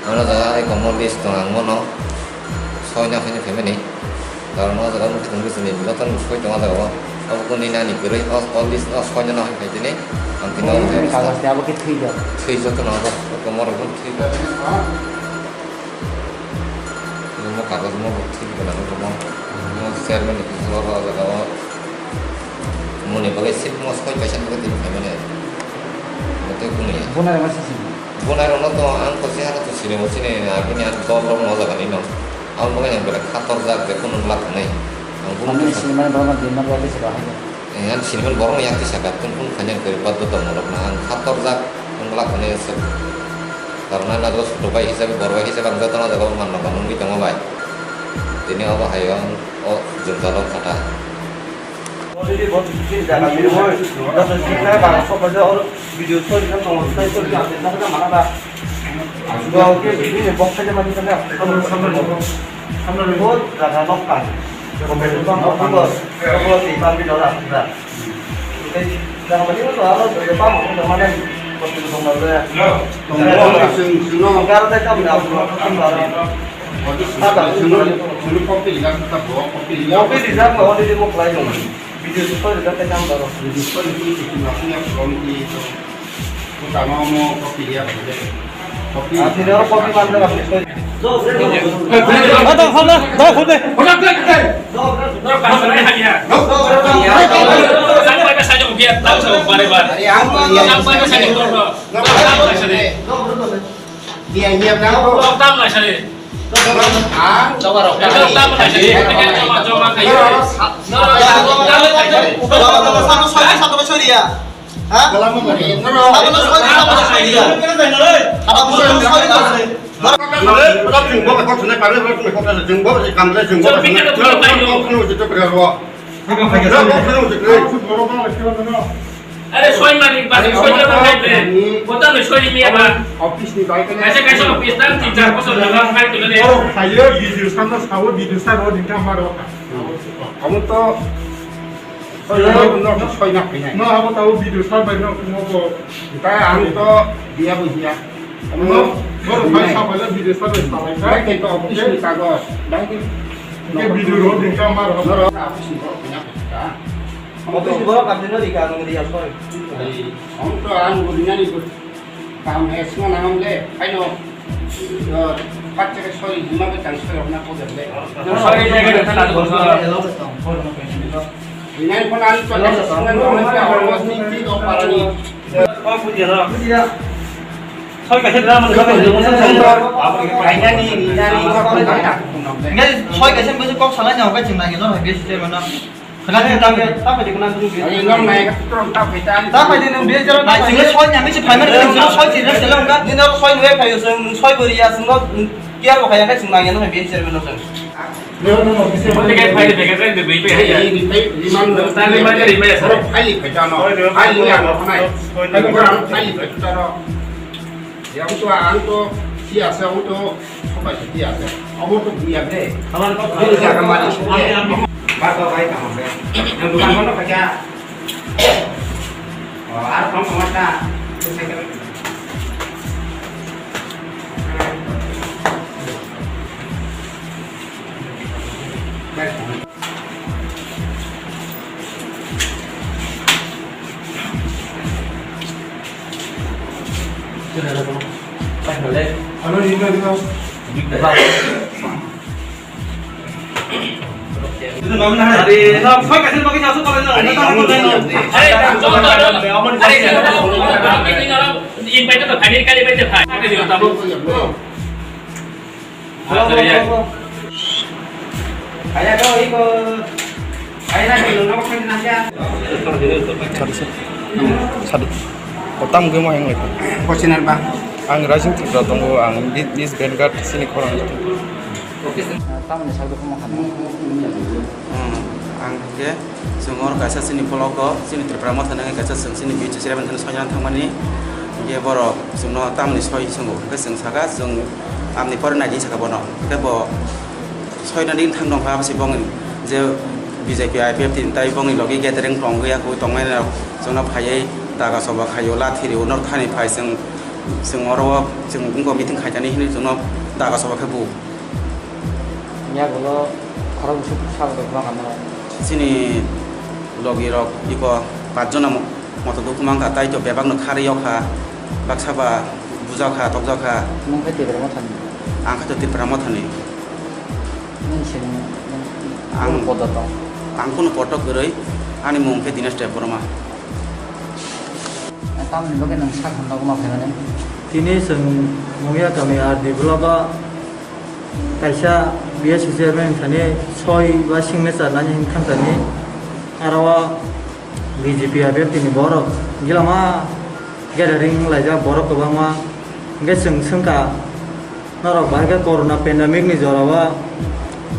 Ano jaga ai komo list tong ang bono. Soina khaini family. Karon o jaga mwkhwtwng bwswini jotono soi tongo jaga o. Abo kuni nani kwrwi o, o list o soina no hai khaitini. Ang khe no. Kagoz ni abo khe thwi jak. Thwi jotono abo. Komo rok thwi jak. Omo kagoz mo bo thik gwnang wngtongmo. Omo chairman ni bisingo oro o jaga o moni bagwi sip mo soi kaisa nugwi tini phaimani. Bo tei buni. Bunai rok ma sisi. Bunai rok no to ang to chehara to sini mo sini, agini ang dol rok no o jaga ni no. Ang bagwi ang belai khator jak je kunu wngla tongnai. Ang bumung. Ani sinimani borok no din ma bagwi se bahai. Eh, ang sinimani borok no yak tisa gattung kunu khainai kwrwi baddo tongma rok no ang khator jak wngla tongnai se. Karna na dos photo bai hisabe borok bai hisabe ang jotono jaga o manna nungwi tongo bai. Tini obo hai o, o jwngjalo kata. Already bo tini jaga tini moi, dos tini na ba so ba oro video so ni tong sai so ni na na mana ba. Bo ke bini box sai ma ni na. Sambil sambil. Bo jaga nok ka. Bo bo bo ti pa bi dora. Sunu, sunu copy rijak, sunu copy rijak. Copy rijak, already mo khlai tong. Video soi rijak, tei number rok. Video soi rijak, tei number rok. Buka no mo copy rijak, copy. Ah, sini orang copy bandar, copy soi. Ah, dah, dah, dah, dah. Sampai ke saya biar tahu sama Pak Rebar. Sampai ke saya. Iya, iya, tahu. Rok tam lai sari. Ah, coba rok. Rok tam lai sari. Joma, joma kai. Satu, satu, satu, satu, ya. Ha? Satu, satu, satu, ya. Satu, satu, satu, ya. Are soi mani basi soi jora khai bre. Kota no soi mi aba. Office ni bai kene. Kaisa kaisa office tan tin char bosor jaga khai tole le. Oro khayo video samno sawo video sar o dinka maro. Amo to soi no soi na khainai. No abo tawo video sar bai no mo ko. Ta ang to dia bo dia. Amo no oro bai sa bai video sar bai sa bai. Bai ke to office ni kagos. Bai ke video ro dinka maro. Oro office ni ko khaina ka. Office ni borok kapni no rika, nung ria soi. Ai, ang to ang gurinani kaham hai sima nangam le, aino, eh, pacha ke soi, hima ke tang soi, rok na ko le. Soi, jaga de tang soi. Rinai phone ani to le sima nangam le, awas ni ti do parani. Oh, buji ra. Soi kaisa drama ni soi kaisa. Kainani, rinani, ko ko na. Ngai soi kaisa mo kok salai na, kok ching na, no, besi chairman na. Khna khe tamo, tamo de khna dulu. Ani nong nai ka trom ta phe ta. Ta phe de nung bia jero nai sing soi nyang si phaimani sing soi si rest lang ka. Ni nong soi nui phayo sing nung soi bori ya sing nung tiar bo khaya ka sing nang ya nung bia jero nung sing. Mo te kai phai de bega kai de bai bai ya. Ni bai ni man ta ni man de bai ya. Phai li phe ta no. Phai li ya no nai. Phai li phe ta no. Yang tua ang to si ase, ang to sopai si ase. Amo to buya bre. Aman to buya jaga mari si bre. Ba to bai kaham bre. Yang dukan mana kerja? Oh, ar kamu kemana? Terus saya kira. Sadi, sadi. Kotam gue mau yang lagi. Kocinar bang. Ang Rising Tripura tongo, ang Miss Vanguard sini korang. Tamoni sak dukhu mokha no. Hmm, ang khe chwng oro kaisa chini block o, chini Tripura motha nangwi kaisa chwng chini B H S eleven thani soina thangmani. Hinkhe borok chwngno tamoni soi swngo, hinkhe chwng saka chwng amni pore naidi saka bono. Hinkhe bo soinani thang nongkha, aboni bongni je B J P I P F T ni tai bongni logi gathering tongwi ya, tongnai rok chwngno phaiwi daga soba khaio, lathi rio, norok thani phai chwng, chwng oro o chwng wngkha meeting khaijani hinwi chwngno daga soba khe bu. Yagulo khorok bwswk sak rwkma kha norok. Chini logi rok iko pach jona mo-, moto dukhu mankha, tai to bebak no kharwi o kha, baksa ba buja kha, tokja kha. Nwng khe Tipra Mothani? Ang khe to Tipra Mothani. Nwng se nwng, nwng ang kunu poto tong? Ang kunu poto kwrwi, ani mung khe Dinesh Debbarma. Tamoni bagwi nwng sak hamjakma khaimani? Tini chwng Mungya kami R D block o kaisa B S C chairman thani soi ba signature nani hinwi thangkani, aro o B J P I P F T ni borok gilama gathering wnglaijak borok kwbangma, hwnkhe chwng swngkha norok bahai khe corona pandemic ni jora o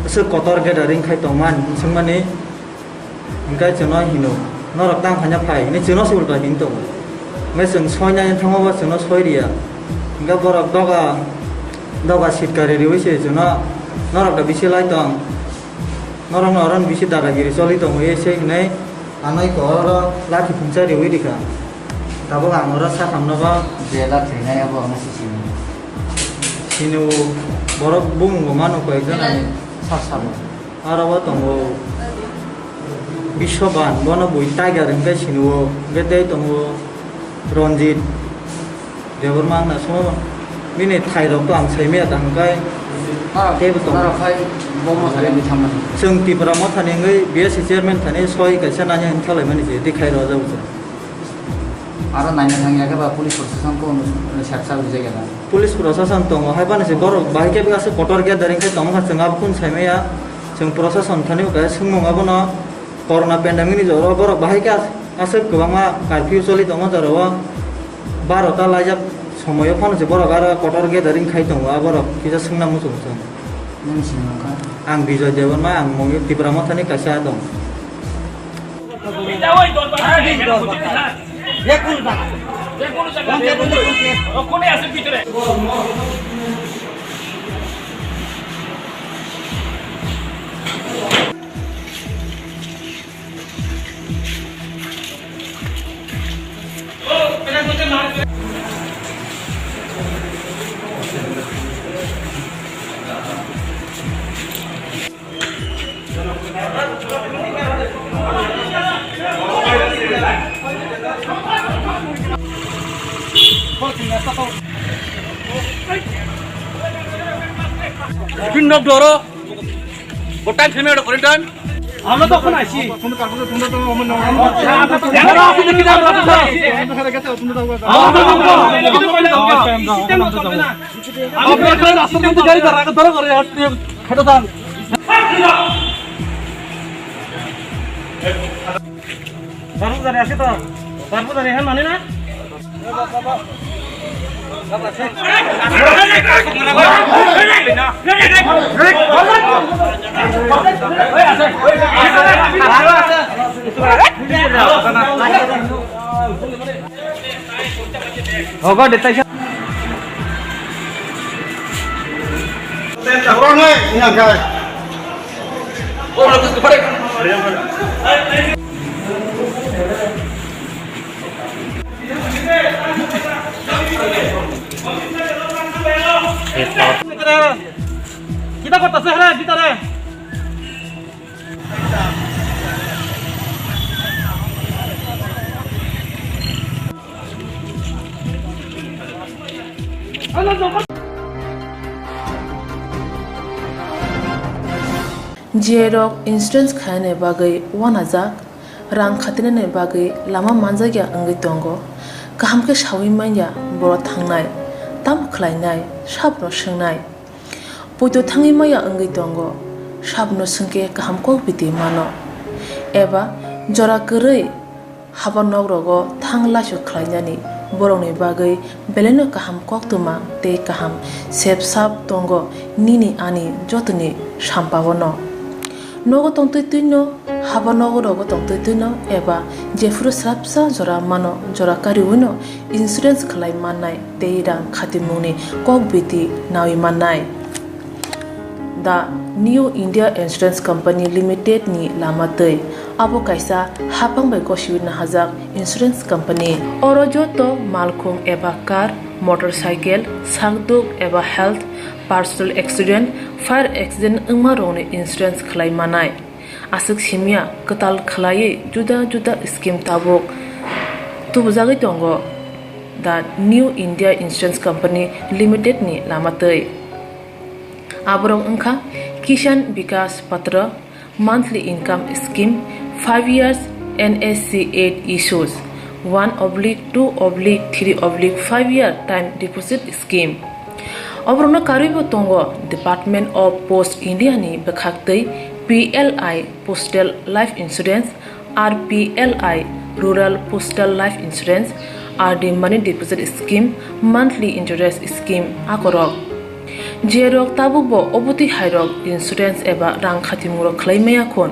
swk kotor gathering khai tongmani swngmani. Hingke chwngno hino, "Norok tang khaina phai," hinwi chwngno se ulta hini tongo. Hingke chwng soinani thangma bo chwngno soi riya. Hingke borok doga, doga sitkari riwi se chwngno, "Norok da bisi lai tong, norokno oro bisi dadagiri choli tongo," hinwi se hinwi ano eko oro lathi phungsa riwi rikha. Tabuk ang oro sakhamno bo. Jela thwinai abo ang sisini. Chini o borok bumung bo mano koi ekjon ani. Sir, sir. Aro bo tongo Biswaban, bono bui Tiger hingke sini o, hingke tei tongo Ranjit Debbarma wngna sumo. Bini thai rok to ang sai maya tang kai. Nara, tei bo tongo. Nara khai bo mo thai ni thamani. Chwng Tipra Motha ni wngwi B S C chairman thani soi kaisa nanya hwn khalai mani je, tei khai rok jabo chwng. Aro naina thangya khe ba police proshashan ko ono, ono sepsa rijak ya na. Police proshashan tongo, hai phano se borok bahai khe aswk kotor gathering khe tongkha, chwng abo phano sai maya. Chwng proshashan thani bo kaisa swngmung abono corona pandemic ni jora borok bahai khe aswk kwbangma curfew choli tongma jora o barota laijak somoyo phano se borok aro kotor gathering khai tongo, a borok kisa swngna muchung chwng. Nini swngmung kha? Ang Bijoy Debbarma, ang mungwi Tipra Mothani kaisa tong. Pin nok doro. Bo time simi ada korin time. Amo to khona si. Amo to khona si. Amo to khona si. Amo to khona si. Amo to khona si. Amo to khona si. Amo to khona si. Amo to khona si. Barbu jani ase to? Barbu jani han mane na? Ogo de taisa. Kita kota sehra, kita re. J rok insurance khainani bagwi uanajak, rang khatinani bagwi lama manjakya wngwi tongo. Kaham khe saui manya borok thangnai, tamo khlainai, sabno swngnai. Poito thangwi maya wngwi tongo, sabno swngkhe kaham kok biti mano. Eba jora kwrwi haba nok rogo thang laisuk khlainani borokni bagwi belaino kaham koktwma tei kaham sep sap tongo nini ani jotoni sampaono. Nogo tongtwi twino, haba nogo rogo tongtwi twino eba jephuru swrapsa jora mano, jora kariwino insurance khlai mannai tei rang khatimungni kok biti nawi mannai. The New India Insurance Company Limited ni lama twi. Abo kaisa haphang bai gosiwi nahajak insurance company. Oro joto malkhung eba car, motorcycle, sakduk eba health, personal accident, fire accident wngma rokni insurance khlai manai. Aswk simya kwtal khlaiwi juda juda scheme tabuk tubujagwi tongo the New India Insurance Company Limited ni lama twi. Aborok wngkha Kisan Vikas Patra, monthly income scheme, five years N S C eight issues, one oblique two oblique three oblique five year time deposit scheme. Oborokno karwibo tongo Department of Post India ni bwkhaktwi P L I Postal Life Insurance, R P L I Rural Postal Life Insurance, R D Money Deposit Scheme, Monthly Interest Scheme akorok. Jerok tabukbo obotwi hairok insurance eba rang khatimungrok khlai maya khun,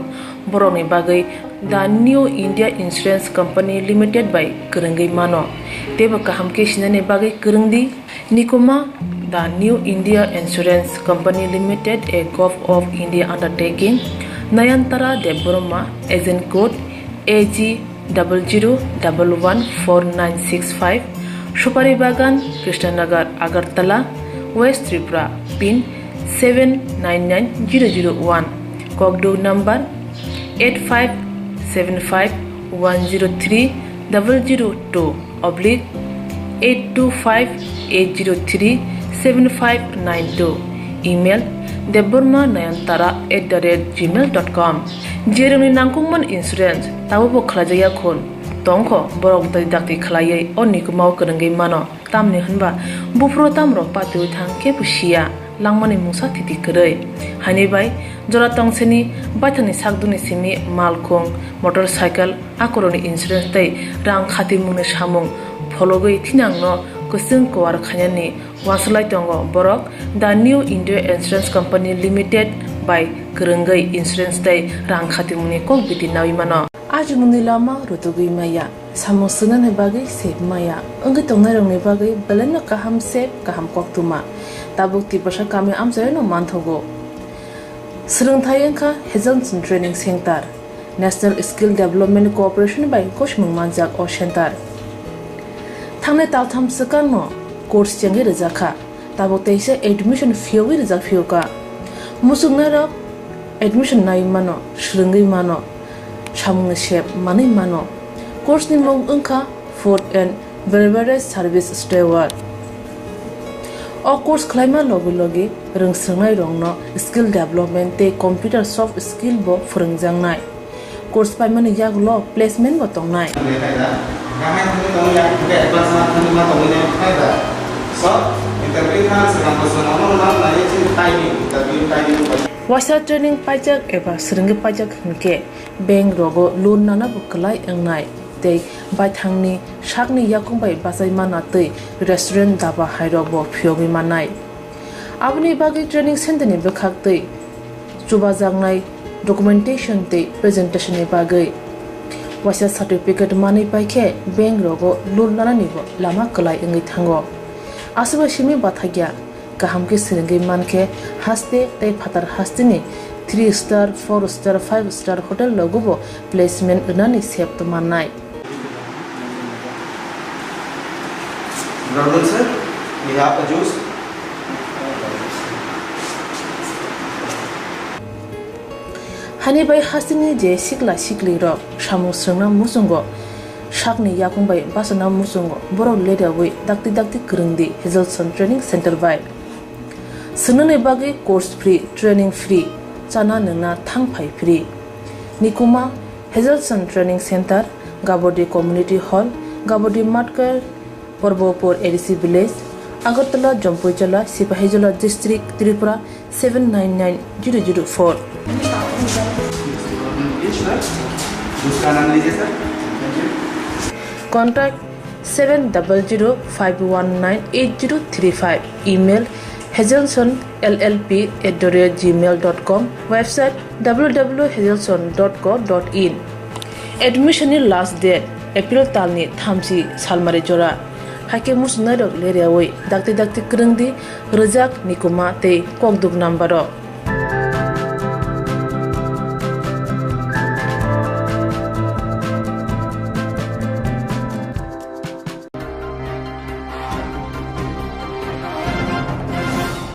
borokni bagwi The New India Insurance Company Limited bai kwrwngwi mano. Teibo kaham khe sinani bagwi kwrwng di. Nikoma, The New India Insurance Company Limited, a Govt of India undertaking, Nayantara Debbarma, agent code A G double zero double one four nine six five, Supari Bagan, Krishnanagar, Agartala, West Tripura, pin seven nine nine zero zero one, kokduk number eight five seven five one zero three double zero two oblique eight two five eight zero three seven five nine two, email debbarma nayantara at the rate gmail dot com. Jerwngni nangkukmani insurance tabukbo khlaijakya khun tongkho, borok dakti dakti khlaiwi o nikumao kwrwngwi mano. Tamni hwnba buphuru tamrok patiwi thang kebo siya, langmani mungsa thiti kwrwi. Haini bai jora tongseni baithangni sakdukni simi malkhung, motorcycle, akorokni insurance tei rang khatimungni samung phologwi thinangno kwchwng kuwar khainani uansuk lai tongo borok. The New India Insurance Company Limited bai kwrwngwi insurance tei rang khatimungni kok biti naui mano. Ajimungni lama rutugwi maya, samung swngnani bagwi sep maya, wngwi tongnairokni bagwi belaino kaham sep, kaham koktwma. Tabuk Tiprasa kami amchaino manthogo. Swrwngthai wngkha Hazelson Training Center. National Skill Development Corporation bai gosimung manjak o center. Thangnai taltham swkangno course chengwi rwjakha, tabuk teisa admission phiyogwi rwjak phiyokha. Muchungnairok admission nai mano, swrwngwi mano, samungni sep manwi mano. Course ni mung wngkha Food and Beverage Service Steward. O course khlaima logi logi rwngswrwngnairokno skill development tei computer soft skill bo phwrwngjaknai. Course paimani yagulo placement bo tongnai. Waisa training paijak eba swrwngwi paijak hwnkhe bank rogo loan nana bo kwlai wngnai tei baithangni sakni yakung bai bachai mana tei restaurant, daba hairok bo phiyogwi mannai. Aboni bagwi training center ni bwkhak tei chubajaknai documentation tei presentation ni bagwi waisa certificate manwi paikhe bank rogo loan nanani bo lama kwlai wngwi thango. Aswk bai simi bathakya, kaham khe swrwngwi mankhe haste tei phatar hasteni three star, four star, five star hotel rogo bo placement rwnani sep mannai. Brother sir, we have a juice. Hani bai hasteni je sikla sikli rok samung swrwngna muchungo sakni yakung bai bachana muchungo borok leriawi dakti dakti kwrwngdi Hazelson Training Center bai. Swngnani bagwi course free, training free, chana nwngna thang phai free. Nikuma Hazelson Training Center, Gabodi Community Hall, Gabodi Matkar, Porbopur A D C Village, Agartala, Jampuijala, Sipahijola District, Tripura seven nine nine zero zero four. Contact seven double zero five one nine eight zero three five. Email hazelson L L P at the rate gmail dot com. Website W W W hazelson dot co dot in. Admission ni last date April talni thamchi salmari jora. Haikhe muchungnairok leriawi dakti dakti kwrwngdi, rwjak Nikuma tei kokduk number o.